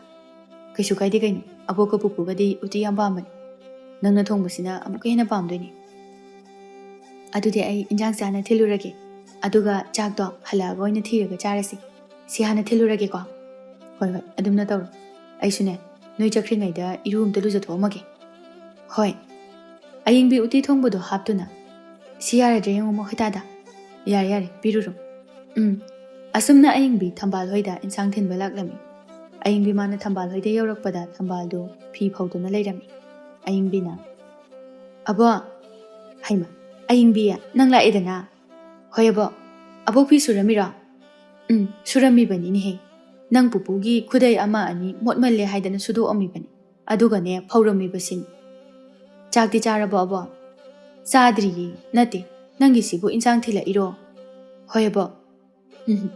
ꯀꯩꯁꯨ ꯀꯥꯏꯗꯦ ꯀꯩꯅꯣ, ꯑꯕꯣꯛꯀ ꯄꯨꯄꯨꯒꯗꯤ ꯎꯇꯤ ꯌꯥꯝ ꯄꯥꯝꯕꯅꯤ꯫ ꯅꯪꯅ ꯊꯣꯡꯕꯁꯤꯅ ꯑꯃꯨꯛꯀ ꯍꯦꯟꯅ ꯄꯥꯝꯗꯣꯏꯅꯤ꯫ ꯑꯗꯨꯗꯤ ꯑꯩ ꯏꯟꯖꯥꯡꯁꯦ ꯍꯥꯟꯅ ꯊꯤꯜꯂꯨꯔꯒꯦ, ꯑꯗꯨꯒ ꯆꯥꯛꯇꯣ ꯍꯜꯂꯛꯑꯒ ꯑꯣꯏꯅ ꯊꯤꯔꯒ ꯆꯥꯔꯁꯤ꯫ ꯁꯤ ꯍꯥꯟꯅ ꯊꯤꯜꯂꯨꯔꯒꯦꯀꯣ꯫ ꯍꯣꯏ, ꯍꯣꯏ, ꯑꯗꯨꯝꯅ ꯇꯧꯔꯣ꯫ ꯑꯩꯁꯨꯅꯦ, ꯅꯣꯏ ꯆꯠꯈ꯭ꯔꯤꯉꯩꯗ ꯏꯔꯨ ꯑꯝꯇ ꯂꯨꯖꯊꯣꯛꯑꯝꯃꯒꯦ꯫ ꯍꯣꯏ꯫ ꯑꯌꯤꯡꯕꯤ ꯎꯇꯤ ꯊꯣꯡꯕꯗꯣ ꯍꯥꯞꯇꯨꯅ, "ꯁꯤ ꯌꯥꯔꯗ꯭ꯔꯥ ꯌꯦꯡꯉꯨ, ꯃꯈꯣꯏ ꯇꯥꯗ꯫ ꯌꯥꯔꯦ, ꯌꯥꯔꯦ, ꯄꯤꯔꯨꯔꯣ꯫ ꯎꯝ꯫" ꯑꯁꯨꯝꯅ ꯑꯌꯤꯡꯕꯤ ꯊꯝꯕꯥꯜ ꯍꯣꯏꯗ ꯏꯟꯁꯥꯡ ꯊꯤꯟꯕ ꯂꯥꯛꯂꯝꯃꯤ꯫ ꯑꯌꯤꯡꯕꯤ ꯃꯥꯅ ꯊꯝꯕꯥꯜ ꯍꯣꯏꯗ ꯌꯧꯔꯛꯄꯗ ꯊꯝꯕꯥꯜꯗꯨ ꯐꯤ ꯐꯧꯗꯨꯅ ꯂꯩꯔꯝꯃꯤ꯫ ꯑꯌꯤꯡꯕꯤꯅ, "ꯑꯕꯣ!" "ꯍꯩꯃ, ꯑꯌꯤꯡꯕꯤ, ꯅꯪ ꯂꯥꯛꯑꯦꯗꯅ?" "ꯍꯣꯏ ꯑꯕꯣ꯫ ꯑꯕꯣꯛ ꯐꯤ ꯁꯨꯔꯝꯃꯤꯔꯣ?" "ꯎꯝ, ꯁꯨꯔꯝꯃꯤꯕꯅꯤꯅꯦꯍꯦ꯫ ꯅꯪ ꯄꯨꯄꯨꯒꯤ ꯈꯨꯗꯩ ꯑꯃ ꯑꯅꯤ ꯃꯣꯠꯃꯜꯂꯦ ꯍꯥꯏꯗꯅ ꯁꯨꯗꯣꯛꯑꯝꯃꯤꯕꯅꯤ꯫ ꯑꯗꯨꯒꯅꯦ, ꯐꯧꯔꯝꯃꯤꯕꯁꯤꯅꯤ꯫ ꯆꯥꯛꯇꯤ ꯆꯥꯔꯕꯣ ꯑꯕꯣ?" "ꯆꯥꯗ꯭ꯔꯤꯌꯦ꯫ ꯅꯠꯇꯦ, ꯅꯪꯒꯤꯁꯤꯕꯨ ꯏꯟꯁꯥꯡ ꯊꯤꯜꯂꯛꯏꯔꯣ?" "ꯍꯣꯏ ꯑꯕꯣ꯫" "ꯎꯝ,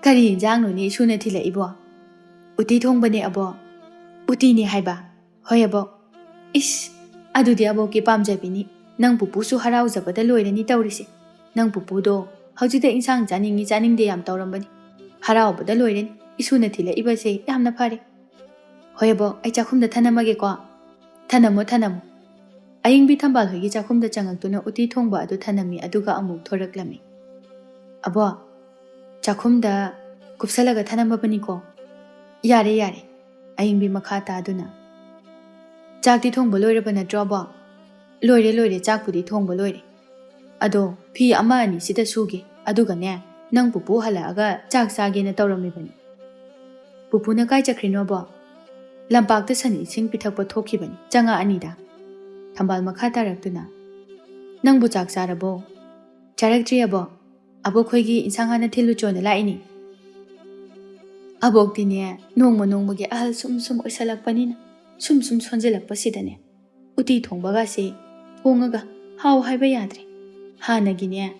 ꯀꯔꯤ ꯏꯟꯁꯥꯡꯅꯣꯅꯦ ꯏꯁꯨꯅ ꯊꯤꯜꯂꯛꯏꯕꯣ?" "ꯎꯇꯤ ꯊꯣꯡꯕꯅꯦ ꯑꯕꯣ꯫" "ꯎꯇꯤꯅꯦ ꯍꯥꯏꯕ?" "ꯍꯣꯏ ꯑꯕꯣ꯫" "ꯏꯁ, ꯑꯗꯨꯗꯤ ꯑꯕꯣꯛꯀꯤ ꯄꯥꯝꯖꯕꯤꯅꯤ꯫ ꯅꯪ ꯄꯨꯄꯨꯁꯨ ꯍꯔꯥꯎꯖꯕꯗ ꯂꯣꯏꯔꯅꯤ ꯇꯧꯔꯤꯁꯦ꯫ ꯅꯪ ꯄꯨꯄꯨꯗꯣ ꯍꯧꯖꯤꯛꯇ ꯏꯟꯁꯥꯡ ꯆꯥꯅꯤꯡꯉꯤ ꯆꯥꯅꯤꯡꯗꯦ ꯌꯥꯝ ꯇꯧꯔꯝꯕꯅꯤ꯫ ꯍꯔꯥꯎꯕꯗ ꯂꯣꯏꯔꯅꯤ꯫ ꯏꯁꯨꯅ ꯊꯤꯜꯂꯛꯏꯕꯁꯦ ꯌꯥꯝꯅ ꯐꯔꯦ꯫" "ꯍꯣꯏ ꯑꯕꯣ, ꯑꯩ ꯆꯥꯛꯈꯨꯝꯗ ꯊꯅꯝꯃꯒꯦꯀꯣ꯫" "ꯊꯅꯝꯃꯣ, ꯊꯅꯝꯃꯣ꯫" ꯑꯌꯤꯡꯕꯤ ꯊꯝꯕꯥꯜ ꯍꯣꯏꯒꯤ ꯆꯥꯛꯈꯨꯝꯗ ꯆꯪꯉꯛꯇꯨꯅ ꯎꯇꯤ ꯊꯣꯡꯕ ꯑꯗꯨ ꯊꯅꯝꯃꯤ, ꯑꯗꯨꯒ ꯑꯃꯨꯛ ꯊꯣꯔꯛꯂꯝꯃꯤ꯫ "ꯑꯕꯣ, ꯆꯥꯛꯈꯨꯝꯗ ꯀꯨꯞꯁꯜꯂꯒ ꯊꯅꯝꯃꯕꯅꯤꯀꯣ꯫" "ꯌꯥꯔꯦ, ꯌꯥꯔꯦ꯫" ꯑꯌꯤꯡꯕꯤ ꯃꯈꯥ ꯇꯥꯗꯨꯅ, "ꯆꯥꯛꯇꯤ ꯊꯣꯡꯕ ꯂꯣꯏꯔꯕ ꯅꯠꯇ꯭ꯔꯣ, ꯑꯕꯣꯛ?" "ꯂꯣꯏꯔꯦ, ꯂꯣꯏꯔꯦ, ꯆꯥꯛꯄꯨꯗꯤ ꯊꯣꯡꯕ ꯂꯣꯏꯔꯦ꯫ ꯑꯗꯣ ꯐꯤ ꯑꯃ ꯑꯅꯤ ꯁꯤꯗ ꯁꯨꯒꯦ, ꯑꯗꯨꯒꯅꯦ, ꯅꯪ ꯄꯨꯄꯨ ꯍꯜꯂꯛꯑꯒ ꯆꯥꯛ ꯆꯥꯒꯦꯅ ꯇꯧꯔꯝꯃꯤꯕꯅꯤ꯫" "ꯄꯨꯄꯨꯅ ꯀꯥꯏ ꯆꯠꯈ꯭ꯔꯤꯅꯣ, ꯑꯕꯣꯛ?" "ꯂꯝꯄꯥꯛꯇ ꯁꯟ ꯏꯁꯤꯡ ꯄꯤꯊꯛꯄ ꯊꯣꯛꯈꯤꯕꯅꯤ, ꯆꯪꯉꯛꯑꯅꯤꯗ꯫" ꯊꯝꯕꯥꯜ ꯃꯈꯥ ꯇꯥꯔꯛꯇꯨꯅ, "ꯅꯪꯕꯨ ꯆꯥꯛ ꯆꯥꯔꯕꯣ?" "ꯆꯥꯔꯛꯇ꯭ꯔꯤ, ꯑꯕꯣꯛ꯫ ꯑꯕꯣꯛ ꯈꯣꯏꯒꯤ ꯏꯟꯁꯥꯡ ꯍꯥꯟꯅ ꯊꯤꯜꯂꯨꯆꯣꯅ ꯂꯥꯛꯏꯅꯤ꯫" ꯑꯕꯣꯛꯇꯤꯅꯦ, ꯅꯣꯡꯃ ꯅꯣꯡꯃꯒꯤ ꯑꯍꯜ ꯁꯨꯝ ꯁꯨꯝ ꯑꯣꯏꯁꯜꯂꯛꯄꯅꯤꯅ, ꯁꯨꯝ ꯁꯨꯝ ꯁꯣꯟꯖꯜꯂꯛꯄꯁꯤꯗꯅꯦ, ꯎꯇꯤ ꯊꯣꯡꯕꯒꯁꯦ ꯊꯣꯡꯉꯒ ꯍꯥꯎ ꯍꯥꯏꯕ ꯌꯥꯗ꯭ꯔꯦ꯫ ꯍꯥꯟꯅꯒꯤꯅꯦ,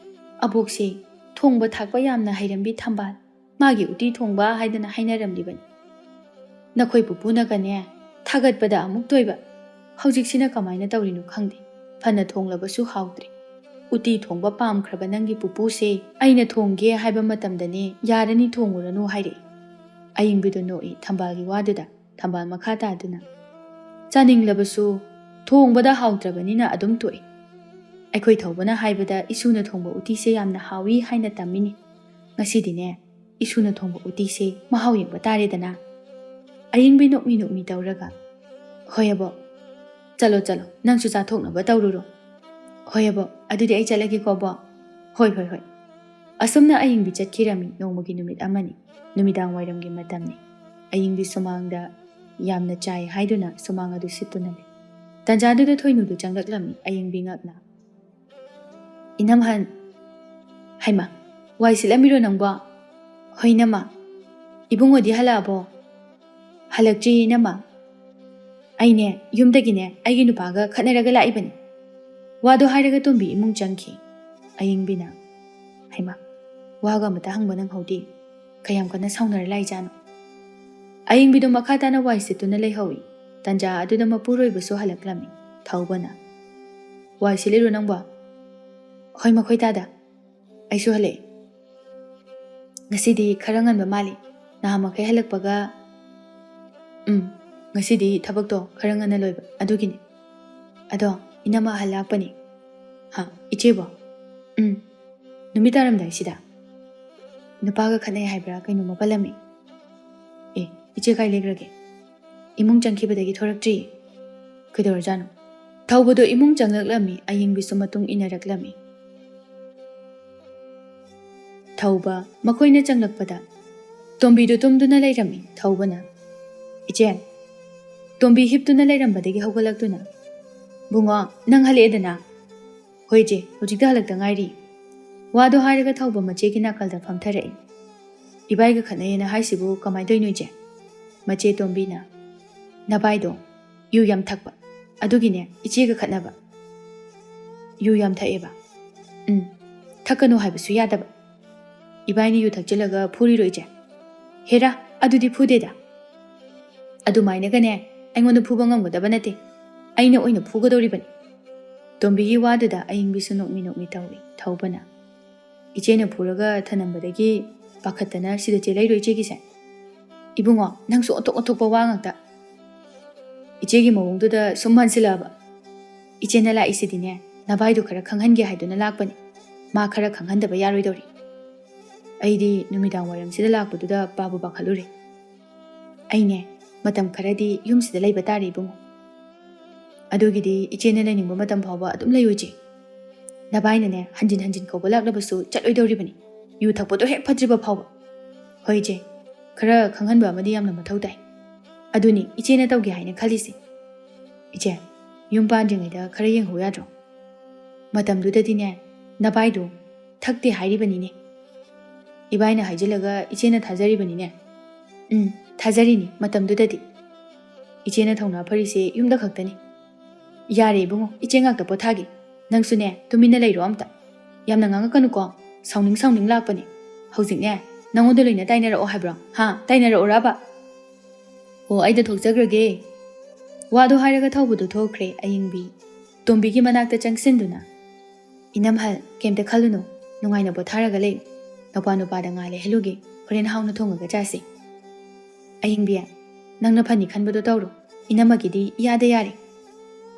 ꯑꯕꯣꯛꯁꯦ ꯊꯣꯡꯕ ꯊꯥꯛꯄ ꯌꯥꯝꯅ ꯍꯩꯔꯝꯕꯤ ꯊꯝꯕꯥꯜ, ꯃꯥꯒꯤ ꯎꯇꯤ ꯊꯣꯡꯕ ꯍꯥꯏꯗꯅ ꯍꯥꯏꯅꯔꯝꯂꯤꯕꯅꯤ꯫ ꯅꯈꯣꯏ ꯄꯨꯄꯨꯅꯒꯅꯦ, ꯊꯥꯒꯠꯄꯗ ꯑꯃꯨꯛ ꯇꯣꯏꯕ꯫ ꯍꯧꯖꯤꯛꯁꯤꯅ ꯀꯃꯥꯏꯅ ꯇꯧꯔꯤꯅꯣ ꯈꯪꯗꯦ, ꯐꯅ ꯊꯣꯡꯂꯕꯁꯨ ꯍꯥꯎꯇ꯭ꯔꯦ꯫ "ꯎꯇꯤ ꯊꯣꯡꯕ ꯄꯥꯝꯈ꯭ꯔꯕ ꯅꯪꯒꯤ ꯄꯨꯄꯨꯁꯦ ꯑꯩꯅ ꯊꯣꯡꯒꯦ ꯍꯥꯏꯕ ꯃꯇꯝꯗꯅꯦ, 'ꯌꯥꯔꯅꯤ, ꯊꯣꯡꯉꯨꯔꯅꯨ' ꯍꯥꯏꯔꯛꯏ꯫" ꯑꯌꯤꯡꯕꯤꯗꯣ ꯅꯣꯛꯏ ꯊꯝꯕꯥꯜꯒꯤ ꯋꯥꯗꯨꯗ꯫ ꯊꯝꯕꯥꯜ ꯃꯈꯥ ꯇꯥꯗꯨꯅ, "ꯆꯥꯅꯤꯡꯂꯕꯁꯨ ꯊꯣꯡꯕꯗ ꯍꯥꯎꯇ꯭ꯔꯕꯅꯤꯅ ꯑꯗꯨꯝ ꯇꯣꯛꯏ꯫ ꯑꯩꯈꯣꯏ ꯊꯧꯕꯅ ꯍꯥꯏꯕꯗ ꯏꯁꯨꯅ ꯊꯣꯡꯕ ꯎꯇꯤꯁꯦ ꯌꯥꯝꯅ ꯍꯥꯎꯏ ꯍꯥꯏꯅ ꯇꯝꯃꯤꯅꯤ꯫ ꯉꯁꯤꯗꯤꯅꯦ, ꯏꯁꯨꯅ ꯊꯣꯡꯕ ꯎꯇꯤꯁꯦ ꯃꯍꯥꯎ ꯌꯦꯡꯕ ꯇꯥꯔꯦꯗꯅ꯫" ꯑꯌꯤꯡꯕꯤ ꯅꯣꯛꯃꯤ ꯅꯣꯛꯃꯤ ꯇꯧꯔꯒ, "ꯍꯣꯏ ꯑꯕꯣꯛ, ꯆꯠꯂꯣ ꯆꯠꯂꯣ, ꯅꯪꯁꯨ ꯆꯥꯊꯣꯛꯅꯕ ꯇꯧꯔꯨꯔꯣ꯫ ꯍꯣꯏ ꯑꯕꯣꯛ, ꯑꯗꯨꯗꯤ ꯑꯩ ꯆꯠꯂꯒꯦꯀꯣ ꯑꯕꯣꯛ꯫ ꯍꯣꯏ, ꯍꯣꯏ, ꯍꯣꯏ꯫" ꯑꯁꯨꯝꯅ ꯑꯌꯤꯡꯕꯤ ꯆꯠꯈꯤꯔꯝꯃꯤ꯫ ꯅꯣꯡꯃꯒꯤ ꯅꯨꯃꯤꯠ ꯑꯃꯅꯤ꯫ ꯅꯨꯃꯤꯗꯥꯡ ꯋꯥꯏꯔꯝꯒꯤ ꯃꯇꯝꯅꯤ꯫ ꯑꯌꯤꯡꯕꯤ ꯁꯨꯃꯥꯡꯗ ꯌꯥꯝꯅ ꯆꯥꯏ ꯍꯥꯏꯗꯨꯅ ꯁꯨꯃꯥꯡ ꯑꯗꯨ ꯁꯤꯠꯇꯨꯅ ꯂꯩ꯫ ꯇꯟꯖꯥꯗꯨꯗ ꯊꯣꯏꯅꯨꯗꯨ ꯆꯪꯂꯛꯂꯝꯃꯤ꯫ ꯑꯌꯤꯡꯕꯤ ꯉꯛꯅ, "ꯏꯅꯝꯍꯟ꯫" "ꯍꯩꯃꯥ, ꯋꯥꯏ ꯁꯤꯠꯂꯝꯃꯤꯔꯣ ꯅꯪꯕꯣ?" "ꯍꯣꯏ ꯏꯅꯝꯃ꯫ ꯏꯕꯨꯡꯉꯣꯗꯤ ꯍꯜꯂꯛꯑꯕꯣ?" "ꯍꯜꯂꯛꯇ꯭ꯔꯤ ꯏꯅꯝꯃ꯫ ꯑꯩꯅꯦ, ꯌꯨꯝꯗꯒꯤꯅꯦ, ꯑꯩꯒꯤ ꯅꯨꯄꯥꯒ ꯈꯠꯅꯔꯒ ꯂꯥꯛꯏꯕꯅꯤ꯫" ꯋꯥꯗꯣ ꯍꯥꯏꯔꯒ ꯇꯣꯝꯕꯤ ꯏꯃꯨꯡ ꯆꯪꯈꯤ꯫ ꯑꯌꯤꯡꯕꯤꯅ, "ꯍꯩꯃꯥ, ꯋꯥꯒ ꯑꯃꯇ ꯍꯪꯕ ꯅꯪꯍꯧꯗꯦ꯫ ꯀꯌꯥꯝ ꯀꯟꯅ ꯁꯥꯎꯅꯔ ꯂꯥꯛꯏꯖꯥꯠꯅꯣ?" ꯑꯌꯤꯡꯕꯤꯗꯣ ꯃꯈꯥ ꯇꯥꯅ ꯋꯥꯏ ꯁꯤꯠꯇꯨꯅ ꯂꯩꯍꯧꯏ꯫ ꯇꯟꯖꯥ ꯑꯗꯨꯗ ꯃꯄꯨꯔꯣꯏꯕꯁꯨ ꯍꯜꯂꯛꯂꯝꯃꯤ꯫ ꯊꯧꯕꯅ, "ꯋꯥꯏ ꯁꯤꯠꯂꯤꯔꯣ ꯅꯪꯕꯣ?" "ꯍꯣꯏ, ꯃꯈꯣꯏ ꯇꯥꯗ꯫ ꯑꯩꯁꯨ ꯍꯜꯂꯛꯑꯦ꯫ ꯉꯁꯤꯗꯤ ꯈꯔ ꯉꯟꯕ ꯃꯥꯜꯂꯤ꯫ ꯅꯍꯥꯟ ꯃꯈꯩ ꯍꯜꯂꯛꯄꯒ꯫" "ꯎꯝ, ꯉꯁꯤꯗꯤ ꯊꯕꯛꯇꯣ ꯈꯔ ꯉꯟꯅ ꯂꯣꯏꯕ, ꯑꯗꯨꯒꯤꯅꯤ꯫ ꯑꯗꯣ, ꯏꯅꯝꯃ ꯑꯍꯜ ꯂꯥꯛꯄꯅꯤ꯫" "ꯍꯥ, ꯏꯆꯦꯕꯣ?" "ꯎꯝ, ꯅꯨꯃꯤꯠ ꯇꯥꯔꯝꯗꯥꯏꯁꯤꯗ ꯅꯨꯄꯥꯒ ꯈꯠꯅꯩ ꯍꯥꯏꯕ꯭ꯔꯥ ꯀꯩꯅꯣꯝꯃ ꯄꯜꯂꯝꯃꯤ꯫" "ꯑꯦ, ꯏꯆꯦ ꯀꯥꯏ ꯂꯩꯈ꯭ꯔꯒꯦ?" "ꯏꯃꯨꯡ ꯆꯪꯈꯤꯕꯗꯒꯤ ꯊꯣꯔꯛꯇ꯭ꯔꯤ꯫" ꯀꯩꯗꯧꯔꯖꯥꯠꯅꯣ? ꯊꯧꯕꯗꯣ ꯏꯃꯨꯡ ꯆꯪꯂꯛꯂꯝꯃꯤ꯫ ꯑꯌꯤꯡꯕꯤꯁꯨ ꯃꯇꯨꯡ ꯏꯟꯅꯔꯛꯂꯝꯃꯤ꯫ ꯊꯧꯕ ꯃꯈꯣꯏꯅ ꯆꯪꯂꯛꯄꯗ ꯇꯣꯝꯕꯤꯗꯨ ꯇꯨꯝꯗꯨꯅ ꯂꯩꯔꯝꯃꯤ꯫ ꯊꯧꯕꯅ, "ꯏꯆꯦ!" ꯇꯣꯝꯕꯤ ꯍꯤꯞꯇꯨꯅ ꯂꯩꯔꯝꯕꯗꯒꯤ ꯍꯧꯒꯠꯂꯛꯇꯨꯅ, "ꯕꯨꯡꯉꯣ, ꯅꯪ ꯍꯜꯂꯛꯑꯦꯗꯅ?" "ꯍꯣꯏ ꯏꯆꯦ, ꯍꯧꯖꯤꯛꯇ ꯍꯜꯂꯛꯇ ꯉꯥꯏꯔꯤ꯫" ꯋꯥꯗꯣ ꯍꯥꯏꯔꯒ ꯊꯧꯕ ꯃꯆꯦꯒꯤ ꯅꯥꯀꯜꯗ ꯐꯝꯊꯔꯛꯏ꯫ "ꯏꯕꯥꯏꯒ ꯈꯠꯅꯩꯌꯦꯅ ꯍꯥꯏꯁꯤꯕꯨ ꯀꯃꯥꯏꯅ ꯇꯧꯔꯤꯅꯣ ꯏꯆꯦ?" ꯃꯆꯦ ꯇꯣꯝꯕꯤꯅ, "ꯅꯚꯥꯏꯗꯣ ꯌꯨ ꯌꯥꯝ ꯊꯛꯄ, ꯑꯗꯨꯒꯤꯅꯦ ꯏꯆꯦꯒ ꯈꯠꯅꯕ꯫" "ꯌꯨ ꯌꯥꯝ ꯊꯛꯑꯦꯕ?" "ꯎꯝ, ꯊꯛꯀꯅꯨ ꯍꯥꯏꯕꯁꯨ ꯌꯥꯗꯕ꯫" "ꯏꯕꯥꯏꯅ ꯌꯨ ꯊꯛꯆꯤꯜꯂꯒ ꯐꯨꯔꯤꯔꯣ ꯏꯆꯦ?" "ꯍꯦꯔꯥ, ꯑꯗꯨꯗꯤ ꯐꯨꯗꯦꯗ꯫" "ꯑꯗꯨꯃꯥꯏꯅꯒꯅꯦ ꯑꯩꯉꯣꯟꯗ ꯐꯨꯕ ꯉꯝꯒꯗꯕ ꯅꯠꯇꯦ, ꯑꯩꯅ ꯑꯣꯏꯅ ꯐꯨꯒꯗꯧꯔꯤꯕꯅꯤ꯫" ꯇꯣꯝꯕꯤꯒꯤ ꯋꯥꯗꯨꯗ ꯑꯌꯤꯡꯕꯤꯁꯨ ꯅꯣꯛꯃꯤ ꯅꯣꯛꯃꯤ ꯇꯧꯏ꯫ ꯊꯧꯕꯅ, "ꯏꯆꯦꯅ ꯐꯨꯔꯒ ꯊꯅꯝꯕꯗꯒꯤ ꯄꯥꯈꯠꯇꯅ ꯁꯤꯗ ꯆꯦꯜꯂꯛꯏꯔꯣ ꯏꯆꯦꯒꯤꯁꯦ?" "ꯏꯕꯨꯡꯉꯣ, ꯅꯪꯁꯨ ꯑꯣꯟꯊꯣꯛ ꯑꯣꯟꯊꯣꯛꯄ ꯋꯥ ꯉꯥꯛꯇ꯫ ꯏꯆꯦꯒꯤ ꯃꯑꯣꯡꯗꯨꯗ ꯁꯨꯝ ꯍꯟꯁꯤꯜꯂꯛꯑꯕ?" "ꯏꯆꯦꯅ ꯂꯥꯛꯏꯁꯤꯗꯤꯅꯦ ꯅꯚꯥꯏꯗꯨ ꯈꯔ ꯈꯪꯍꯟꯒꯦ ꯍꯥꯏꯗꯨꯅ ꯂꯥꯛꯄꯅꯤ꯫ ꯃꯥ ꯈꯔ ꯈꯪꯍꯟꯗꯕ ꯌꯥꯔꯣꯏꯗꯧꯔꯤ꯫ ꯑꯩꯗꯤ ꯅꯨꯃꯤꯗꯥꯡ ꯋꯥꯏꯔꯝꯁꯤꯗ ꯂꯥꯛꯄꯗꯨꯗ ꯄꯥꯕꯨ ꯄꯥꯈꯠꯂꯨꯔꯦ꯫ ꯑꯩꯅꯦ ꯃꯇꯝ ꯈꯔꯗꯤ ꯌꯨꯝꯁꯤꯗ ꯂꯩꯕ ꯇꯥꯔꯦ ꯏꯕꯨꯡꯉꯣ꯫" "ꯑꯗꯨꯒꯤꯗꯤ ꯏꯆꯦꯅ ꯂꯩꯅꯤꯡꯕ ꯃꯇꯝ ꯐꯥꯎꯕ ꯑꯗꯨꯝ ꯂꯩꯌꯨ ꯏꯆꯦ꯫ ꯅꯚꯥꯏꯅꯅꯦ ꯍꯟꯖꯤꯟ ꯍꯟꯖꯤꯟ ꯀꯧꯕ ꯂꯥꯛꯂꯕꯁꯨ ꯆꯠꯂꯣꯏꯗꯧꯔꯤꯕꯅꯤ, ꯌꯨ ꯊꯛꯄꯗꯣ ꯍꯦꯛ ꯐꯠꯇ꯭ꯔꯤꯕ ꯐꯥꯎꯕ꯫" "ꯍꯣꯏ ꯏꯆꯦ, ꯈꯔ ꯈꯪꯍꯟꯕ ꯑꯃꯗꯤ ꯌꯥꯝꯅ ꯃꯊꯧ ꯇꯥꯏ꯫ ꯑꯗꯨꯅꯤ ꯏꯆꯦꯅ ꯇꯧꯒꯦ ꯍꯥꯏꯅ ꯈꯜꯂꯤꯁꯦ꯫" "ꯏꯆꯦ, ꯌꯨꯝ ꯄꯥꯟꯗ꯭ꯔꯤꯉꯩꯗ ꯈꯔ ꯌꯦꯡꯍꯧ ꯌꯥꯗ꯭ꯔꯣ? ꯃꯇꯝꯗꯨꯗꯗꯤꯅꯦ ꯅꯚꯥꯏꯗꯣ ꯊꯛꯇꯦ ꯍꯥꯏꯔꯤꯕꯅꯤꯅꯦ꯫ ꯏꯕꯥꯏꯅ ꯍꯥꯏꯖꯤꯜꯂꯒ ꯏꯆꯦꯅ ꯊꯥꯖꯔꯤꯕꯅꯤꯅꯦ꯫" "ꯎꯝ, ꯊꯥꯖꯔꯤꯅꯤ꯫ ꯃꯇꯝꯗꯨꯗꯗꯤ ꯏꯆꯦꯅ ꯊꯧꯅꯥ ꯐꯔꯤꯁꯦ ꯌꯨꯝꯗ ꯈꯛꯇꯅꯤ꯫" "ꯌꯥꯔꯦ ꯏꯕꯨꯡꯉꯣ, ꯏꯆꯦ ꯉꯥꯛꯇ ꯄꯣꯊꯥꯒꯦ꯫ ꯅꯪꯁꯨꯅꯦ ꯇꯨꯃꯤꯟꯅ ꯂꯩꯔꯣ ꯑꯝꯇ꯫ ꯌꯥꯝꯅ ꯉꯥꯡꯉꯛꯀꯅꯨꯀꯣ, ꯁꯥꯎꯅꯤꯡ ꯁꯥꯎꯅꯤꯡ ꯂꯥꯛꯄꯅꯦ꯫ ꯍꯧꯖꯤꯛꯅꯦ ꯅꯉꯣꯟꯗ ꯂꯣꯏꯅ ꯇꯥꯏꯅꯔꯛꯑꯣ ꯍꯥꯏꯕ꯭ꯔꯣ? ꯍꯥ, ꯇꯥꯏꯅꯔꯛꯑꯣꯔꯕ?" "ꯑꯣ, ꯑꯩꯗ ꯊꯣꯛꯆꯈ꯭ꯔꯒꯦ꯫" ꯋꯥꯗꯣ ꯍꯥꯏꯔꯒ ꯊꯧꯕꯗꯣ ꯊꯣꯛꯈ꯭ꯔꯦ꯫ ꯑꯌꯤꯡꯕꯤ ꯇꯣꯝꯕꯤꯒꯤ ꯃꯅꯥꯛꯇ ꯆꯪꯁꯤꯟꯗꯨꯅ, "ꯏꯅꯝꯍꯜ, ꯀꯩꯝꯇ ꯈꯜꯂꯨꯅꯨ, ꯅꯨꯡꯉꯥꯏꯅ ꯄꯣꯊꯥꯔꯒ ꯂꯩꯌꯨ꯫ ꯅꯧꯄꯥ ꯅꯨꯄꯥꯗ ꯉꯥ ꯂꯩꯍꯜꯂꯨꯒꯦ, ꯍꯣꯔꯦꯟ ꯍꯥꯎꯅ ꯊꯣꯡꯉꯒ ꯆꯥꯁꯤ꯫" "ꯑꯌꯤꯡꯕꯤ, ꯅꯪꯅ ꯐꯅꯤ ꯈꯟꯕꯗꯣ ꯇꯧꯔꯣ, ꯏꯅꯝꯃꯒꯤꯗꯤ ꯏꯌꯥꯗ ꯌꯥꯔꯦ꯫"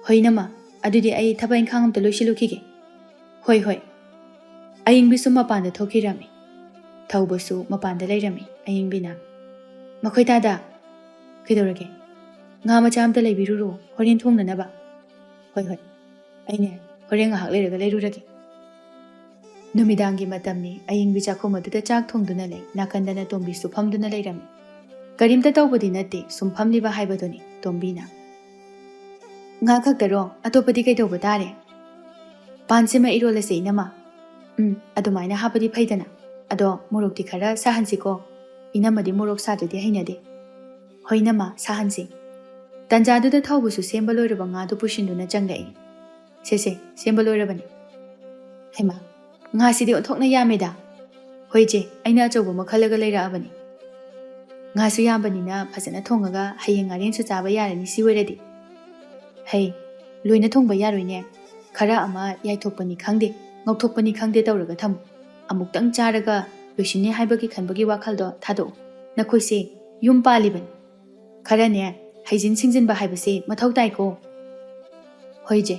"ꯍꯣꯏ ꯏꯅꯝꯃ, ꯑꯗꯨꯗꯤ ꯑꯩ ꯊꯕꯛ ꯏꯪꯈꯥꯡ ꯑꯝꯇ ꯂꯣꯏꯁꯤꯜꯂꯨꯈꯤꯒꯦ꯫" "ꯍꯣꯏ, ꯍꯣꯏ꯫" ꯑꯌꯤꯡꯕꯤꯁꯨ ꯃꯄꯥꯟꯗ ꯊꯣꯛꯈꯤꯔꯝꯃꯤ꯫ ꯊꯧꯕꯁꯨ ꯃꯄꯥꯟꯗ ꯂꯩꯔꯝꯃꯤ꯫ ꯑꯌꯤꯡꯕꯤꯅ, "ꯃꯈꯣꯏ ꯇꯥꯗ?" "ꯀꯩꯗꯧꯔꯒꯦ?" ꯉꯥ ꯃꯆꯥ ꯑꯝꯇ ꯂꯩꯕꯤꯔꯨꯔꯣ, ꯍꯣꯔꯦꯟ ꯊꯣꯡꯅꯅꯕ꯫ "ꯍꯣꯏ, ꯍꯣꯏ, ꯑꯩꯅꯦ ꯍꯣꯔꯦꯟ ꯉꯥꯏꯍꯥꯛ ꯂꯩꯔꯒ ꯂꯩꯔꯨꯔꯒꯦ"꯫ ꯅꯨꯃꯤꯗꯥꯡꯒꯤ ꯃꯇꯝꯅꯤ꯫ ꯑꯌꯤꯡꯕꯤ ꯆꯥꯛꯈꯨꯝ ꯑꯗꯨꯗ ꯆꯥꯛ ꯊꯣꯡꯗꯨꯅ ꯂꯩ꯫ ꯅꯥꯀꯟꯗꯅ ꯇꯣꯝꯕꯤꯁꯨ ꯐꯝꯗꯨꯅ ꯂꯩꯔꯝꯃꯤ꯫ ꯀꯔꯤꯝꯇ ꯇꯧꯕꯗꯤ ꯅꯠꯇꯦ, ꯁꯨꯝ ꯐꯝꯂꯤꯕ ꯍꯥꯏꯕꯗꯨꯅꯤ ꯇꯣꯝꯕꯤꯅ꯫ "ꯉꯥ ꯈꯛꯇꯔꯣ? ꯑꯇꯣꯞꯄꯗꯤ ꯀꯩꯗꯧꯕ ꯇꯥꯔꯦ?" "ꯄꯥꯟꯁꯤꯃ ꯏꯔꯣꯜꯂꯁꯦ, ꯏꯅꯝꯃ꯫" "ꯎꯝ, ꯑꯗꯨꯃꯥꯏꯅ ꯍꯥꯞꯄꯗꯤ ꯐꯩꯗꯅ꯫ ꯑꯗꯣ ꯃꯣꯔꯣꯛꯇꯤ ꯈꯔ ꯁꯥꯍꯟꯁꯤꯀꯣ꯫ ꯏꯅꯝꯃꯗꯤ ꯃꯣꯔꯣꯛ ꯁꯥꯗ꯭ꯔꯗꯤ ꯍꯩꯅꯗꯦ꯫" "ꯍꯣꯏ, ꯏꯅꯝꯃ, ꯁꯥꯍꯟꯁꯤ꯫" ꯇꯟꯖꯥꯗꯨꯗ ꯊꯧꯕꯁꯨ ꯁꯦꯝꯕ ꯂꯣꯏꯔꯕ ꯉꯥꯗꯨ ꯄꯨꯁꯤꯟꯗꯨꯅ ꯆꯪꯂꯛꯏ꯫ "ꯁꯦ, ꯁꯦ, ꯁꯦꯝꯕ ꯂꯣꯏꯔꯕꯅꯤ꯫" "ꯍꯩꯃꯥ, ꯉꯥꯁꯤꯗꯤ ꯑꯣꯟꯊꯣꯛꯅ ꯌꯥꯝꯃꯦꯗ꯫" "ꯍꯣꯏ, ꯏꯆꯦ, ꯑꯩꯅ ꯑꯆꯧꯕ ꯑꯃ ꯈꯜꯂꯒ ꯂꯩꯔꯛꯑꯕꯅꯤ꯫" "ꯉꯥꯁꯨ ꯌꯥꯝꯕꯅꯤꯅ ꯐꯖꯅ ꯊꯣꯡꯉꯒ ꯍꯌꯦꯡ ꯉꯥꯔꯦꯟꯁꯨ ꯆꯥꯕ ꯌꯥꯔꯅꯤ, ꯁꯤ ꯑꯣꯏꯔꯗꯤ꯫" "ꯍꯩ, ꯂꯣꯏꯅ ꯊꯣꯡꯕ ꯌꯥꯔꯣꯏꯅꯦ꯫ ꯈꯔ ꯑꯃ ꯌꯥꯏꯊꯣꯛꯄꯅꯤ ꯈꯪꯗꯦ, ꯉꯧꯊꯣꯛꯄꯅꯤ ꯈꯪꯗꯦ ꯇꯧꯔꯒ ꯊꯝꯃꯨ꯫ ꯑꯃꯨꯛꯇꯪ ꯆꯥꯔꯒ ꯂꯣꯏꯁꯤꯟꯅꯤ ꯍꯥꯏꯕꯒꯤ ꯈꯟꯕꯒꯤ ꯋꯥꯈꯜꯗꯣ ꯊꯥꯗꯣꯛꯎ꯫ ꯅꯈꯣꯏꯁꯦ ꯌꯨꯝ ꯄꯥꯜꯂꯤꯕꯅꯤ꯫ ꯈꯔꯅꯦ, ꯍꯩꯖꯤꯟ ꯁꯤꯡꯖꯤꯟꯕ ꯍꯥꯏꯕꯁꯦ ꯃꯊꯧ ꯇꯥꯏꯀꯣ꯫" "ꯍꯣꯏ, ꯏꯆꯦ꯫"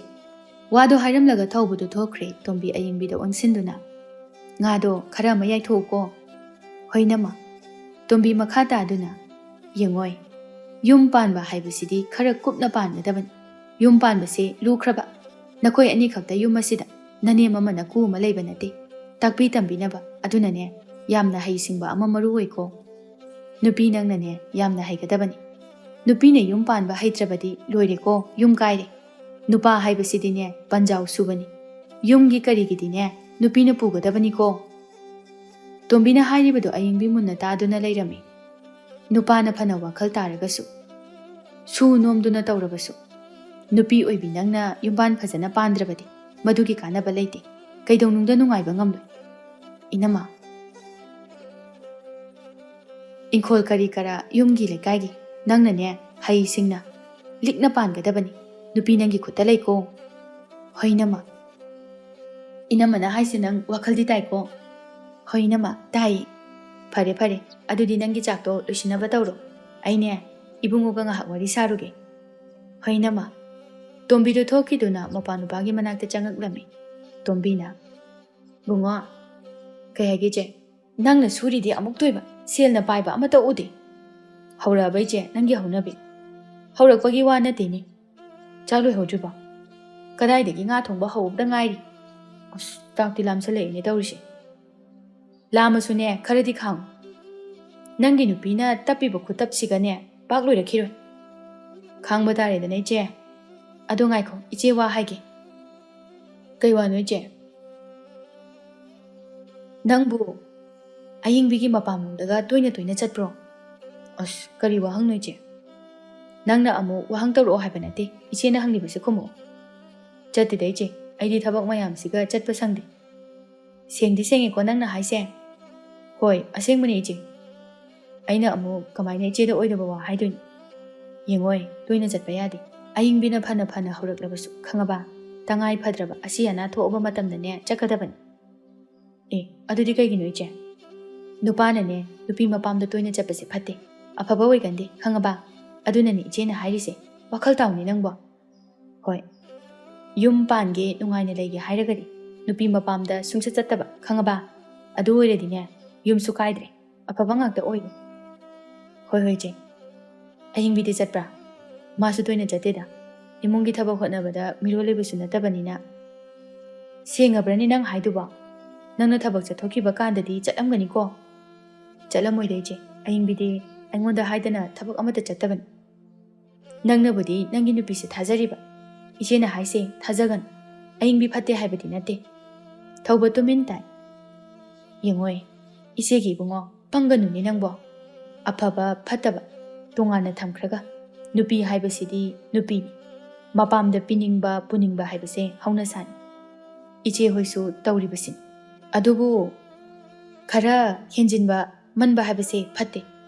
ꯋꯥꯗꯣ ꯍꯥꯏꯔꯝꯂꯒ ꯊꯧꯕꯗꯨ ꯊꯣꯛꯈ꯭ꯔꯦ, ꯇꯣꯝꯕꯤ ꯑꯌꯤꯡꯕꯤꯗ ꯑꯣꯟꯁꯤꯟꯗꯨꯅ꯫ "ꯉꯥꯗꯣ ꯈꯔ ꯑꯃ ꯌꯥꯏꯊꯣꯛꯎꯀꯣ꯫" "ꯍꯣꯏ, ꯏꯅꯝꯃ꯫" ꯇꯣꯝꯕꯤ ꯃꯈꯥ ꯇꯥꯗꯨꯅ, "ꯌꯦꯡꯉꯣꯏ, ꯌꯨꯝ ꯄꯥꯟꯕ ꯍꯥꯏꯕꯁꯤꯗꯤ ꯈꯔ ꯀꯨꯞꯅ ꯄꯥꯟꯒꯗꯕꯅꯤ꯫ ꯌꯨꯝ ꯄꯥꯟꯕꯁꯦ ꯂꯨꯈ꯭ꯔꯕ꯫ ꯅꯈꯣꯏ ꯑꯅꯤꯈꯛꯇ ꯌꯨꯝ ꯑꯁꯤꯗ, ꯅꯅꯦꯝ ꯑꯃ ꯅꯀꯨ ꯑꯃ ꯂꯩꯕ ꯅꯠꯇꯦ꯫ ꯇꯥꯛꯄꯤ ꯇꯝꯕꯤꯅꯕ, ꯑꯗꯨꯅꯅꯦ, ꯌꯥꯝꯅ ꯍꯩꯁꯤꯡꯕ ꯑꯃ ꯃꯔꯨ ꯑꯣꯏꯀꯣ꯫ ꯅꯨꯄꯤ ꯅꯪꯅꯅꯦ, ꯌꯥꯝꯅ ꯍꯩꯒꯗꯕꯅꯤ꯫ ꯅꯨꯄꯤꯅ ꯌꯨꯝ ꯄꯥꯟꯕ ꯍꯩꯇ꯭ꯔꯕꯗꯤ ꯂꯣꯏꯔꯦꯀꯣ, ꯌꯨꯝ ꯀꯥꯏꯔꯦ꯫ ꯅꯨꯄꯥ ꯍꯥꯏꯕꯁꯤꯗꯤꯅꯦ, ꯄꯟꯖꯥꯎ ꯁꯨꯕꯅꯤ꯫ ꯌꯨꯝꯒꯤ ꯀꯔꯤꯒꯤꯗꯤꯅꯦ, ꯅꯨꯄꯤꯅ ꯄꯨꯒꯗꯕꯅꯤꯀꯣ꯫" ꯇꯣꯝꯕꯤꯅ ꯍꯥꯏꯔꯤꯕꯗꯨ ꯑꯌꯤꯡꯕꯤ ꯃꯨꯟꯅ ꯇꯥꯗꯨꯅ ꯂꯩꯔꯝꯃꯤ꯫ ꯅꯨꯄꯥꯅ ꯐꯅ ꯋꯥꯈꯜ ꯇꯥꯔꯒꯁꯨ, ꯁꯨ ꯅꯣꯝꯗꯨꯅ ꯇꯧꯔꯕꯁꯨ, ꯅꯨꯄꯤ ꯑꯣꯏꯕꯤ ꯅꯪꯅ ꯌꯨꯝꯕꯥꯟ ꯐꯖꯅ ꯄꯥꯟꯗ꯭ꯔꯕꯗꯤ ꯃꯗꯨꯒꯤ ꯀꯥꯟꯅꯕ ꯂꯩꯇꯦ꯫ ꯀꯩꯗꯧꯅꯨꯡꯗ ꯅꯨꯡꯉꯥꯏꯕ ꯉꯝꯂꯣꯏ꯫ ꯏꯅꯝꯃ, ꯏꯪꯈꯣꯜ ꯀꯔꯤ ꯀꯔꯥ ꯌꯨꯝꯒꯤ ꯂꯩꯀꯥꯏꯒꯤ ꯅꯪꯅꯅꯦ ꯍꯩꯁꯤꯡꯅ ꯂꯤꯛꯅ ꯄꯥꯟꯒꯗꯕꯅꯤ꯫ ꯅꯨꯄꯤ ꯅꯪꯒꯤ ꯈꯨꯠꯇ ꯂꯩꯀꯣ꯫ ꯍꯣꯏ ꯏꯅꯝꯃ꯫ ꯏꯅꯝꯃꯅ ꯍꯥꯏꯁꯦ ꯅꯪ ꯋꯥꯈꯜꯗꯤ ꯇꯥꯏꯀꯣ? ꯍꯣꯏ ꯏꯅꯝꯃ, ꯇꯥꯏ꯫ ꯐꯔꯦ ꯐꯔꯦ, ꯑꯗꯨꯗꯤ ꯅꯪꯒꯤ ꯆꯥꯛꯇꯣ ꯂꯣꯏꯁꯤꯟꯅꯕ ꯇꯧꯔꯣ꯫ ꯑꯩꯅꯦ ꯏꯕꯨꯡꯉꯣꯒ ꯉꯥꯏꯍꯥꯛ ꯋꯥꯔꯤ ꯁꯥꯔꯨꯒꯦ꯫ ꯍꯣꯏ ꯏꯅꯝꯃ꯫ ꯇꯣꯝꯕꯤꯗꯨ ꯊꯣꯛꯈꯤꯗꯨꯅ ꯃꯄꯥ ꯅꯨꯄꯥꯒꯤ ꯃꯅꯥꯛꯇ ꯆꯪꯉꯛꯂꯝꯃꯤ꯫ ꯇꯣꯝꯕꯤꯅ, "ꯕꯨꯡꯉꯣ, ꯀꯩ ꯍꯥꯏꯒꯦ ꯏꯆꯦ? ꯅꯪꯅ ꯁꯨꯔꯤꯗꯤ ꯑꯃꯨꯛꯇ ꯑꯣꯏꯕ, ꯁꯦꯜꯅ ꯄꯥꯏꯕ ꯑꯃꯠꯇ ꯎꯗꯦ꯫ ꯍꯧꯔꯛꯑꯕ ꯏꯆꯦ, ꯅꯪꯒꯤ ꯍꯧꯅꯕꯤ?" ꯍꯧꯔꯛꯄꯒꯤ ꯋꯥ ꯅꯠꯇꯦꯅꯦ꯫ ꯆꯥꯛ ꯂꯣꯏꯍꯧꯗ꯭ꯔꯤꯕꯣ? ꯀꯗꯥꯏꯗꯒꯤ ꯉꯥ ꯊꯣꯡꯕ ꯍꯧꯕꯗ ꯉꯥꯏꯔꯤ꯫ ꯑꯁ, ꯆꯥꯛꯇꯤ ꯂꯥꯝꯁꯜꯂꯛꯏꯅꯦ ꯇꯧꯔꯤꯁꯦ꯫ ꯂꯥꯝꯃꯁꯨꯅꯦ, ꯈꯔꯗꯤ ꯈꯥꯡꯉꯨ꯫ ꯅꯪꯒꯤ ꯅꯨꯄꯤꯅ ꯇꯞꯄꯤꯕ ꯈꯨꯇꯞꯁꯤꯒꯅꯦ, ꯄꯥꯛ ꯂꯣꯏꯔꯛꯈꯤꯔꯣꯏ꯫ ꯈꯥꯡꯕ ꯇꯥꯔꯦꯗꯅ, ꯏꯆꯦ꯫ ꯑꯗꯣ ꯉꯥꯏꯈꯣ, ꯏꯆꯦ ꯋꯥ ꯍꯥꯏꯒꯦ꯫ ꯀꯩ ꯋꯥꯅꯣ, ꯏꯆꯦ? ꯅꯪꯕꯨ ꯑꯌꯤꯡꯕꯤꯒꯤ ꯃꯄꯥꯝꯂꯣꯝꯗꯒ ꯇꯣꯏꯅ ꯇꯣꯏꯅ ꯆꯠꯄ꯭ꯔꯣ? ꯑꯁ, ꯀꯔꯤ ꯋꯥꯍꯪꯅꯣ, ꯏꯆꯦ? ꯅꯪꯅ ꯑꯃꯨꯛ ꯋꯥꯍꯪ ꯇꯧꯔꯛꯑꯣ ꯍꯥꯏꯕ ꯅꯠꯇꯦ, ꯏꯆꯦꯅ ꯍꯪꯂꯤꯕꯁꯤ ꯈꯨꯝꯃꯛꯑꯣ꯫ ꯆꯠꯇꯦꯗ, ꯏꯆꯦ, ꯑꯩꯗꯤ ꯊꯕꯛ ꯃꯌꯥꯝꯁꯤꯒ ꯆꯠꯄ ꯁꯪꯗꯦ꯫ ꯁꯦꯡꯗꯤ ꯁꯦꯡꯉꯦꯀꯣ ꯅꯪꯅ ꯍꯥꯏꯁꯦ? ꯍꯣꯏ, ꯑꯁꯦꯡꯕꯅꯦ, ꯏꯆꯦ꯫ ꯑꯩꯅ ꯑꯃꯨꯛ ꯀꯃꯥꯏꯅ ꯏꯆꯦꯗ ꯑꯣꯏꯗꯕ ꯋꯥ ꯍꯥꯏꯗꯣꯏꯅꯣ? ꯌꯦꯡꯉꯣꯏ, ꯇꯣꯏꯅ ꯆꯠꯄ ꯌꯥꯗꯦ꯫ ꯑꯌꯤꯡꯕꯤꯅ ꯐꯅ ꯐꯅ ꯍꯧꯔꯛꯂꯕꯁꯨ, ꯈꯪꯉꯕ? ꯇꯉꯥꯏ ꯐꯗ꯭ꯔꯕ ꯑꯁꯤ ꯑꯅꯥ ꯊꯣꯛꯑꯕ ꯃꯇꯝꯗꯅꯦ ꯆꯠꯀꯗꯕꯅꯤ꯫ ꯑꯦ, ꯑꯗꯨꯗꯤ ꯀꯩꯒꯤꯅꯣ, ꯏꯆꯦ? ꯅꯨꯄꯥꯅꯅꯦ, ꯅꯨꯄꯤ ꯃꯄꯥꯝꯗ ꯇꯣꯏꯅ ꯆꯠꯄꯁꯦ ꯐꯠꯇꯦ, ꯑꯐꯕ ꯑꯣꯏꯒꯟꯗꯦ, ꯈꯪꯉꯕ? ꯑꯗꯨꯅꯅꯦ ꯏꯆꯦꯅ ꯍꯥꯏꯔꯤꯁꯦ꯫ ꯋꯥꯈꯜ ꯇꯥꯎꯅꯦ ꯅꯪꯕꯣ꯫ ꯍꯣꯏ, ꯌꯨꯝ ꯄꯥꯟꯒꯦ, ꯅꯨꯡꯉꯥꯏꯅ ꯂꯩꯒꯦ ꯍꯥꯏꯔꯒꯗꯤ ꯅꯨꯄꯤ ꯃꯄꯥꯝꯗ ꯁꯨꯡꯆꯠ ꯆꯠꯇꯕ, ꯈꯪꯉꯕ? ꯑꯗꯨ ꯑꯣꯏꯔꯗꯤꯅꯦ, ꯌꯨꯝꯁꯨ ꯀꯥꯏꯗ꯭ꯔꯦ, ꯑꯐꯕ ꯉꯥꯛꯇ ꯑꯣꯏꯔꯦ꯫ ꯍꯣꯏ, ꯍꯣꯏ, ꯏꯆꯦ꯫ ꯑꯌꯤꯡꯕꯤꯗꯤ ꯆꯠꯄ꯭ꯔꯥ? ꯃꯥꯁꯨ ꯇꯣꯏꯅ ꯆꯠꯇꯦꯗ꯫ ꯏꯃꯨꯡꯒꯤ ꯊꯕꯛ ꯍꯣꯠꯅꯕꯗ ꯃꯤꯔꯣꯜ ꯂꯩꯕꯁꯨ ꯅꯠꯇꯕꯅꯤꯅ꯫ ꯁꯦꯡꯉꯕ꯭ꯔꯅꯦ ꯅꯪ ꯍꯥꯏꯗꯨꯕꯣ? ꯅꯪꯅ ꯊꯕꯛ ꯆꯠꯊꯣꯛꯈꯤꯕ ꯀꯥꯟꯗꯗꯤ ꯆꯠꯂꯝꯒꯅꯤꯀꯣ? ꯆꯠꯂꯝꯃꯣꯏꯗ, ꯏꯆꯦ꯫ ꯑꯌꯤꯡꯕꯤꯗꯤ ꯑꯩꯉꯣꯟꯗ ꯍꯥꯏꯗꯅ ꯊꯕꯛ ꯑꯃꯠꯇ ꯆꯠꯇꯕꯅꯤ꯫ ꯅꯪꯅꯕꯨꯗꯤ ꯅꯪꯒꯤ ꯅꯨꯄꯤꯁꯦ ꯊꯥꯖꯔꯤꯕ꯫ ꯏꯆꯦꯅ ꯍꯥꯏꯁꯦ ꯊꯥꯖꯒꯅꯨ꯫ ꯑꯌꯤꯡꯕꯤ ꯐꯠꯇꯦ ꯍꯥꯏꯕꯗꯤ ꯅꯠꯇꯦ꯫ ꯊꯧꯕ ꯇꯨꯃꯤꯟ ꯇꯥꯏ꯫ ꯌꯦꯡꯉꯣꯏ, ꯏꯆꯦꯒꯤ ꯏꯕꯨꯡꯉꯣ, ꯄꯪꯒꯅꯨꯅꯦ ꯅꯪꯕꯣ꯫ ꯑꯐꯕ ꯐꯠꯇꯕ ꯇꯣꯉꯥꯟꯅ ꯊꯝꯈ꯭ꯔꯒ, ꯅꯨꯄꯤ ꯍꯥꯏꯕꯁꯤꯗꯤ ꯅꯨꯄꯤꯅꯤ꯫ ꯃꯄꯥꯝꯗ ꯄꯤꯅꯤꯡꯕ ꯄꯨꯅꯤꯡꯕ ꯍꯥꯏꯕꯁꯦ ꯍꯧꯅꯁꯥꯅꯤ꯫ ꯏꯆꯦ ꯍꯣꯏꯁꯨ ꯇꯧꯔꯤꯕꯁꯤꯅꯤ꯫ ꯑꯗꯨꯕꯨ ꯈꯔ ꯍꯦꯟꯖꯤꯟꯕ ꯃꯟꯕ ꯍꯥꯏꯕꯁꯦ ꯐꯠꯇꯦ꯫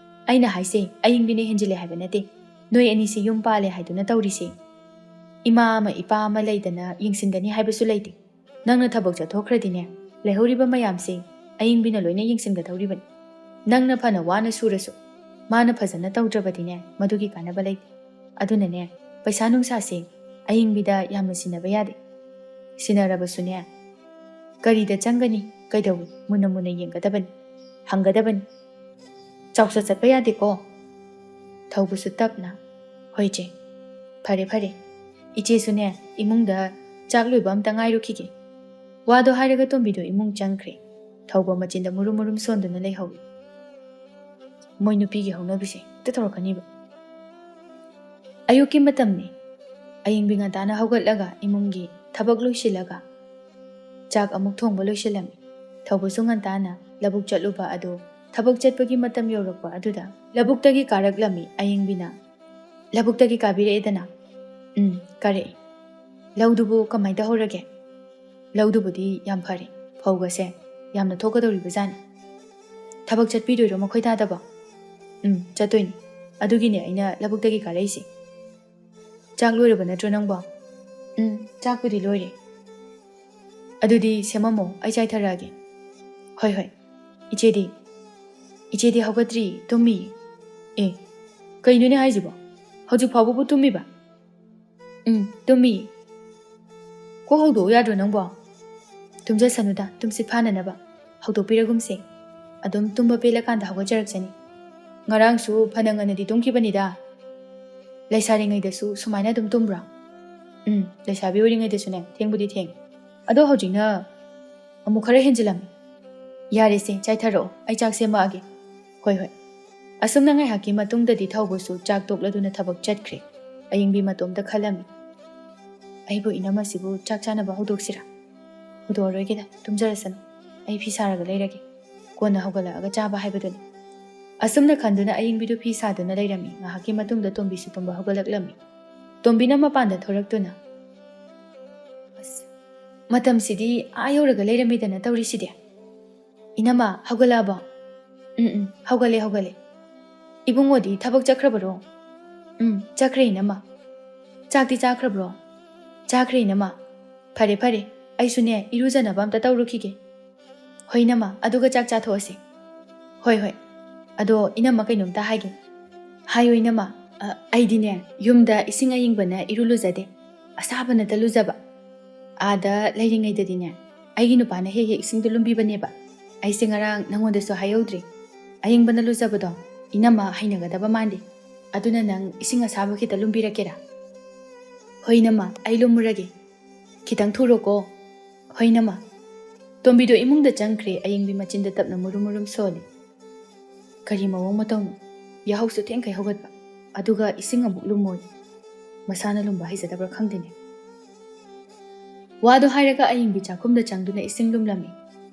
ꯑꯩꯅ ꯍꯥꯏꯁꯦ ꯑꯌꯤꯡꯕꯤꯅ ꯍꯦꯟꯖꯤꯜꯂꯦ ꯍꯥꯏꯕ ꯅꯠꯇꯦ꯫ ꯅꯣꯏ ꯑꯅꯤꯁꯤ ꯌꯨꯝ ꯄꯥꯜꯂꯦ ꯍꯥꯏꯗꯨꯅ ꯇꯧꯔꯤꯁꯦ꯫ ꯏꯃꯥ ꯑꯃ ꯏꯄꯥ ꯑꯃ ꯂꯩꯗꯅ ꯌꯦꯡꯁꯤꯟꯒꯅꯤ ꯍꯥꯏꯕꯁꯨ ꯂꯩꯇꯦ꯫ ꯅꯪꯅ ꯊꯕꯛ ꯆꯠꯊꯣꯛꯈ꯭ꯔꯗꯤꯅꯦ, ꯂꯩꯍꯧꯔꯤꯕ ꯃꯌꯥꯝꯁꯦ ꯑꯌꯤꯡꯕꯤꯅ ꯂꯣꯏꯅ ꯌꯦꯡꯁꯤꯟꯒꯗꯧꯔꯤꯕꯅꯤ꯫ ꯅꯪꯅ ꯐꯅ ꯋꯥꯅ ꯁꯨꯔꯁꯨ, ꯃꯥꯅ ꯐꯖꯅ ꯇꯧꯗ꯭ꯔꯕꯗꯤꯅꯦ, ꯃꯗꯨꯒꯤ ꯀꯥꯟꯅꯕ ꯂꯩꯇꯦ꯫ ꯑꯗꯨꯅꯅꯦ, ꯄꯩꯁꯥ ꯅꯨꯡꯁꯥꯁꯦ ꯑꯌꯤꯡꯕꯤꯗ ꯌꯥꯝꯅ ꯁꯤꯟꯅꯕ ꯌꯥꯗꯦ꯫ ꯁꯤꯟꯅꯔꯕꯁꯨꯅꯦ, ꯀꯔꯤꯗ ꯆꯪꯒꯅꯤ, ꯀꯩꯗꯧꯏ, ꯃꯨꯟꯅ ꯃꯨꯟꯅ ꯌꯦꯡꯒꯗꯕꯅꯤ, ꯍꯪꯒꯗꯕꯅꯤ꯫ ꯆꯥꯎꯆꯠ ꯆꯠꯄ ꯌꯥꯗꯦꯀꯣ꯫ ꯊꯧꯕꯁꯨ ꯇꯞꯅ, "ꯍꯣꯏ ꯏꯆꯦ, ꯐꯔꯦ ꯐꯔꯦ꯫ ꯏꯆꯦꯁꯨꯅꯦ, ꯏꯃꯨꯡꯗ ꯆꯥꯛ ꯂꯣꯏꯕ ꯑꯝꯇ ꯉꯥꯏꯔꯨꯈꯤꯒꯦ꯫" ꯋꯥꯗꯣ ꯍꯥꯏꯔꯒ ꯇꯣꯝꯕꯤꯗꯣ ꯏꯃꯨꯡ ꯆꯪꯈ꯭ꯔꯦ꯫ ꯊꯧꯕ ꯃꯆꯤꯟꯗ ꯃꯨꯔꯨꯝ ꯃꯨꯔꯨꯝ ꯁꯣꯟꯗꯨꯅ ꯂꯩꯍꯧꯏ꯫ ꯃꯣꯏ ꯅꯨꯄꯤꯒꯤ ꯍꯧꯅꯕꯤꯁꯦ ꯍꯦꯛꯇ ꯇꯧꯔꯛꯀꯅꯤꯕ꯫ ꯑꯌꯨꯛꯀꯤ ꯃꯇꯝꯅꯤ꯫ ꯑꯌꯤꯡꯕꯤ ꯉꯟꯇꯥꯅ ꯍꯧꯒꯠꯂꯒ ꯏꯃꯨꯡꯒꯤ ꯊꯕꯛ ꯂꯣꯏꯁꯤꯜꯂꯒ ꯆꯥꯛ ꯑꯃꯨꯛ ꯊꯣꯡꯕ ꯂꯣꯏꯁꯤꯜꯂꯝꯃꯤ꯫ ꯊꯧꯕꯁꯨ ꯉꯟꯇꯥꯅ ꯂꯧꯕꯨꯛ ꯆꯠꯂꯨꯕ ꯑꯗꯨ ꯊꯕꯛ ꯆꯠꯄꯒꯤ ꯃꯇꯝ ꯌꯧꯔꯛꯄ ꯑꯗꯨꯗ ꯂꯧꯕꯨꯛꯇꯒꯤ ꯀꯥꯔꯛꯂꯝꯃꯤ꯫ ꯑꯌꯤꯡꯕꯤꯅ, "ꯂꯧꯕꯨꯛꯇꯒꯤ ꯀꯥꯕꯤꯔꯛꯑꯦꯗꯅ?" "ꯎꯝ, ꯀꯥꯔꯛꯑꯦ꯫ ꯂꯧꯗꯨꯕꯨ ꯀꯃꯥꯏ ꯇꯧꯍꯧꯔꯒꯦ?" "ꯂꯧꯗꯨꯕꯨꯗꯤ ꯌꯥꯝ ꯐꯔꯦ꯫ ꯐꯧꯒꯁꯦ ꯌꯥꯝꯅ ꯊꯣꯛꯀꯗꯧꯔꯤꯕꯖꯥꯠꯅꯤ꯫ ꯊꯕꯛ ꯆꯠꯄꯤꯗꯣꯏꯔꯣ ꯃꯈꯣꯏ ꯇꯥꯗꯕꯣ?" "ꯎꯝ, ꯆꯠꯇꯣꯏꯅꯤ꯫ ꯑꯗꯨꯒꯤꯅꯦ ꯑꯩꯅ ꯂꯧꯕꯨꯛꯇꯒꯤ ꯀꯥꯔꯛꯏꯁꯦ꯫ ꯆꯥꯛ ꯂꯣꯏꯔꯕ ꯅꯠꯇ꯭ꯔꯣ ꯅꯪꯕꯣ?" "ꯎꯝ, ꯆꯥꯛꯄꯨꯗꯤ ꯂꯣꯏꯔꯦ꯫" "ꯑꯗꯨꯗꯤ ꯁꯦꯝꯃꯝꯃꯣ, ꯑꯩ ꯆꯥꯏꯊꯔꯛꯑꯒꯦ꯫" "ꯍꯣꯏ, ꯍꯣꯏ꯫ ꯏꯆꯦꯗꯤ?" "ꯏꯆꯦꯗꯤ ꯍꯧꯒꯠꯇ꯭ꯔꯤ, ꯇꯨꯝꯃꯤ꯫" "ꯑꯦ, ꯀꯩꯅꯣꯅꯦ ꯍꯥꯏꯁꯤꯕꯣ? ꯍꯧꯖꯤꯛ ꯐꯥꯎꯕꯕꯨ ꯇꯨꯝꯃꯤꯕ?" "ꯎꯝ, ꯇꯨꯝꯃꯤ꯫" "ꯀꯣꯛ ꯍꯧꯗꯣꯛꯎ ꯌꯥꯗ꯭ꯔꯣ ꯅꯪꯕꯣ?" "ꯇꯨꯝꯖꯁꯅꯨꯗ, ꯇꯨꯝꯁꯤꯠ ꯐꯥꯅꯅꯕ ꯍꯧꯗꯣꯛꯄꯤꯔꯒꯨꯝꯁꯦ꯫ ꯑꯗꯨꯝ ꯇꯨꯝꯕ ꯄꯦꯜꯂꯀꯥꯟꯗ ꯍꯧꯒꯠꯆꯔꯛꯆꯅꯤ꯫ ꯉꯔꯥꯡꯁꯨ ꯐꯅ ꯉꯟꯅꯗꯤ ꯇꯨꯝꯈꯤꯕꯅꯤꯗ꯫ ꯂꯩꯁꯥꯔꯤꯉꯩꯗꯁꯨ ꯁꯨꯃꯥꯏꯅ ꯑꯗꯨꯝ ꯇꯨꯝꯕ꯭ꯔꯣ?" "ꯎꯝ, ꯂꯩꯁꯥꯕꯤ ꯑꯣꯏꯔꯤꯉꯩꯗꯁꯨꯅꯦ, ꯊꯦꯡꯕꯨꯗꯤ ꯊꯦꯡꯉꯤ꯫ ꯑꯗꯣ ꯍꯧꯖꯤꯛꯅ ꯑꯃꯨꯛ ꯈꯔ ꯍꯦꯟꯖꯤꯜꯂꯝꯃꯤ꯫" "ꯌꯥꯔꯦꯁꯦ, ꯆꯥꯏꯊꯔꯛꯑꯣ, ꯑꯩ ꯆꯥꯛ ꯁꯦꯝꯃꯛꯑꯒꯦ꯫" "ꯍꯣꯏ, ꯍꯣꯏ꯫" ꯑꯁꯨꯝꯅ ꯉꯥꯏꯍꯥꯛꯀꯤ ꯃꯇꯨꯡꯗꯗꯤ ꯊꯧꯕꯁꯨ ꯆꯥꯛ ꯇꯣꯛꯂꯗꯨꯅ ꯊꯕꯛ ꯆꯠꯈ꯭ꯔꯦ꯫ ꯑꯌꯤꯡꯕꯤ ꯃꯇꯣꯝꯇ ꯈꯜꯂꯝꯃꯤ, "ꯑꯩꯕꯨ ꯏꯅꯝꯃꯁꯤꯕꯨ ꯆꯥꯛ ꯆꯥꯅꯕ ꯍꯧꯗꯣꯛꯁꯤꯔꯥ? ꯍꯧꯗꯣꯛꯑꯔꯣꯏꯒꯦꯗ, ꯇꯨꯝꯖꯔꯁꯅꯨ꯫ ꯑꯩ ꯐꯤ ꯁꯥꯔꯒ ꯂꯩꯔꯒꯦ꯫ ꯀꯣꯟꯅ ꯍꯧꯒꯠꯂꯛꯑꯒ ꯆꯥꯕ ꯍꯥꯏꯕꯗꯨꯅꯤ꯫" ꯑꯁꯨꯝꯅ ꯈꯟꯗꯨꯅ ꯑꯌꯤꯡꯕꯤꯗꯨ ꯐꯤ ꯁꯥꯗꯨꯅ ꯂꯩꯔꯝꯃꯤ꯫ ꯉꯥꯏꯍꯥꯛꯀꯤ ꯃꯇꯨꯡꯗ ꯇꯣꯝꯕꯤꯁꯨ ꯇꯨꯝꯕ ꯍꯧꯒꯠꯂꯛꯂꯝꯃꯤ꯫ ꯇꯣꯝꯕꯤꯅ ꯃꯄꯥꯟꯗ ꯊꯣꯔꯛꯇꯨꯅ, "ꯑꯁ, ꯃꯇꯝꯁꯤꯗꯤ ꯑꯥ ꯌꯧꯔꯒ ꯂꯩꯔꯝꯃꯤꯗꯅ ꯇꯧꯔꯤꯁꯤꯗꯤ꯫ ꯏꯅꯝꯃ, ꯍꯧꯒꯠꯂꯛꯑꯕꯣ?" "ꯎꯝ, ꯎꯝ, ꯍꯧꯒꯠꯂꯦ, ꯍꯧꯒꯠꯂꯦ꯫" "ꯏꯕꯨꯡꯉꯣꯗꯤ ꯊꯕꯛ ꯆꯠꯈ꯭ꯔꯕꯔꯣ?" "ꯎꯝ, ꯆꯠꯈ꯭ꯔꯦ ꯏꯅꯝꯃ꯫" "ꯆꯥꯛꯇꯤ ꯆꯥꯈ꯭ꯔꯕ꯭ꯔꯣ?" "ꯆꯥꯈ꯭ꯔꯦ ꯏꯅꯝꯃ꯫" "ꯐꯔꯦ, ꯐꯔꯦ, ꯑꯩꯁꯨꯅꯦ ꯏꯔꯨꯖꯅꯕ ꯑꯝꯇ ꯇꯧꯔꯨꯈꯤꯒꯦ꯫" "ꯍꯣꯏ ꯏꯅꯝꯃ, ꯑꯗꯨꯒ ꯆꯥꯛ ꯆꯥꯊꯣꯛꯑꯁꯤ꯫" "ꯍꯣꯏ, ꯍꯣꯏ꯫ ꯑꯗꯣ ꯏꯅꯝꯃ, ꯀꯩꯅꯣꯝꯇ ꯍꯥꯏꯒꯦ꯫" "ꯍꯥꯏꯌꯨ ꯏꯅꯝꯃ꯫" "ꯑ, ꯑꯩꯗꯤꯅꯦ, ꯌꯨꯝꯗ ꯏꯁꯤꯡ ꯑꯌꯤꯡꯕꯅ ꯏꯔꯨ ꯂꯨꯖꯗꯦ, ꯑꯁꯥꯕꯅꯇ ꯂꯨꯖꯕ꯫ ꯑꯥꯗ ꯂꯩꯔꯤꯉꯩꯗꯗꯤꯅꯦ, ꯑꯩꯒꯤ ꯅꯨꯄꯥꯅ ꯍꯦꯛ ꯍꯦꯛ ꯏꯁꯤꯡꯗꯣ ꯂꯨꯝꯕꯤꯕꯅꯦꯕ꯫ ꯑꯩꯁꯦ ꯉꯔꯥꯡ ꯅꯉꯣꯟꯗꯁꯨ ꯍꯥꯏꯍꯧꯗ꯭ꯔꯦ꯫ ꯑꯌꯤꯡꯕꯅ ꯂꯨꯖꯕꯗꯣ ꯏꯅꯝꯃ ꯍꯩꯅꯒꯗꯕ ꯃꯥꯟꯗꯦ꯫ ꯑꯗꯨꯅ ꯅꯪ ꯏꯁꯤꯡ ꯑꯁꯥꯕ ꯈꯤꯇ ꯂꯨꯝꯕꯤꯔꯛꯀꯦꯔꯥ? ꯍꯣꯏ ꯏꯅꯝꯃ, ꯑꯩ ꯂꯨꯝꯃꯨꯔꯒꯦ꯫ ꯈꯤꯇꯪ ꯊꯨꯔꯣꯀꯣ꯫ ꯍꯣꯏ ꯏꯅꯝꯃ꯫ ꯇꯣꯝꯕꯤꯗꯣ ꯏꯃꯨꯡꯗ ꯆꯪꯈ꯭ꯔꯦ, ꯑꯌꯤꯡꯕꯤ ꯃꯆꯤꯟꯗ ꯇꯞꯅ ꯃꯨꯔꯨꯝ ꯃꯨꯔꯨꯝ ꯁꯣꯜꯂꯤ꯫ ꯀꯔꯤ ꯃꯑꯣꯡ ꯃꯇꯧꯅꯣ? ꯌꯥꯍꯧꯁꯨ ꯊꯦꯡꯈꯩ ꯍꯧꯒꯠꯄ, ꯑꯗꯨꯒ ꯏꯁꯤꯡ ꯑꯃꯨꯛ ꯂꯨꯝꯃꯣꯏ꯫ ꯃꯁꯥꯅ ꯂꯨꯝꯕ ꯍꯩꯖꯗꯕ꯭ꯔꯥ ꯈꯪꯗꯦꯅꯦ꯫ ꯋꯥꯗꯣ ꯍꯥꯏꯔꯒ ꯑꯌꯤꯡꯕꯤ ꯆꯥꯛꯈꯨꯝꯗ ꯆꯪꯗꯨꯅ ꯏꯁꯤꯡ ꯂꯨꯝꯂꯝꯃꯤ꯫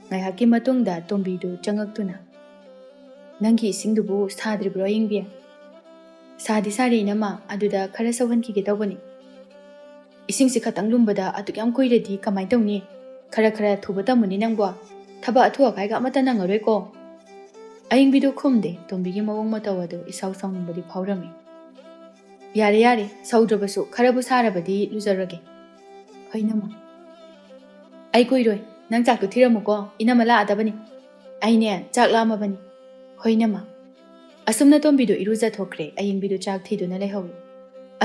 ꯉꯥꯏꯍꯥꯛꯀꯤ ꯃꯇꯨꯡꯗ ꯇꯣꯝꯕꯤꯗꯨ ꯆꯪꯉꯛꯇꯨꯅ, "ꯅꯪꯒꯤ ꯏꯁꯤꯡꯗꯨꯕꯨ ꯁꯥꯗ꯭ꯔꯤꯕ꯭ꯔꯣ, ꯑꯌꯤꯡꯕꯤ?" "ꯁꯥꯗꯤ ꯁꯥꯔꯦ ꯏꯅꯝꯃ, ꯑꯗꯨꯗ ꯈꯔ ꯁꯧꯍꯟꯈꯤꯒꯦ ꯇꯧꯕꯅꯤ꯫ ꯏꯁꯤꯡꯁꯤ ꯈꯇꯪ ꯂꯨꯝꯕꯗ ꯑꯗꯨꯛ ꯌꯥꯝ ꯀꯨꯏꯔꯗꯤ ꯀꯃꯥꯏ ꯇꯧꯅꯤ? ꯈꯔ ꯈꯔ ꯊꯨꯕ ꯇꯝꯃꯨꯅꯦ ꯅꯪꯕꯣ꯫ ꯊꯕꯛ ꯑꯊꯨ ꯑꯀꯥꯏꯒ ꯑꯃꯠꯇ ꯅꯪꯉꯔꯣꯏꯀꯣ?" ꯑꯌꯤꯡꯕꯤꯗꯨ ꯈꯨꯝꯗꯦ꯫ ꯇꯣꯝꯕꯤꯒꯤ ꯃꯑꯣꯡ ꯃꯇꯧ ꯑꯗꯨ ꯏꯁꯥꯎ ꯁꯥꯎꯅꯤꯡꯕꯗꯤ ꯐꯥꯎꯔꯝꯃꯤ꯫ "ꯌꯥꯔꯦ, ꯌꯥꯔꯦ, ꯁꯧꯗ꯭ꯔꯕꯁꯨ ꯈꯔꯕꯨ ꯁꯥꯔꯕꯗꯤ ꯂꯨꯖꯔꯒꯦ꯫" "ꯍꯣꯏ ꯏꯅꯝꯃ꯫" "ꯑꯩ ꯀꯨꯏꯔꯣꯏ, ꯅꯪ ꯆꯥꯛꯇꯨ ꯊꯤꯔꯝꯃꯨꯀꯣ, ꯏꯅꯝꯃ ꯂꯥꯛꯑꯗꯕꯅꯤ꯫ ꯑꯩꯅꯦ, ꯆꯥꯛ ꯂꯥꯝꯃꯕꯅꯤ꯫" "ꯍꯣꯏ ꯏꯅꯝꯃ꯫" ꯑꯁꯨꯝꯅ ꯇꯣꯝꯕꯤꯗꯨ ꯏꯔꯨꯖꯊꯣꯛꯈ꯭ꯔꯦ, ꯑꯌꯤꯡꯕꯤꯗꯨ ꯆꯥꯛ ꯊꯤꯗꯨꯅ ꯂꯩꯍꯧꯏ꯫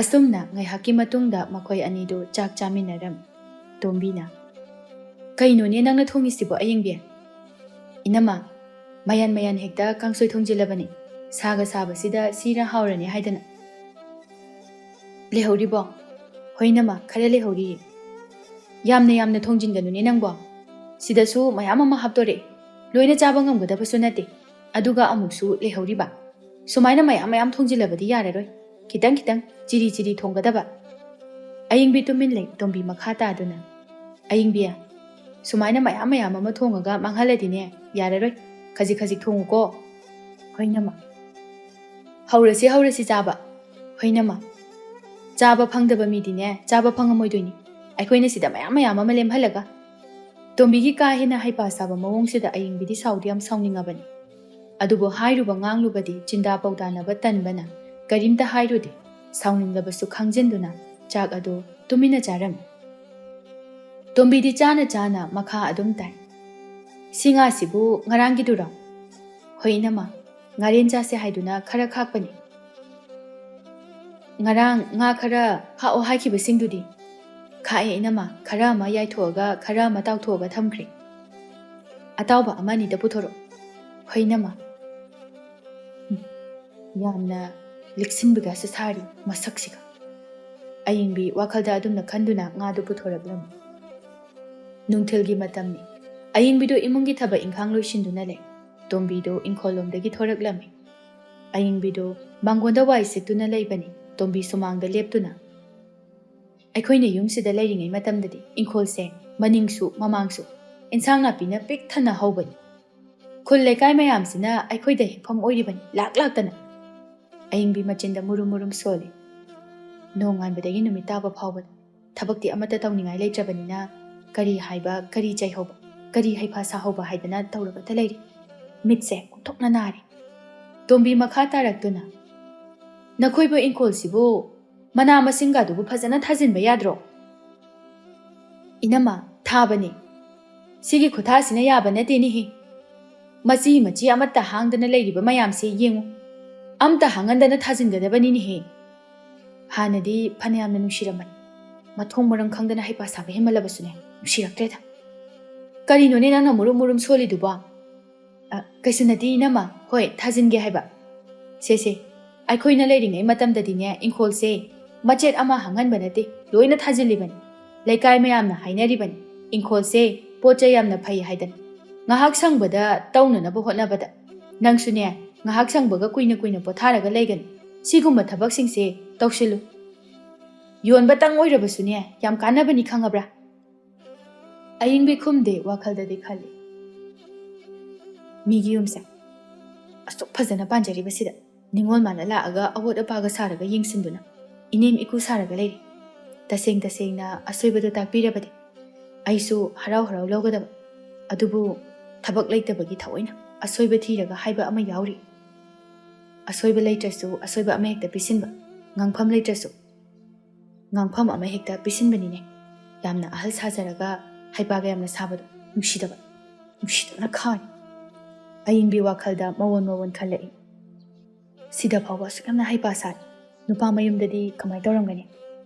ꯑꯁꯨꯝꯅ ꯉꯥꯏꯍꯥꯛꯀꯤ ꯃꯇꯨꯡꯗ ꯃꯈꯣꯏ ꯑꯅꯤꯗꯨ ꯆꯥꯛ ꯆꯥꯃꯤꯟꯅꯔꯝꯃꯤ꯫ ꯇꯣꯝꯕꯤꯅ, "ꯀꯩꯅꯣꯅꯦ ꯅꯪꯅ ꯊꯣꯡꯉꯤꯁꯤꯕꯣ, ꯑꯌꯤꯡꯕꯤ?" "ꯏꯅꯝꯃ, ꯃꯌꯥꯟ ꯃꯌꯥꯟ ꯍꯦꯛꯇ ꯀꯥꯡꯁꯣꯏ ꯊꯣꯡꯖꯤꯜꯂꯕꯅꯤ, ꯁꯥꯒ ꯁꯥꯕꯁꯤꯗ ꯁꯤꯔ ꯍꯥꯎꯔꯅꯤ ꯍꯥꯏꯗꯅ꯫" "ꯂꯩꯍꯧꯔꯤꯕꯣ?" "ꯍꯣꯏ ꯏꯅꯝꯃ, ꯈꯔ ꯂꯩꯍꯧꯔꯤꯌꯦ꯫" "ꯌꯥꯝꯅ ꯌꯥꯝꯅ ꯊꯣꯡꯖꯤꯟꯒꯅꯨꯅꯦ ꯅꯪꯕꯣ, ꯁꯤꯗꯁꯨ ꯃꯌꯥꯝ ꯑꯃ ꯍꯥꯞꯇꯣꯔꯛꯑꯦ, ꯂꯣꯏꯅ ꯆꯥꯕ ꯉꯝꯒꯗꯕꯁꯨ ꯅꯠꯇꯦ, ꯑꯗꯨꯒ ꯑꯃꯨꯛꯁꯨ ꯂꯩꯍꯧꯔꯤꯕ꯫ ꯁꯨꯃꯥꯏꯅ ꯃꯌꯥꯝ ꯃꯌꯥꯝ ꯊꯣꯡꯖꯤꯜꯂꯕꯗꯤ ꯌꯥꯔꯔꯣꯏ, ꯈꯤꯇꯪ ꯈꯤꯇꯪ ꯆꯤꯔꯤ ꯆꯤꯔꯤ ꯊꯣꯡꯒꯗꯕ꯫" ꯑꯌꯤꯡꯕꯤ ꯇꯨꯃꯤꯟ ꯂꯩ, ꯇꯣꯝꯕꯤ ꯃꯈꯥ ꯇꯥꯗꯨꯅ, "ꯑꯌꯤꯡꯕꯤ, ꯁꯨꯃꯥꯏꯅ ꯃꯌꯥꯝ ꯃꯌꯥꯝ ꯑꯃ ꯊꯣꯡꯉꯒ ꯃꯥꯡꯍꯜꯂꯗꯤꯅꯦ, ꯌꯥꯔꯔꯣꯏ, ꯈꯖꯤꯛ ꯈꯖꯤꯛ ꯊꯣꯡꯉꯨꯀꯣ꯫" "ꯍꯣꯏ ꯏꯅꯝꯃ꯫" "ꯍꯧꯔꯁꯤ, ꯍꯧꯔꯁꯤ ꯆꯥꯕ꯫" "ꯍꯣꯏ ꯏꯅꯝꯃ꯫" "ꯆꯥꯕ ꯐꯪꯗꯕ ꯃꯤꯗꯤꯅꯦ, ꯆꯥꯕ ꯐꯪꯉꯝꯃꯣꯏꯗꯣꯏꯅꯤ, ꯑꯩꯈꯣꯏꯅ ꯁꯤꯗ ꯃꯌꯥꯝ ꯃꯌꯥꯝ ꯑꯃ ꯂꯦꯝꯍꯜꯂꯒ꯫" ꯇꯣꯝꯕꯤꯒꯤ ꯀꯥ ꯍꯦꯟꯅ ꯍꯩꯄꯥ ꯁꯥꯕ ꯃꯑꯣꯡꯁꯤꯗ ꯑꯌꯤꯡꯕꯤꯗꯤ ꯁꯥꯎꯗꯤ ꯌꯥꯝ ꯁꯥꯎꯅꯤꯡꯉꯕꯅꯤ꯫ ꯑꯗꯨꯕꯨ ꯍꯥꯏꯔꯨꯕ ꯉꯥꯡꯂꯨꯕꯗꯤ ꯆꯤꯟꯗꯥ ꯄꯧꯗꯥꯅꯕ ꯇꯟꯕꯅ ꯀꯔꯤꯝꯇ ꯍꯥꯏꯔꯨꯗꯦ꯫ ꯁꯥꯎꯅꯤꯡꯂꯕꯁꯨ ꯈꯥꯡꯖꯤꯟꯗꯨꯅ ꯆꯥꯛ ꯑꯗꯨ ꯇꯨꯃꯤꯟꯅ ꯆꯥꯔꯝꯃꯤ꯫ ꯇꯣꯝꯕꯤꯗꯤ ꯆꯥꯅ ꯆꯥꯅ ꯃꯈꯥ ꯑꯗꯨꯝ ꯇꯥꯏ꯫ "ꯁꯤ ꯉꯥꯁꯤꯕꯨ ꯉꯔꯥꯡꯒꯤꯗꯨꯔꯣ?" "ꯍꯣꯏ ꯏꯅꯝꯃ, ꯉꯥꯔꯦꯟ ꯆꯥꯁꯦ ꯍꯥꯏꯗꯨꯅ ꯈꯔ ꯈꯥꯛꯄꯅꯤ꯫" "ꯉꯔꯥꯡ ꯉꯥ ꯈꯔ ꯈꯥꯛꯑꯣ ꯍꯥꯏꯈꯤꯕꯁꯤꯡꯗꯨꯗꯤ?" "ꯈꯥꯛꯑꯦ ꯏꯅꯝꯃ, ꯈꯔ ꯑꯃ ꯌꯥꯏꯊꯣꯛꯑꯒ ꯈꯔ ꯑꯃ ꯇꯥꯎꯊꯣꯛꯑꯒ ꯊꯝꯈ꯭ꯔꯦ꯫" "ꯑꯇꯥꯎꯕ ꯑꯃ ꯑꯅꯤꯗ ꯄꯨꯊꯣꯔꯛꯑꯣ꯫" "ꯍꯣꯏ ꯏꯅꯝꯃ꯫" ꯎꯝ, ꯌꯥꯝꯅ ꯂꯤꯛꯁꯤꯟꯕꯒꯁꯨ ꯁꯥꯔꯤ ꯃꯁꯛꯁꯤꯒ꯫ ꯑꯌꯤꯡꯕꯤ ꯋꯥꯈꯜꯗ ꯑꯗꯨꯝꯅ ꯈꯟꯗꯨꯅ ꯉꯥꯗꯨ ꯄꯨꯊꯣꯔꯛꯂꯝꯃꯤ꯫ ꯅꯨꯡꯊꯤꯜꯒꯤ ꯃꯇꯝꯅꯤ꯫ ꯑꯌꯤꯡꯕꯤꯗꯨ ꯏꯃꯨꯡꯒꯤ ꯊꯕꯛ ꯏꯪꯈꯥꯡ ꯂꯣꯏꯁꯤꯟꯗꯨꯅ ꯂꯩ꯫ ꯇꯣꯝꯕꯤꯗꯨ ꯏꯪꯈꯣꯜꯂꯣꯝꯗꯒꯤ ꯊꯣꯔꯛꯂꯝꯃꯤ꯫ ꯑꯌꯤꯡꯕꯤꯗꯨ ꯃꯥꯡꯒꯣꯟꯗ ꯋꯥꯏ ꯁꯤꯠꯇꯨꯅ ꯂꯩꯕꯅꯤ꯫ ꯇꯣꯝꯕꯤ ꯁꯨꯃꯥꯡꯗ ꯂꯦꯞꯇꯨꯅ, "ꯑꯩꯈꯣꯏꯅ ꯌꯨꯝꯁꯤꯗ ꯂꯩꯔꯤꯉꯩ ꯃꯇꯝꯗꯗꯤ ꯏꯪꯈꯣꯜꯁꯦ ꯃꯅꯤꯡꯁꯨ ꯃꯃꯥꯡꯁꯨ ꯏꯟꯁꯥꯡ ꯅꯥꯄꯤꯅ ꯄꯤꯛ ꯊꯟꯅ ꯍꯧꯕꯅꯤ꯫ ꯈꯨꯜ ꯂꯩꯀꯥꯏ ꯃꯌꯥꯝꯁꯤꯅ ꯑꯩꯈꯣꯏꯗ ꯍꯤꯞꯐꯝ ꯑꯣꯏꯔꯤꯕꯅꯤ, ꯂꯥꯛ ꯂꯥꯛꯇꯅ꯫" ꯑꯌꯤꯡꯕꯤ ꯃꯆꯤꯟꯗ ꯃꯨꯔꯨꯝ ꯃꯨꯔꯨꯝ ꯁꯣꯜꯂꯤ꯫ ꯅꯣꯡꯉꯥꯟꯕꯗꯒꯤ ꯅꯨꯃꯤꯠ ꯇꯥꯕ ꯐꯥꯎꯕꯗ ꯊꯕꯛꯇꯤ ꯑꯃꯠꯇ ꯇꯧꯅꯤꯡꯉꯥꯏ ꯂꯩꯇ꯭ꯔꯕꯅꯤꯅ, ꯀꯔꯤ ꯍꯥꯏꯕ, ꯀꯔꯤ ꯆꯩꯍꯧꯕ, ꯀꯔꯤ ꯍꯩꯐ ꯁꯥꯍꯧꯕ ꯍꯥꯏꯗꯅ ꯇꯧꯔꯒꯇ ꯂꯩꯔꯤ꯫ ꯃꯤꯠꯁꯦ ꯀꯨꯞꯊꯣꯛꯅ ꯅꯥꯔꯦ꯫ ꯇꯣꯝꯕꯤ ꯃꯈꯥ ꯇꯥꯔꯛꯇꯨꯅ, "ꯅꯈꯣꯏꯕꯨ ꯏꯪꯈꯣꯜꯁꯤꯕꯨ ꯃꯅꯥ ꯃꯁꯤꯡꯒꯗꯨꯕꯨ ꯐꯖꯅ ꯊꯥꯖꯤꯟꯕ ꯌꯥꯗ꯭ꯔꯣ?" "ꯏꯅꯝꯃ, ꯊꯥꯕꯅꯤ꯫ ꯁꯤꯒꯤ ꯈꯨꯊꯥꯁꯤꯅ ꯌꯥꯕ ꯅꯠꯇꯦꯅꯦꯍꯦ꯫ ꯃꯆꯤ ꯃꯆꯤ ꯑꯃꯠꯇ ꯍꯥꯡꯗꯅ ꯂꯩꯔꯤꯕ ꯃꯌꯥꯝꯁꯦ ꯌꯦꯡꯉꯨ꯫ ꯑꯝꯇ ꯍꯥꯡꯍꯟꯗꯅ ꯊꯥꯖꯤꯟꯒꯗꯕꯅꯤꯅꯦꯍꯦ꯫ ꯍꯥꯟꯅꯗꯤ ꯐꯅꯌꯥꯝꯅ ꯅꯨꯡꯁꯤꯔꯝꯕꯅꯤ꯫ ꯃꯊꯣꯡ ꯃꯔꯝ ꯈꯪꯗꯅ ꯍꯩꯄꯥ ꯁꯥꯕ ꯍꯦꯟꯃꯜꯂꯕꯁꯨꯅꯦ, ꯅꯨꯡꯁꯤꯔꯛꯇ꯭ꯔꯦꯗ꯫ ꯀꯔꯤꯅꯣꯅꯦ ꯅꯪꯅ ꯃꯨꯔꯨꯝ ꯃꯨꯔꯨꯝ ꯁꯣꯜꯂꯤꯗꯨꯕꯣ?" "ꯑ, ꯀꯩꯁꯨ ꯅꯠꯇꯦ ꯏꯅꯝꯃ꯫ ꯍꯣꯏ, ꯊꯥꯖꯤꯟꯒꯦ ꯍꯥꯏꯕ꯫ ꯁꯦ, ꯁꯦ, ꯑꯩꯈꯣꯏꯅ ꯂꯩꯔꯤꯉꯩ ꯃꯇꯝꯗꯗꯤꯅꯦ, ꯏꯪꯈꯣꯜꯁꯦ ꯃꯆꯦꯠ ꯑꯃ ꯍꯥꯡꯍꯟꯕ ꯅꯠꯇꯦ, ꯂꯣꯏꯅ ꯊꯥꯖꯤꯜꯂꯤꯕꯅꯤ꯫ ꯂꯩꯀꯥꯏ ꯃꯌꯥꯝꯅ ꯍꯥꯏꯅꯔꯤꯕꯅꯤ, ꯏꯪꯈꯣꯜꯁꯦ ꯄꯣꯠ ꯆꯩ ꯌꯥꯝꯅ ꯐꯩ ꯍꯥꯏꯗꯅ꯫ ꯉꯥꯏꯍꯥꯛ ꯁꯪꯕꯗ ꯇꯧꯅꯅꯕ ꯍꯣꯠꯅꯕꯗ꯫ ꯅꯪꯁꯨꯅꯦ, ꯉꯥꯏꯍꯥꯛ ꯁꯪꯕꯒ ꯀꯨꯏꯅ ꯀꯨꯏꯅ ꯄꯣꯊꯥꯔꯒ ꯂꯩꯒꯅꯨ꯫ ꯁꯤꯒꯨꯝꯕ ꯊꯕꯛꯁꯤꯡꯁꯦ ꯇꯧꯁꯤꯜꯂꯨ꯫ ꯌꯣꯟꯕꯇꯪ ꯑꯣꯏꯔꯕꯁꯨꯅꯦ, ꯌꯥꯝ ꯀꯥꯟꯅꯕꯅꯤ, ꯈꯪꯉꯕ꯭ꯔꯥ?" ꯑꯌꯤꯡꯕꯤ ꯈꯨꯝꯗꯦ, ꯋꯥꯈꯜꯗꯗꯤ ꯈꯜꯂꯤ, "ꯃꯤꯒꯤ ꯌꯨꯝꯁꯦ ꯑꯁꯨꯛ ꯐꯖꯅ ꯄꯥꯟꯖꯔꯤꯕꯁꯤꯗ ꯅꯤꯉꯣꯜ ꯃꯥꯅ ꯂꯥꯛꯑꯒ ꯑꯋꯣꯠ ꯑꯄꯥꯒ ꯁꯥꯔꯒ ꯌꯦꯡꯁꯤꯟꯗꯨꯅ ꯏꯅꯦꯝ ꯏꯀꯨ ꯁꯥꯔꯒ ꯂꯩꯔꯤ꯫ ꯇꯁꯦꯡ ꯇꯁꯦꯡꯅ ꯑꯁꯣꯏꯕꯗꯨ ꯇꯥꯛꯄꯤꯔꯕꯗꯤ ꯑꯩꯁꯨ ꯍꯔꯥꯎ ꯍꯔꯥꯎ ꯂꯧꯒꯗꯕ꯫ ꯑꯗꯨꯕꯨ ꯊꯕꯛ ꯂꯩꯇꯕꯒꯤ ꯊꯑꯣꯏꯅ ꯑꯁꯣꯏꯕ ꯊꯤꯔꯒ ꯍꯥꯏꯕ ꯑꯃ ꯌꯥꯎꯔꯤ꯫ ꯑꯁꯣꯏꯕ ꯂꯩꯇ꯭ꯔꯁꯨ ꯑꯁꯣꯏꯕ ꯑꯃ ꯍꯦꯛꯇ ꯄꯤꯁꯤꯟꯕ, ꯉꯥꯡꯐꯝ ꯂꯩꯇ꯭ꯔꯁꯨ ꯉꯥꯡꯐꯝ ꯑꯃ ꯍꯦꯛꯇ ꯄꯤꯁꯤꯟꯕꯅꯤꯅꯦ꯫ ꯌꯥꯝꯅ ꯑꯍꯜ ꯁꯥꯖꯔꯒ ꯍꯩꯄꯥꯒ ꯌꯥꯝꯅ ꯁꯥꯕꯗꯣ ꯅꯨꯡꯁꯤꯗꯕ, ꯅꯨꯡꯁꯤꯗꯕꯅ ꯈꯥꯔꯤ꯫" ꯑꯌꯤꯡꯕꯤ ꯋꯥꯈꯜꯗ ꯃꯑꯣꯟ ꯃꯑꯣꯟ ꯈꯜꯂꯛꯏ꯫ "ꯁꯤꯗ ꯐꯥꯎꯕ ꯑꯁꯨꯛ ꯌꯥꯝꯅ ꯍꯩꯄꯥ ꯁꯥꯏ, ꯅꯨꯄꯥ ꯃꯌꯨꯝꯗꯗꯤ ꯀꯃꯥꯏꯅ ꯇꯧꯔꯝꯒꯅꯤ?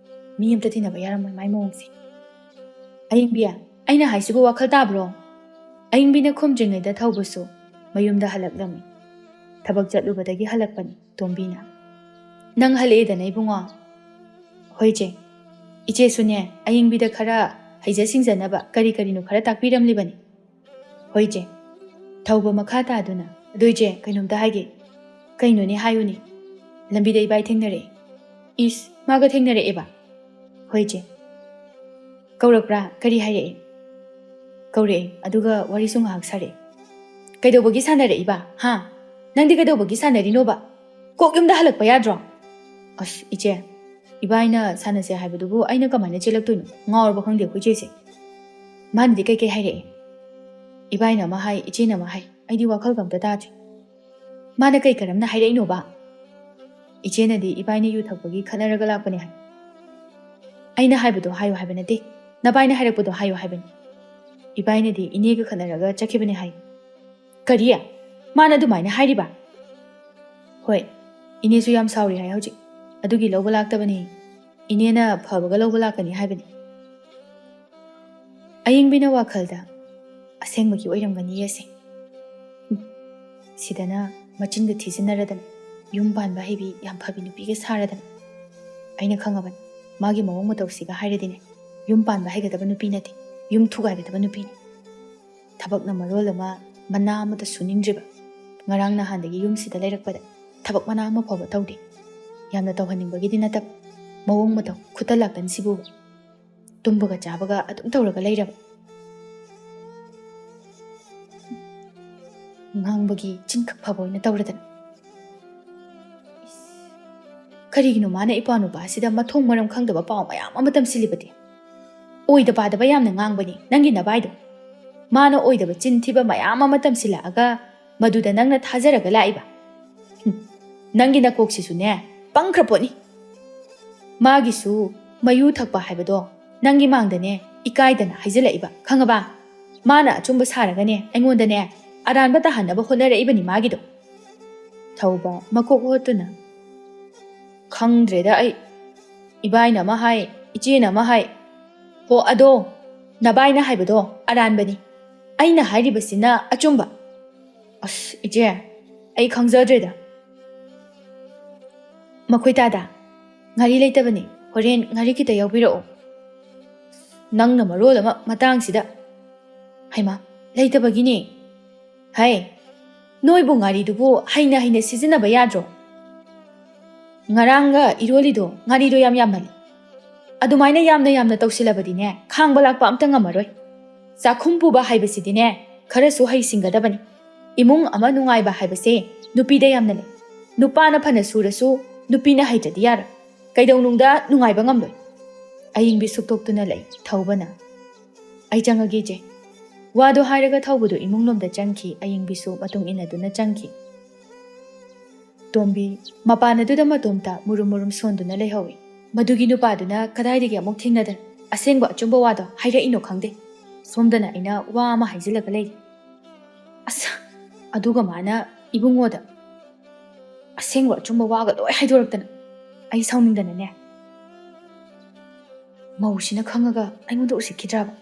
ꯃꯤ ꯑꯝꯇ ꯇꯤꯟꯅꯕ ꯌꯥꯔꯝꯃꯣꯏ ꯃꯥꯏ ꯃꯑꯣꯡꯁꯦ꯫" "ꯑꯌꯤꯡꯕꯤ, ꯑꯩꯅ ꯍꯥꯏꯁꯤꯕꯨ ꯋꯥꯈꯜ ꯇꯥꯕ꯭ꯔꯣ?" ꯑꯌꯤꯡꯕꯤꯅ ꯈꯨꯝꯗ꯭ꯔꯤꯉꯩꯗ ꯊꯧꯕꯁꯨ ꯃꯌꯨꯝꯗ ꯍꯜꯂꯛꯂꯝꯃꯤ꯫ ꯊꯕꯛ ꯆꯠꯂꯨꯕꯗꯒꯤ ꯍꯜꯂꯛꯄꯅꯤ ꯇꯣꯝꯕꯤꯅ꯫ "ꯅꯪ ꯍꯜꯂꯛꯑꯦꯗꯅ, ꯏꯕꯨꯡꯉꯣ?" "ꯍꯣꯏ, ꯏꯆꯦ꯫ ꯏꯆꯦꯁꯨꯅꯦ, ꯑꯌꯤꯡꯕꯤꯗ ꯈꯔ ꯍꯩꯖ ꯁꯤꯡꯖꯅꯕ ꯀꯔꯤ ꯀꯔꯤꯅꯣ ꯈꯔ ꯇꯥꯛꯄꯤꯔꯝꯂꯤꯕꯅꯤ꯫" "ꯍꯣꯏ, ꯏꯆꯦ꯫" ꯊꯧꯕ ꯃꯈꯥ ꯇꯥꯗꯨꯅ, "ꯑꯗꯨ ꯏꯆꯦ, ꯀꯩꯅꯣꯝꯇ ꯍꯥꯏꯒꯦ꯫" "ꯀꯩꯅꯣꯅꯦ? ꯍꯥꯏꯌꯨꯅꯦ꯫" "ꯂꯝꯕꯤꯗ ꯏꯕꯥꯏ ꯊꯦꯡꯅꯔꯛꯑꯦ꯫" "ꯏꯁ, ꯃꯥꯒ ꯊꯦꯡꯅꯔꯛꯑꯦꯕ?" "ꯍꯣꯏ, ꯏꯆꯦ꯫" "ꯀꯧꯔꯛꯄ꯭ꯔꯥ? ꯀꯔꯤ ꯍꯥꯏꯔꯛꯑꯦ?" "ꯀꯧꯔꯛꯑꯦ, ꯑꯗꯨꯒ ꯋꯥꯔꯤꯁꯨ ꯉꯥꯏꯍꯥꯛ ꯁꯥꯔꯛꯑꯦ꯫" "ꯀꯩꯗꯧꯕꯒꯤ ꯁꯥꯟꯅꯔꯛꯏꯕ? ꯍꯥ? ꯅꯪꯗꯤ ꯀꯩꯗꯧꯕꯒꯤ ꯁꯥꯟꯅꯔꯤꯅꯣꯕ? ꯀꯣꯛ ꯌꯨꯝꯗ ꯍꯜꯂꯛꯄ ꯌꯥꯗ꯭ꯔꯣ?" "ꯑꯁ, ꯏꯆꯦ, ꯏꯕꯥꯏꯅ ꯁꯥꯟꯅꯁꯦ ꯍꯥꯏꯕꯗꯨꯕꯨ ꯑꯩꯅ ꯀꯃꯥꯏꯅ ꯆꯦꯜꯂꯛꯇꯣꯏꯅꯣ? ꯉꯥꯎꯔꯕ ꯈꯪꯗꯦ ꯑꯩꯈꯣꯏ ꯏꯆꯦꯁꯦ꯫" "ꯃꯥꯅꯗꯤ ꯀꯩꯀꯩ ꯍꯥꯏꯔꯛꯑꯦ?" "ꯏꯕꯥꯏꯅ ꯑꯃ ꯍꯥꯏ, ꯏꯆꯦꯅ ꯑꯃ ꯍꯥꯏ, ꯑꯩꯗꯤ ꯋꯥꯈꯜꯒ ꯑꯝꯇ ꯇꯥꯗ꯭ꯔꯦ꯫" "ꯃꯥꯅ ꯀꯩ ꯀꯔꯝꯅ ꯍꯥꯏꯔꯛꯏꯅꯣꯕ?" "ꯏꯆꯦꯅꯗꯤ ꯏꯕꯥꯏꯅ ꯌꯨ ꯊꯛꯄꯒꯤ ꯈꯠꯅꯔꯒ ꯂꯥꯛꯄꯅꯦ ꯍꯥꯏ꯫" "ꯑꯩꯅ ꯍꯥꯏꯕꯗꯣ ꯍꯥꯏꯌꯨ ꯍꯥꯏꯕ ꯅꯠꯇꯦ, ꯅꯕꯥꯏꯅ ꯍꯥꯏꯔꯛꯄꯗꯣ ꯍꯥꯏꯌꯨ ꯍꯥꯏꯕꯅꯤ꯫" "ꯏꯕꯥꯏꯅꯗꯤ ꯏꯅꯦꯒ ꯈꯠꯅꯔꯒ ꯆꯠꯈꯤꯕꯅꯦ ꯍꯥꯏ꯫" "ꯀꯔꯤ? ꯃꯥꯅ ꯑꯗꯨꯃꯥꯏꯅ ꯍꯥꯏꯔꯤꯕ?" "ꯍꯣꯏ, ꯏꯅꯦꯁꯨ ꯌꯥꯝ ꯁꯥꯎꯔꯤ ꯍꯥꯏ ꯍꯧꯖꯤꯛ, ꯑꯗꯨꯒꯤ ꯂꯧꯕ ꯂꯥꯛꯇꯕꯅꯤ꯫ ꯏꯅꯦꯅ ꯐꯕꯒ ꯂꯧꯕ ꯂꯥꯛꯀꯅꯤ ꯍꯥꯏꯕꯅꯤ꯫" ꯑꯌꯤꯡꯕꯤꯅ ꯋꯥꯈꯜꯗ, "ꯑꯁꯦꯡꯕꯒꯤ ꯑꯣꯏꯔꯝꯒꯅꯤ ꯑꯁꯦ꯫" ꯁꯤꯗꯅ ꯃꯆꯤꯟꯒ ꯊꯤꯖꯤꯟꯅꯔꯗꯅ, ꯌꯨꯝ ꯄꯥꯟꯕ ꯍꯩꯕꯤ ꯌꯥꯝ ꯐꯕꯤ ꯅꯨꯄꯤꯒ ꯁꯥꯔꯗꯅ꯫ ꯑꯩꯅ ꯈꯪꯉꯕꯅꯤ, ꯃꯥꯒꯤ ꯃꯑꯣꯡ ꯃꯇꯧꯁꯤꯒ ꯍꯥꯏꯔꯗꯤꯅꯦ, ꯌꯨꯝ ꯄꯥꯟꯕ ꯍꯩꯒꯗꯕ ꯅꯨꯄꯤ ꯅꯠꯇꯦ, ꯌꯨꯝ ꯊꯨꯒꯥꯏꯒꯗꯕ ꯅꯨꯄꯤꯅꯤ꯫ ꯊꯕꯛꯅ ꯃꯔꯣꯜ ꯑꯃ ꯃꯅꯥ ꯑꯃꯇ ꯁꯨꯅꯤꯡꯗ꯭ꯔꯤꯕ꯫ ꯉꯔꯥꯡ ꯅꯍꯥꯟꯗꯒꯤ ꯌꯨꯝꯁꯤꯗ ꯂꯩꯔꯛꯄꯗ ꯊꯕꯛ ꯃꯅꯥ ꯑꯃ ꯐꯥꯎꯕ ꯇꯧꯗꯦ꯫ ꯌꯥꯝꯅ ꯇꯧꯍꯟꯅꯤꯡꯕꯒꯤꯗꯤ ꯅꯠꯇꯕ, ꯃꯑꯣꯡ ꯃꯇꯧ, ꯈꯨꯠꯇ ꯂꯥꯛꯇꯟꯁꯤꯕꯨ꯫ ꯇꯨꯝꯕꯒ ꯆꯥꯕꯒ ꯑꯗꯨꯝ ꯇꯧꯔꯒ ꯂꯩꯔꯕ꯫ ꯉꯥꯡꯕꯒꯤ ꯆꯤꯟꯈꯛ ꯐꯕ ꯑꯣꯏꯅ ꯇꯧꯔꯗꯅ꯫ ꯏꯁ, ꯀꯔꯤꯒꯤꯅꯣ ꯃꯥꯅ ꯏꯄ꯭ꯋꯥ ꯅꯨꯄꯥꯁꯤꯗ ꯃꯊꯣꯡ ꯃꯔꯝ ꯈꯪꯗꯕ ꯄꯥꯎ ꯃꯌꯥꯝ ꯑꯃ ꯇꯝꯁꯤꯜꯂꯤꯕꯗꯤ? ꯑꯣꯏꯗ ꯄꯥꯗꯕ ꯌꯥꯝꯅ ꯉꯥꯡꯕꯅꯤ ꯅꯪꯒꯤ ꯅꯕꯥꯏꯗꯣ꯫ ꯃꯥꯅ ꯑꯣꯏꯗꯕ ꯆꯤꯟ ꯊꯤꯕ ꯃꯌꯥꯝ ꯑꯃ ꯇꯝꯁꯤꯜꯂꯛꯑꯒ ꯃꯗꯨꯗ ꯅꯪꯅ ꯊꯥꯖꯔꯒ ꯂꯥꯛꯏꯕ꯫ ꯍꯨꯝ, ꯅꯪꯒꯤ ꯅꯀꯣꯛꯁꯤꯁꯨꯅꯦ, ꯄꯪꯈ꯭ꯔ ꯄꯣꯠꯅꯤ꯫ ꯃꯥꯒꯤꯁꯨ ꯃꯌꯨ ꯊꯛꯄ ꯍꯥꯏꯕꯗꯣ ꯅꯪꯒꯤ ꯃꯥꯡꯗꯅꯦ ꯏꯀꯥꯏꯗꯅ ꯍꯥꯏꯖꯤꯜꯂꯛꯏꯕ, ꯈꯪꯉꯕ? ꯃꯥꯅ ꯑꯆꯨꯝꯕ ꯁꯥꯔꯒꯅꯦ ꯑꯩꯉꯣꯟꯗꯅꯦ ꯑꯔꯥꯟꯕ ꯇꯥꯍꯟꯅꯕ ꯍꯣꯠꯅꯔꯛꯏꯕꯅꯤ ꯃꯥꯒꯤꯗꯣ꯫ ꯊꯧꯕ ꯃꯀꯣꯛ ꯍꯣꯠꯇꯨꯅ, "ꯈꯪꯗ꯭ꯔꯦꯗ ꯑꯩ꯫ ꯏꯕꯥꯏꯅ ꯑꯃ ꯍꯥꯏ, ꯏꯆꯦꯅ ꯑꯃ ꯍꯥꯏ꯫ ꯍꯣ, ꯑꯗꯣ ꯅꯕꯥꯏꯅ ꯍꯥꯏꯕꯗꯣ ꯑꯔꯥꯟꯕꯅꯤ꯫ ꯑꯩꯅ ꯍꯥꯏꯔꯤꯕꯁꯤꯅ ꯑꯆꯨꯝꯕ꯫" "ꯑꯁ, ꯏꯆꯦ, ꯑꯩ ꯈꯪꯖꯗ꯭ꯔꯦꯗ꯫" ꯃꯈꯣꯏ ꯇꯥꯗ, ꯉꯥꯔꯤ ꯂꯩꯇꯕꯅꯤ, ꯍꯣꯔꯦꯟ ꯉꯥꯔꯤ ꯈꯤꯇ ꯌꯥꯎꯕꯤꯔꯛꯑꯣ꯫ ꯅꯪꯅ ꯃꯔꯣꯜ ꯑꯃ ꯃꯇꯥꯡꯁꯤꯗ꯫ ꯍꯩꯃꯥ, ꯂꯩꯇꯕꯒꯤꯅꯦ꯫ ꯍꯩ, ꯅꯣꯏꯕꯨ ꯉꯥꯔꯤꯗꯨꯕꯨ ꯍꯩꯅ ꯍꯩꯅ ꯁꯤꯖꯤꯟꯅꯕ ꯌꯥꯗ꯭ꯔꯣ? ꯉꯔꯥꯡꯒ ꯏꯔꯣꯜꯂꯤꯗꯣ ꯉꯥꯔꯤꯗꯣ ꯌꯥꯝ ꯌꯥꯝꯃꯜꯂꯤ꯫ ꯑꯗꯨꯃꯥꯏꯅ ꯌꯥꯝꯅ ꯌꯥꯝꯅ ꯇꯧꯁꯤꯜꯂꯕꯗꯤꯅꯦ, ꯈꯥꯡꯕ ꯂꯥꯛꯄ ꯑꯝꯇ ꯉꯝꯃꯔꯣꯏ꯫ ꯆꯥꯛꯈꯨꯝ ꯄꯨꯕ ꯍꯥꯏꯕꯁꯤꯗꯤꯅꯦ, ꯈꯔꯁꯨ ꯍꯩꯁꯤꯡꯒꯗꯕꯅꯤ꯫ ꯏꯃꯨꯡ ꯑꯃ ꯅꯨꯡꯉꯥꯏꯕ ꯍꯥꯏꯕꯁꯦ ꯅꯨꯄꯤꯗ ꯌꯥꯝꯅ ꯂꯩ꯫ ꯅꯨꯄꯥꯅ ꯐꯅ ꯁꯨꯔꯁꯨ ꯅꯨꯄꯤꯅ ꯍꯩꯇ꯭ꯔꯗꯤ ꯌꯥꯔꯣꯏ꯫ ꯀꯩꯗꯧꯅꯨꯡꯗ ꯅꯨꯡꯉꯥꯏꯕ ꯉꯝꯂꯣꯏ꯫ ꯑꯌꯤꯡꯕꯤ ꯁꯨꯛꯇꯣꯛꯇꯨꯅ ꯂꯩ ꯊꯧꯕꯅ꯫ "ꯑꯩ ꯆꯪꯉꯒꯦ, ꯏꯆꯦ꯫" ꯋꯥꯗꯣ ꯍꯥꯏꯔꯒ ꯊꯧꯕꯗꯣ ꯏꯃꯨꯡꯂꯣꯝꯗ ꯆꯪꯈꯤ, ꯑꯌꯤꯡꯕꯤꯁꯨ ꯃꯇꯨꯡ ꯏꯟꯅꯗꯨꯅ ꯆꯪꯈꯤ꯫ ꯇꯣꯝꯕꯤ ꯃꯄꯥꯟ ꯑꯗꯨꯗ ꯃꯇꯣꯝꯇ ꯃꯨꯔꯨꯝ ꯃꯨꯔꯨꯝ ꯁꯣꯟꯗꯨꯅ ꯂꯩꯍꯧꯏ꯫ ꯃꯗꯨꯒꯤ ꯅꯨꯄꯥꯗꯨꯅ ꯀꯗꯥꯏꯗꯒꯤ ꯑꯃꯨꯛ ꯊꯦꯡꯅꯗꯅ ꯑꯁꯦꯡꯕ ꯑꯆꯨꯝꯕ ꯋꯥꯗꯣ ꯍꯥꯏꯔꯛꯏꯅꯣ ꯈꯪꯗꯦ꯫ ꯁꯣꯝꯗꯅ ꯑꯩꯅ ꯋꯥ ꯑꯃ ꯍꯥꯏꯖꯤꯜꯂꯒ ꯂꯩꯔꯤ꯫ ꯑꯁ, ꯑꯗꯨꯒ ꯃꯥꯅ ꯏꯕꯨꯡꯉꯣꯗ ꯑꯁꯦꯡꯕ ꯑꯆꯨꯝꯕ ꯋꯥꯒ ꯂꯣꯏ ꯍꯥꯏꯗꯣꯔꯛꯇꯅ꯫ ꯑꯩ ꯁꯥꯎꯅꯤꯡꯗꯅꯅꯦ, ꯃꯧꯁꯤꯅ ꯈꯪꯉꯒ ꯑꯩꯉꯣꯟꯗ ꯎꯁꯤꯠꯈꯤꯗ꯭ꯔꯕ?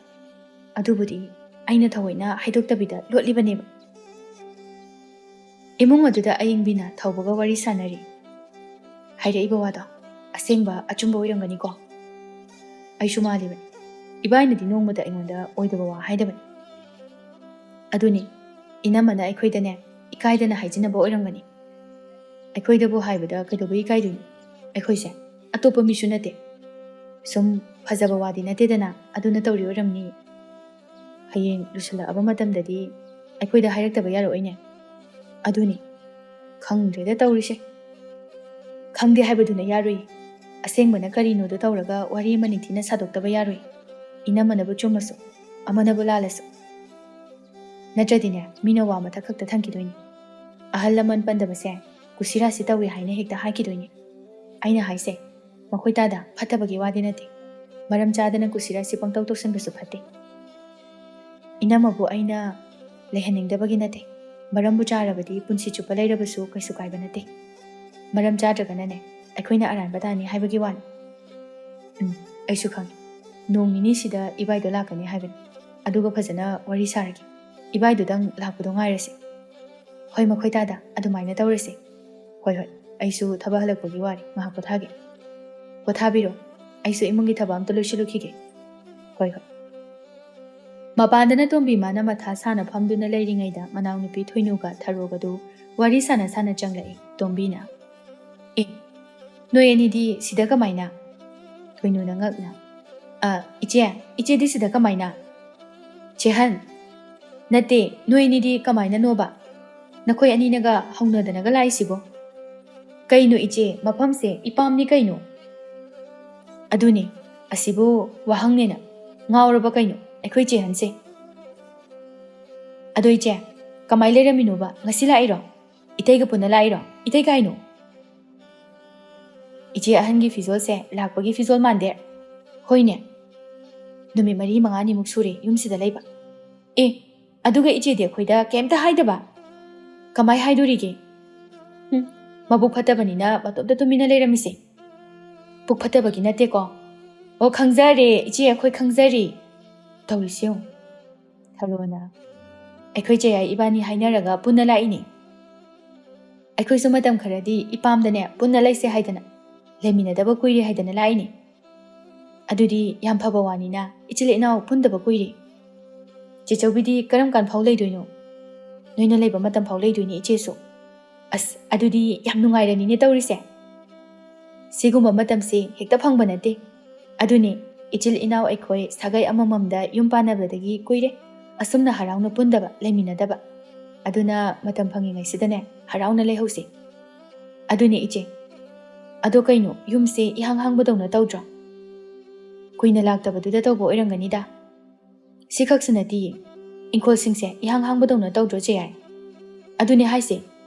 ꯑꯗꯨꯕꯨꯗꯤ ꯑꯩꯅ ꯊꯑꯣꯏꯅ ꯍꯥꯏꯗꯣꯛꯇꯕꯤꯗ ꯂꯣꯠꯂꯤꯕꯅꯦꯕ꯫ ꯏꯃꯨꯡ ꯑꯗꯨꯗ ꯑꯌꯤꯡꯕꯤꯅ ꯊꯧꯕꯒ ꯋꯥꯔꯤ ꯁꯥꯟꯅꯔꯤ꯫ ꯍꯥꯏꯔꯛꯏꯕ ꯋꯥꯗꯣ ꯑꯁꯦꯡꯕ ꯑꯆꯨꯝꯕ ꯑꯣꯏꯔꯝꯒꯅꯤꯀꯣ? ꯑꯩꯁꯨ ꯃꯥꯜꯂꯤꯕꯅꯤ꯫ ꯏꯕꯥꯏꯅꯗꯤ ꯅꯣꯡꯃꯇ ꯑꯩꯉꯣꯟꯗ ꯑꯣꯏꯗꯕ ꯋꯥ ꯍꯥꯏꯗꯕꯅꯤ꯫ ꯑꯗꯨꯅꯤ, ꯏꯅꯝꯃꯅ ꯑꯩꯈꯣꯏꯗꯅꯦ, ꯏꯀꯥꯏꯗꯅ ꯍꯥꯏꯖꯤꯟꯅꯕ ꯑꯣꯏꯔꯝꯒꯅꯤ꯫ ꯑꯩꯈꯣꯏꯗꯕꯨ ꯍꯥꯏꯕꯗ ꯀꯩꯗꯧꯕꯩ ꯏꯀꯥꯏꯗꯣꯏꯅꯣ? ꯑꯩꯈꯣꯏꯁꯦ ꯑꯇꯣꯞꯄ ꯃꯤꯁꯨ ꯅꯠꯇꯦ꯫ ꯁꯨꯝ ꯐꯖꯕ ꯋꯥꯗꯤ ꯅꯠꯇꯦꯗꯅ, ꯑꯗꯨꯅ ꯇꯧꯔꯤ ꯑꯣꯏꯔꯝꯅꯤ꯫ ꯍꯌꯦꯡ ꯂꯨꯁꯜꯂꯛꯑꯕ ꯃꯇꯝꯗꯗꯤ ꯑꯩꯈꯣꯏꯗ ꯍꯥꯏꯔꯛꯇꯕ ꯌꯥꯔꯛꯑꯣꯏꯅꯦ꯫ ꯑꯗꯨꯅꯤ, ꯈꯪꯗ꯭ꯔꯦꯗ ꯇꯧꯔꯤꯁꯦ꯫ ꯈꯪꯗꯦ ꯍꯥꯏꯕꯗꯨꯅ ꯌꯥꯔꯣꯏ꯫ ꯑꯁꯦꯡꯕꯅ ꯀꯔꯤꯅꯣꯗꯣ ꯇꯧꯔꯒ ꯋꯥꯔꯤ ꯑꯃ ꯅꯤꯡꯊꯤꯅ ꯁꯥꯗꯣꯛꯇꯕ ꯌꯥꯔꯣꯏ꯫ ꯏꯅꯝꯃꯅꯕꯨ ꯆꯨꯝꯃꯁꯨ, ꯑꯃꯅꯕꯨ ꯂꯥꯜꯂꯁꯨ꯫ ꯅꯠꯇ꯭ꯔꯗꯤꯅꯦ, ꯃꯤꯅ ꯋꯥ ꯃꯊꯛ ꯈꯛꯇ ꯊꯝꯈꯤꯗꯣꯏꯅꯤ꯫ ꯑꯍꯜ ꯂꯃꯟ ꯄꯟꯗꯕꯁꯦ ꯀꯨꯁꯤꯔꯥꯁꯤ ꯇꯧꯏ ꯍꯥꯏꯅ ꯍꯦꯛꯇ ꯍꯥꯏꯈꯤꯗꯣꯏꯅꯤ꯫ ꯑꯩꯅ ꯍꯥꯏꯁꯦ, ꯃꯈꯣꯏ ꯇꯥꯗ ꯐꯠꯇꯕꯒꯤ ꯋꯥꯗꯤ ꯅꯠꯇꯦ꯫ ꯃꯔꯝ ꯆꯥꯗꯅ ꯀꯨꯁꯤꯔꯥꯁꯤ ꯄꯪꯇꯧ ꯇꯧꯁꯟꯕꯁꯨ ꯐꯠꯇꯦ꯫ ꯏꯅꯝꯃꯕꯨ ꯑꯩꯅ ꯂꯩꯍꯟꯅꯤꯡꯗꯕꯒꯤ ꯅꯠꯇꯦ꯫ ꯃꯔꯝꯕꯨ ꯆꯥꯔꯕꯗꯤ ꯄꯨꯟꯁꯤ ꯆꯨꯞꯄ ꯂꯩꯔꯕꯁꯨ ꯀꯩꯁꯨ ꯀꯥꯏꯕ ꯅꯠꯇꯦ꯫ ꯃꯔꯝ ꯆꯥꯗ꯭ꯔꯒꯅꯅꯦ, ꯑꯩꯈꯣꯏꯅ ꯑꯔꯥꯟꯕ ꯇꯥꯅꯤ ꯍꯥꯏꯕꯒꯤ ꯋꯥꯅꯤ꯫ ꯎꯝ, ꯑꯩꯁꯨ ꯈꯪꯉꯤ꯫ ꯅꯣꯡ ꯅꯤꯅꯤꯁꯤꯗ ꯏꯕꯥꯏꯗꯣ ꯂꯥꯛꯀꯅꯤ ꯍꯥꯏꯕꯅꯤ꯫ ꯑꯗꯨꯒ ꯐꯖꯅ ꯋꯥꯔꯤ ꯁꯥꯔꯒꯦ꯫ ꯏꯕꯥꯏꯗꯨꯗꯪ ꯂꯥꯛꯄꯗꯣ ꯉꯥꯏꯔꯁꯤ꯫ ꯍꯣꯏ, ꯃꯈꯣꯏ ꯇꯥꯗ ꯑꯗꯨꯃꯥꯏꯅ ꯇꯧꯔꯁꯤ꯫ ꯍꯣꯏ, ꯍꯣꯏ꯫ ꯑꯩꯁꯨ ꯊꯕꯛ ꯍꯜꯂꯛꯄꯒꯤ ꯋꯥꯔꯦ, ꯉꯥꯏꯍꯥꯛ ꯄꯣꯊꯥꯒꯦ꯫ ꯄꯣꯊꯥꯕꯤꯔꯣ, ꯑꯩꯁꯨ ꯏꯃꯨꯡꯒꯤ ꯊꯕꯛ ꯑꯝꯇ ꯂꯣꯏꯁꯤꯜꯂꯨꯈꯤꯒꯦ꯫ ꯍꯣꯏ, ꯍꯣꯏ꯫ ꯃꯄꯥꯟꯗꯅ ꯇꯣꯝꯕꯤ ꯃꯥꯅ ꯃꯊꯥ ꯁꯥꯅ ꯐꯝꯗꯨꯅ ꯂꯩꯔꯤꯉꯩꯗ ꯃꯅꯥꯎꯅꯨꯄꯤ ꯊꯣꯏꯅꯨꯒ ꯊꯔꯣꯒꯗꯨ ꯋꯥꯔꯤ ꯁꯥꯅ ꯁꯥꯅ ꯆꯪꯂꯛꯏ꯫ ꯇꯣꯝꯕꯤꯅ, "ꯑꯦ, ꯅꯣꯏ ꯑꯅꯤꯗꯤ ꯁꯤꯗ ꯀꯃꯥꯏꯅ?" ꯊꯣꯏꯅꯨꯅ ꯉꯛꯅ, "ꯑ, ꯏꯆꯦ, ꯏꯆꯦꯗꯤ ꯁꯤꯗ ꯀꯃꯥꯏꯅ?" "ꯆꯦꯍꯟ, ꯅꯠꯇꯦ, ꯅꯣꯏ ꯑꯅꯤꯗꯤ ꯀꯃꯥꯏꯅꯅꯣꯕ? ꯅꯈꯣꯏ ꯑꯅꯤꯅꯒ ꯍꯧꯅꯗꯅꯒ ꯂꯥꯛꯏꯁꯤꯕꯣ?" "ꯀꯩꯅꯣ ꯏꯆꯦ, ꯃꯐꯝꯁꯦ ꯏꯄꯥꯝꯅꯤ ꯀꯩꯅꯣ?" "ꯑꯗꯨꯅꯦ, ꯑꯁꯤꯕꯨ ꯋꯥꯍꯪꯅꯦꯅ ꯉꯥꯎꯔꯕ ꯀꯩꯅꯣ ꯑꯩꯈꯣꯏ ꯆꯦꯍꯟꯁꯦ?" "ꯑꯗꯣ ꯏꯆꯦ, ꯀꯃꯥꯏ ꯂꯩꯔꯝꯃꯤꯅꯣꯕ? ꯉꯁꯤ ꯂꯥꯛꯏꯔꯣ? ꯏꯇꯩꯒ ꯄꯨꯟꯅ ꯂꯥꯛꯏꯔꯣ? ꯏꯇꯩ ꯀꯥꯏꯅꯣ?" "ꯏꯆꯦ ꯑꯍꯟꯒꯤ ꯐꯤꯖꯣꯜꯁꯦ ꯂꯥꯛꯄꯒꯤ ꯐꯤꯖꯣꯜ ꯃꯥꯟꯗꯦ?" "ꯍꯣꯏꯅꯦ, ꯅꯨꯃꯤꯠ ꯃꯔꯤ ꯃꯉꯥꯅꯤꯃꯨꯛ ꯁꯨꯔꯦ ꯌꯨꯝꯁꯤꯗ ꯂꯩꯕ꯫" "ꯑꯦ, ꯑꯗꯨꯒ ꯏꯆꯦꯗꯤ ꯑꯩꯈꯣꯏꯗ ꯀꯩꯝꯇ ꯍꯥꯏꯗꯕ? ꯀꯃꯥꯏ ꯍꯥꯏꯗꯣꯔꯤꯒꯦ? ꯍꯨꯝ, ꯃꯕꯨꯛ ꯐꯠꯇꯕꯅꯤꯅ ꯃꯇꯣꯝꯇ ꯇꯨꯃꯤꯟꯅ ꯂꯩꯔꯝꯃꯤꯁꯦ꯫ ꯄꯨꯛ ꯐꯠꯇꯕꯒꯤ ꯅꯠꯇꯦꯀꯣ?" "ꯑꯣ, ꯈꯪꯖꯔꯦ ꯏꯆꯦ, ꯑꯩꯈꯣꯏ ꯈꯪꯖꯔꯦ꯫" ꯇꯧꯔꯤꯁꯤ ꯌꯦꯡꯉꯨ꯫ ꯊꯔꯣꯅ, "ꯑꯩꯈꯣꯏ ꯆꯦꯌꯥꯏ ꯏꯕꯥꯅꯤ ꯍꯥꯏꯅꯔꯒ ꯄꯨꯟꯅ ꯂꯥꯛꯏꯅꯦ꯫ ꯑꯩꯈꯣꯏꯁꯨ ꯃꯇꯝ ꯈꯔꯗꯤ ꯏꯄꯥꯝꯗꯅꯦ ꯄꯨꯟꯅ ꯂꯩꯁꯦ ꯍꯥꯏꯗꯅ, ꯂꯩꯃꯤꯟꯅꯗꯕ ꯀꯨꯏꯔꯦ ꯍꯥꯏꯗꯅ ꯂꯥꯛꯏꯅꯦ꯫ ꯑꯗꯨꯗꯤ ꯌꯥꯝ ꯐꯕ ꯋꯥꯅꯤꯅ, ꯏꯆꯤꯜ ꯏꯅꯥꯎ ꯄꯨꯟꯗꯕ ꯀꯨꯏꯔꯦ꯫ ꯆꯦꯆꯧꯕꯤꯗꯤ ꯀꯔꯝ ꯀꯥꯟ ꯐꯥꯎ ꯂꯩꯗꯣꯏꯅꯣ? ꯅꯣꯏꯅ ꯂꯩꯕ ꯃꯇꯝ ꯐꯥꯎ ꯂꯩꯗꯣꯏꯅꯦ ꯏꯆꯦꯁꯨ꯫ ꯑꯁ, ꯑꯗꯨꯗꯤ ꯌꯥꯝ ꯅꯨꯡꯉꯥꯏꯔꯅꯤꯅꯦ ꯇꯧꯔꯤꯁꯦ꯫ ꯁꯤꯒꯨꯝꯕ ꯃꯇꯝꯁꯦ ꯍꯦꯛꯇ ꯐꯪꯕ ꯅꯠꯇꯦ꯫ ꯑꯗꯨꯅꯦ, ꯏꯆꯤꯜ ꯏꯅꯥꯎ ꯑꯩꯈꯣꯏ ꯁꯥꯒꯩ ꯑꯃꯃꯝꯗ ꯌꯨꯝ ꯄꯥꯟꯅꯕꯗꯒꯤ ꯀꯨꯏꯔꯦ ꯑꯁꯨꯝꯅ ꯍꯔꯥꯎꯅ ꯄꯨꯟꯗꯕ, ꯂꯩꯃꯤꯟꯅꯗꯕ꯫ ꯑꯗꯨꯅ ꯃꯇꯝ ꯐꯪꯉꯤꯉꯩꯁꯤꯗꯅꯦ ꯍꯔꯥꯎꯅ ꯂꯩꯍꯧꯁꯦ꯫ ꯑꯗꯨꯅꯦ ꯏꯆꯦ꯫ ꯑꯗꯣ ꯀꯩꯅꯣ, ꯌꯨꯝꯁꯦ ꯏꯍꯥꯡ ꯍꯥꯡꯕꯗꯧꯅ ꯇꯧꯗ꯭ꯔꯣ? ꯀꯨꯏꯅ ꯂꯥꯛꯇꯕꯗꯨꯗ ꯇꯧꯕ ꯑꯣꯏꯔꯝꯒꯅꯤꯗ꯫ ꯁꯤꯈꯛꯁꯨ ꯅꯠꯇꯤꯌꯦ, ꯏꯪꯈꯣꯜꯁꯤꯡꯁꯦ ꯏꯍꯥꯡ ꯍꯥꯡꯕꯗꯧꯅ ꯇꯧꯗ꯭ꯔꯣ ꯆꯦꯌꯥꯏ? ꯑꯗꯨꯅꯦ ꯍꯥꯏꯁꯦ,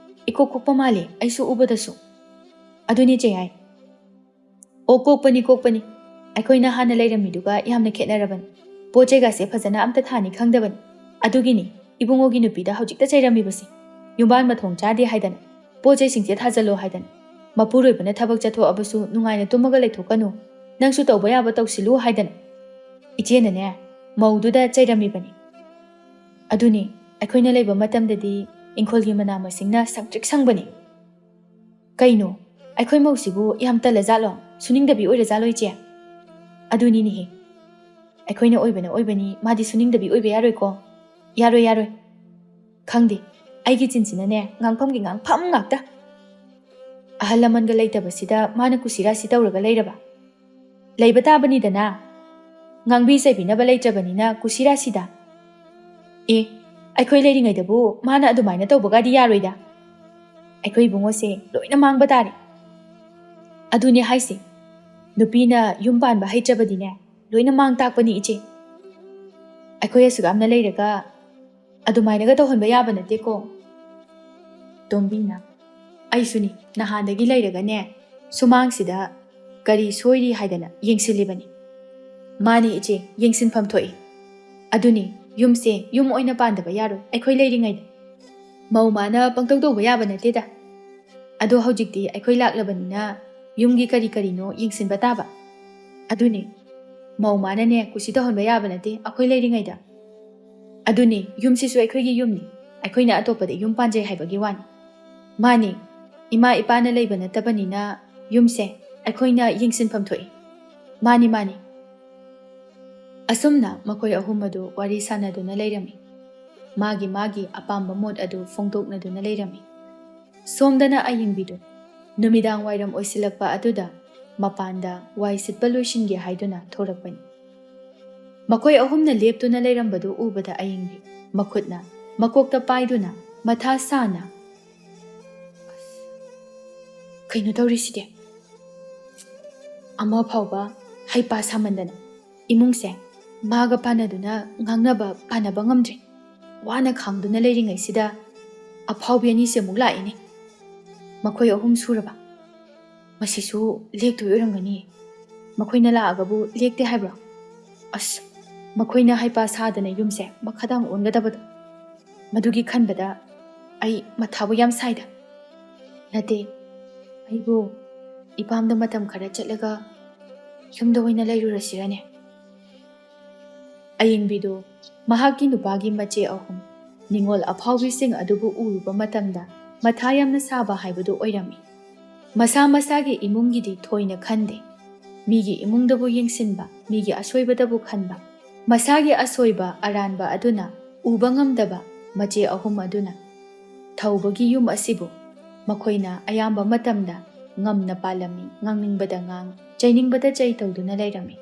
ꯏꯀꯣꯛ ꯀꯣꯛꯄ ꯃꯥꯜꯂꯦ ꯑꯩꯁꯨ ꯎꯕꯗꯁꯨ꯫ ꯑꯗꯨꯅꯦ ꯆꯦꯌꯥꯏ꯫ ꯑꯣ, ꯀꯣꯛꯄꯅꯤ, ꯀꯣꯛꯄꯅꯤ꯫ ꯑꯩꯈꯣꯏꯅ ꯍꯥꯟꯅ ꯂꯩꯔꯝꯃꯤꯗꯨꯒ ꯌꯥꯝꯅ ꯈꯦꯠꯅꯔꯕꯅꯤ꯫ ꯄꯣꯠ ꯆꯩꯒꯁꯦ ꯐꯖꯅ ꯑꯝꯇ ꯊꯥꯅꯤ ꯈꯪꯗꯕꯅꯤ꯫ ꯑꯗꯨꯒꯤꯅꯤ ꯏꯕꯨꯡꯉꯣꯒꯤ ꯅꯨꯄꯤꯗ ꯍꯧꯖꯤꯛꯇ ꯆꯩꯔꯝꯃꯤꯕꯁꯦ꯫ ꯌꯨꯝꯕꯥꯟ ꯃꯊꯣꯡ ꯆꯥꯗꯦ ꯍꯥꯏꯗꯅ, ꯄꯣꯠ ꯆꯩꯁꯤꯡꯁꯦ ꯊꯥꯖꯜꯂꯣ ꯍꯥꯏꯗꯅ, ꯃꯄꯨꯔꯣꯏꯕꯅ ꯊꯕꯛ ꯆꯠꯊꯣꯛꯑꯕꯁꯨ ꯅꯨꯡꯉꯥꯏꯅ ꯇꯨꯝꯃꯒ ꯂꯩꯊꯣꯛꯀꯅꯨ, ꯅꯪꯁꯨ ꯇꯧꯕ ꯌꯥꯕ ꯇꯧꯁꯤꯜꯂꯨ ꯍꯥꯏꯗꯅ꯫ ꯏꯆꯦꯅꯅꯦ, ꯃꯧꯗꯨꯗ ꯆꯩꯔꯝꯃꯤꯕꯅꯤ꯫ ꯑꯗꯨꯅꯤ, ꯑꯩꯈꯣꯏꯅ ꯂꯩꯕ ꯃꯇꯝꯗꯗꯤ ꯏꯪꯈꯣꯜꯒꯤ ꯃꯅꯥ ꯃꯁꯤꯡꯅ ꯁꯪꯇ꯭ꯔꯤꯛ ꯁꯪꯕꯅꯤ꯫ "ꯀꯩꯅꯣ? ꯑꯩꯈꯣꯏ ꯃꯧꯁꯤꯕꯨ ꯌꯥꯝ ꯇꯜꯂꯖꯥꯠꯂꯣ? ꯁꯨꯅꯤꯡꯗꯕꯤ ꯑꯣꯏꯔꯖꯥꯠꯂꯣ, ꯏꯆꯦ?" "ꯑꯗꯨꯅꯤꯅꯦꯍꯦ꯫ ꯑꯩꯈꯣꯏꯅ ꯑꯣꯏꯕꯅ ꯑꯣꯏꯕꯅꯤ, ꯃꯥꯗꯤ ꯁꯨꯅꯤꯡꯗꯕꯤ ꯑꯣꯏꯕ ꯌꯥꯔꯣꯏꯀꯣ꯫ ꯌꯥꯔꯣꯏ, ꯌꯥꯔꯣꯏ꯫ ꯈꯪꯗꯦ, ꯑꯩꯒꯤ ꯆꯤꯟꯁꯤꯅꯅꯦ, ꯉꯥꯡꯐꯝꯒꯤ ꯉꯥꯡꯐꯝ ꯉꯥꯛꯇ꯫ ꯑꯍꯜ ꯂꯃꯟꯒ ꯂꯩꯇꯕꯁꯤꯗ ꯃꯥꯅ ꯀꯨꯁꯤꯔꯥꯁꯤ ꯇꯧꯔꯒ ꯂꯩꯔꯕ? ꯂꯩꯕ ꯇꯥꯕꯅꯤꯗꯅ꯫ ꯉꯥꯡꯕꯤ ꯆꯩꯕꯤꯅꯕ ꯂꯩꯇ꯭ꯔꯕꯅꯤꯅ ꯀꯨꯁꯤꯔꯥꯁꯤꯗ꯫ ꯑꯦ, ꯑꯩꯈꯣꯏ ꯂꯩꯔꯤꯉꯩꯗꯕꯨ ꯃꯥꯅ ꯑꯗꯨꯃꯥꯏꯅ ꯇꯧꯕꯒꯗꯤ ꯌꯥꯔꯣꯏꯗ꯫ ꯑꯩꯈꯣꯏ ꯏꯕꯨꯡꯉꯣꯁꯦ ꯂꯣꯏꯅ ꯃꯥꯡꯕ ꯇꯥꯔꯦ꯫" "ꯑꯗꯨꯅꯦ ꯍꯥꯏꯁꯦ꯫ ꯅꯨꯄꯤꯅ ꯌꯨꯝ ꯄꯥꯟꯕ ꯍꯩꯇ꯭ꯔꯕꯗꯤꯅꯦ, ꯂꯣꯏꯅ ꯃꯥꯡ ꯇꯥꯛꯄꯅꯤ, ꯏꯆꯦ꯫ ꯑꯩꯈꯣꯏ ꯑꯁꯨꯛ ꯌꯥꯝꯅ ꯂꯩꯔꯒ ꯑꯗꯨꯃꯥꯏꯅꯒ ꯇꯧꯍꯟꯕ ꯌꯥꯕ ꯅꯠꯇꯦꯀꯣ꯫" ꯇꯣꯝꯕꯤꯅ, "ꯑꯩꯁꯨꯅꯤ, ꯅꯍꯥꯟꯗꯒꯤ ꯂꯩꯔꯒꯅꯦ, ꯁꯨꯃꯥꯡꯁꯤꯗ ꯀꯔꯤ ꯁꯣꯏꯔꯤ ꯍꯥꯏꯗꯅ ꯌꯦꯡꯁꯤꯜꯂꯤꯕꯅꯤ꯫" "ꯃꯥꯅꯤ ꯏꯆꯦ, ꯌꯦꯡꯁꯤꯟꯐꯝ ꯊꯣꯛꯏ꯫ ꯑꯗꯨꯅꯤ, ꯌꯨꯝꯁꯦ ꯌꯨꯝ ꯑꯣꯏꯅ ꯄꯥꯟꯗꯕ ꯌꯥꯔꯣꯏ ꯑꯩꯈꯣꯏ ꯂꯩꯔꯤꯉꯩꯗ꯫ ꯃꯧ ꯃꯥꯅ ꯄꯪꯇꯧ ꯇꯧꯕ ꯌꯥꯕ ꯅꯠꯇꯦꯗ꯫ ꯑꯗꯣ ꯍꯧꯖꯤꯛꯇꯤ ꯑꯩꯈꯣꯏ ꯂꯥꯛꯂꯕꯅꯤꯅ ꯌꯨꯝꯒꯤ ꯀꯔꯤ ꯀꯔꯤꯅꯣ ꯌꯦꯡꯁꯤꯟꯕ ꯇꯥꯕ꯫ ꯑꯗꯨꯅꯤ, ꯃꯧ ꯃꯥꯅꯅꯦ ꯀꯨꯁꯤ ꯇꯧꯍꯟꯕ ꯌꯥꯕ ꯅꯠꯇꯦ ꯑꯩꯈꯣꯏ ꯂꯩꯔꯤꯉꯩꯗ꯫ ꯑꯗꯨꯅꯤ, ꯌꯨꯝꯁꯤꯁꯨ ꯑꯩꯈꯣꯏꯒꯤ ꯌꯨꯝꯅꯤ, ꯑꯩꯈꯣꯏꯅ ꯑꯇꯣꯞꯄꯗ ꯌꯨꯝ ꯄꯥꯟꯖꯩ ꯍꯥꯏꯕꯒꯤ ꯋꯥꯅꯤ꯫ ꯃꯥꯅꯤ, ꯏꯃꯥ ꯏꯄꯥꯅ ꯂꯩꯕ ꯅꯠꯇꯕꯅꯤꯅ ꯌꯨꯝꯁꯦ ꯑꯩꯈꯣꯏꯅ ꯌꯦꯡꯁꯤꯟꯐꯝ ꯊꯣꯛꯏ꯫ ꯃꯥꯅꯤ, ꯃꯥꯅꯤ꯫" ꯑꯁꯨꯝꯅ ꯃꯈꯣꯏ ꯑꯍꯨꯝ ꯑꯗꯨ ꯋꯥꯔꯤ ꯁꯥꯟꯅꯗꯨꯅ ꯂꯩꯔꯝꯃꯤ꯫ ꯃꯥꯒꯤ ꯃꯥꯒꯤ ꯑꯄꯥꯝꯕ ꯃꯣꯠ ꯑꯗꯨ ꯐꯣꯡꯗꯣꯛꯅꯗꯨꯅ ꯂꯩꯔꯝꯃꯤ꯫ ꯁꯣꯝꯗꯅ ꯑꯌꯤꯡꯕꯤꯗꯨ ꯅꯨꯃꯤꯗꯥꯡ ꯋꯥꯏꯔꯝ ꯑꯣꯏꯁꯤꯜꯂꯛꯄ ꯑꯗꯨꯗ ꯃꯄꯥꯟꯗ ꯋꯥꯏ ꯁꯤꯠꯄ ꯂꯣꯏꯁꯤꯟꯒꯦ ꯍꯥꯏꯗꯨꯅ ꯊꯣꯔꯛꯄꯅꯤ꯫ ꯃꯈꯣꯏ ꯑꯍꯨꯝꯅ ꯂꯦꯞꯇꯨꯅ ꯂꯩꯔꯝꯕꯗꯨ ꯎꯕꯗ ꯑꯌꯤꯡꯕꯤ ꯃꯈꯨꯠꯅ ꯃꯀꯣꯛꯇ ꯄꯥꯏꯗꯨꯅ ꯃꯊꯥ ꯁꯥꯅ, "ꯀꯩꯅꯣ ꯇꯧꯔꯤꯁꯤꯗꯤ? ꯑꯃ ꯐꯥꯎꯕ ꯍꯩꯄꯥ ꯁꯥꯃꯟꯗꯅ ꯏꯃꯨꯡꯁꯦ ꯃꯥꯒ ꯄꯥꯟꯅꯗꯨꯅ ꯉꯥꯡꯅꯕ ꯄꯥꯟꯅꯕ ꯉꯝꯗ꯭ꯔꯦ꯫ ꯋꯥꯅ ꯈꯥꯡꯗꯨꯅ ꯂꯩꯔꯤꯉꯩꯁꯤꯗ ꯑꯐꯥꯎꯕꯤ ꯑꯅꯤꯁꯦ ꯑꯃꯨꯛ ꯂꯥꯛꯏꯅꯦ꯫ ꯃꯈꯣꯏ ꯑꯍꯨꯝ ꯁꯨꯔꯕ? ꯃꯁꯤꯁꯨ ꯂꯦꯛꯇꯣꯏ ꯑꯣꯏꯔꯝꯒꯅꯤ꯫ ꯃꯈꯣꯏꯅ ꯂꯥꯛꯑꯒꯕꯨ ꯂꯦꯛꯇꯦ ꯍꯥꯏꯕ꯭ꯔꯣ? ꯑꯁ, ꯃꯈꯣꯏꯅ ꯍꯩꯄꯥ ꯁꯥꯗꯅ ꯌꯨꯝꯁꯦ ꯃꯈꯥꯗꯥꯡ ꯑꯣꯟꯒꯗꯕꯗꯣ, ꯃꯗꯨꯒꯤ ꯈꯟꯕꯗ ꯑꯩ ꯃꯊꯥꯕꯨ ꯌꯥꯝ ꯁꯥꯏꯗ꯫ ꯅꯠꯇꯦ, ꯑꯩꯕꯨ ꯏꯄꯥꯝꯗ ꯃꯇꯝ ꯈꯔ ꯆꯠꯂꯒ ꯌꯨꯝꯗ ꯑꯣꯏꯅ ꯂꯩꯔꯨꯔꯁꯤꯔꯅꯦ?" ꯑꯌꯤꯡꯕꯤꯗꯨ ꯃꯍꯥꯛꯀꯤ ꯅꯨꯄꯥꯒꯤ ꯃꯆꯦ ꯑꯍꯨꯝ, ꯅꯤꯉꯣꯜ ꯑꯐꯥꯎꯕꯤꯁꯤꯡ ꯑꯗꯨꯕꯨ ꯎꯔꯨꯕ ꯃꯇꯝꯗ ꯃꯊꯥ ꯌꯥꯝꯅ ꯁꯥꯕ ꯍꯥꯏꯕꯗꯨ ꯑꯣꯏꯔꯝꯃꯤ꯫ ꯃꯁꯥ ꯃꯁꯥꯒꯤ ꯏꯃꯨꯡꯒꯤꯗꯤ ꯊꯣꯏꯅ ꯈꯟꯗꯦ꯫ ꯃꯤꯒꯤ ꯏꯃꯨꯡꯗꯕꯨ ꯌꯦꯡꯁꯤꯟꯕ, ꯃꯤꯒꯤ ꯑꯁꯣꯏꯕꯗꯕꯨ ꯈꯟꯕ, ꯃꯁꯥꯒꯤ ꯑꯁꯣꯏꯕ ꯑꯔꯥꯟꯕ ꯑꯗꯨꯅ ꯎꯕ ꯉꯝꯗꯕ ꯃꯆꯦ ꯑꯍꯨꯝ ꯑꯗꯨꯅ ꯊꯧꯕꯒꯤ ꯌꯨꯝ ꯑꯁꯤꯕꯨ ꯃꯈꯣꯏꯅ ꯑꯌꯥꯝꯕ ꯃꯇꯝꯗ ꯉꯝꯅ ꯄꯥꯜꯂꯝꯃꯤ, ꯉꯥꯡꯅꯤꯡꯕꯗ ꯉꯥꯡ, ꯆꯩꯅꯤꯡꯕꯗ ꯆꯩ ꯇꯧꯗꯨꯅ ꯂꯩꯔꯝꯃꯤ꯫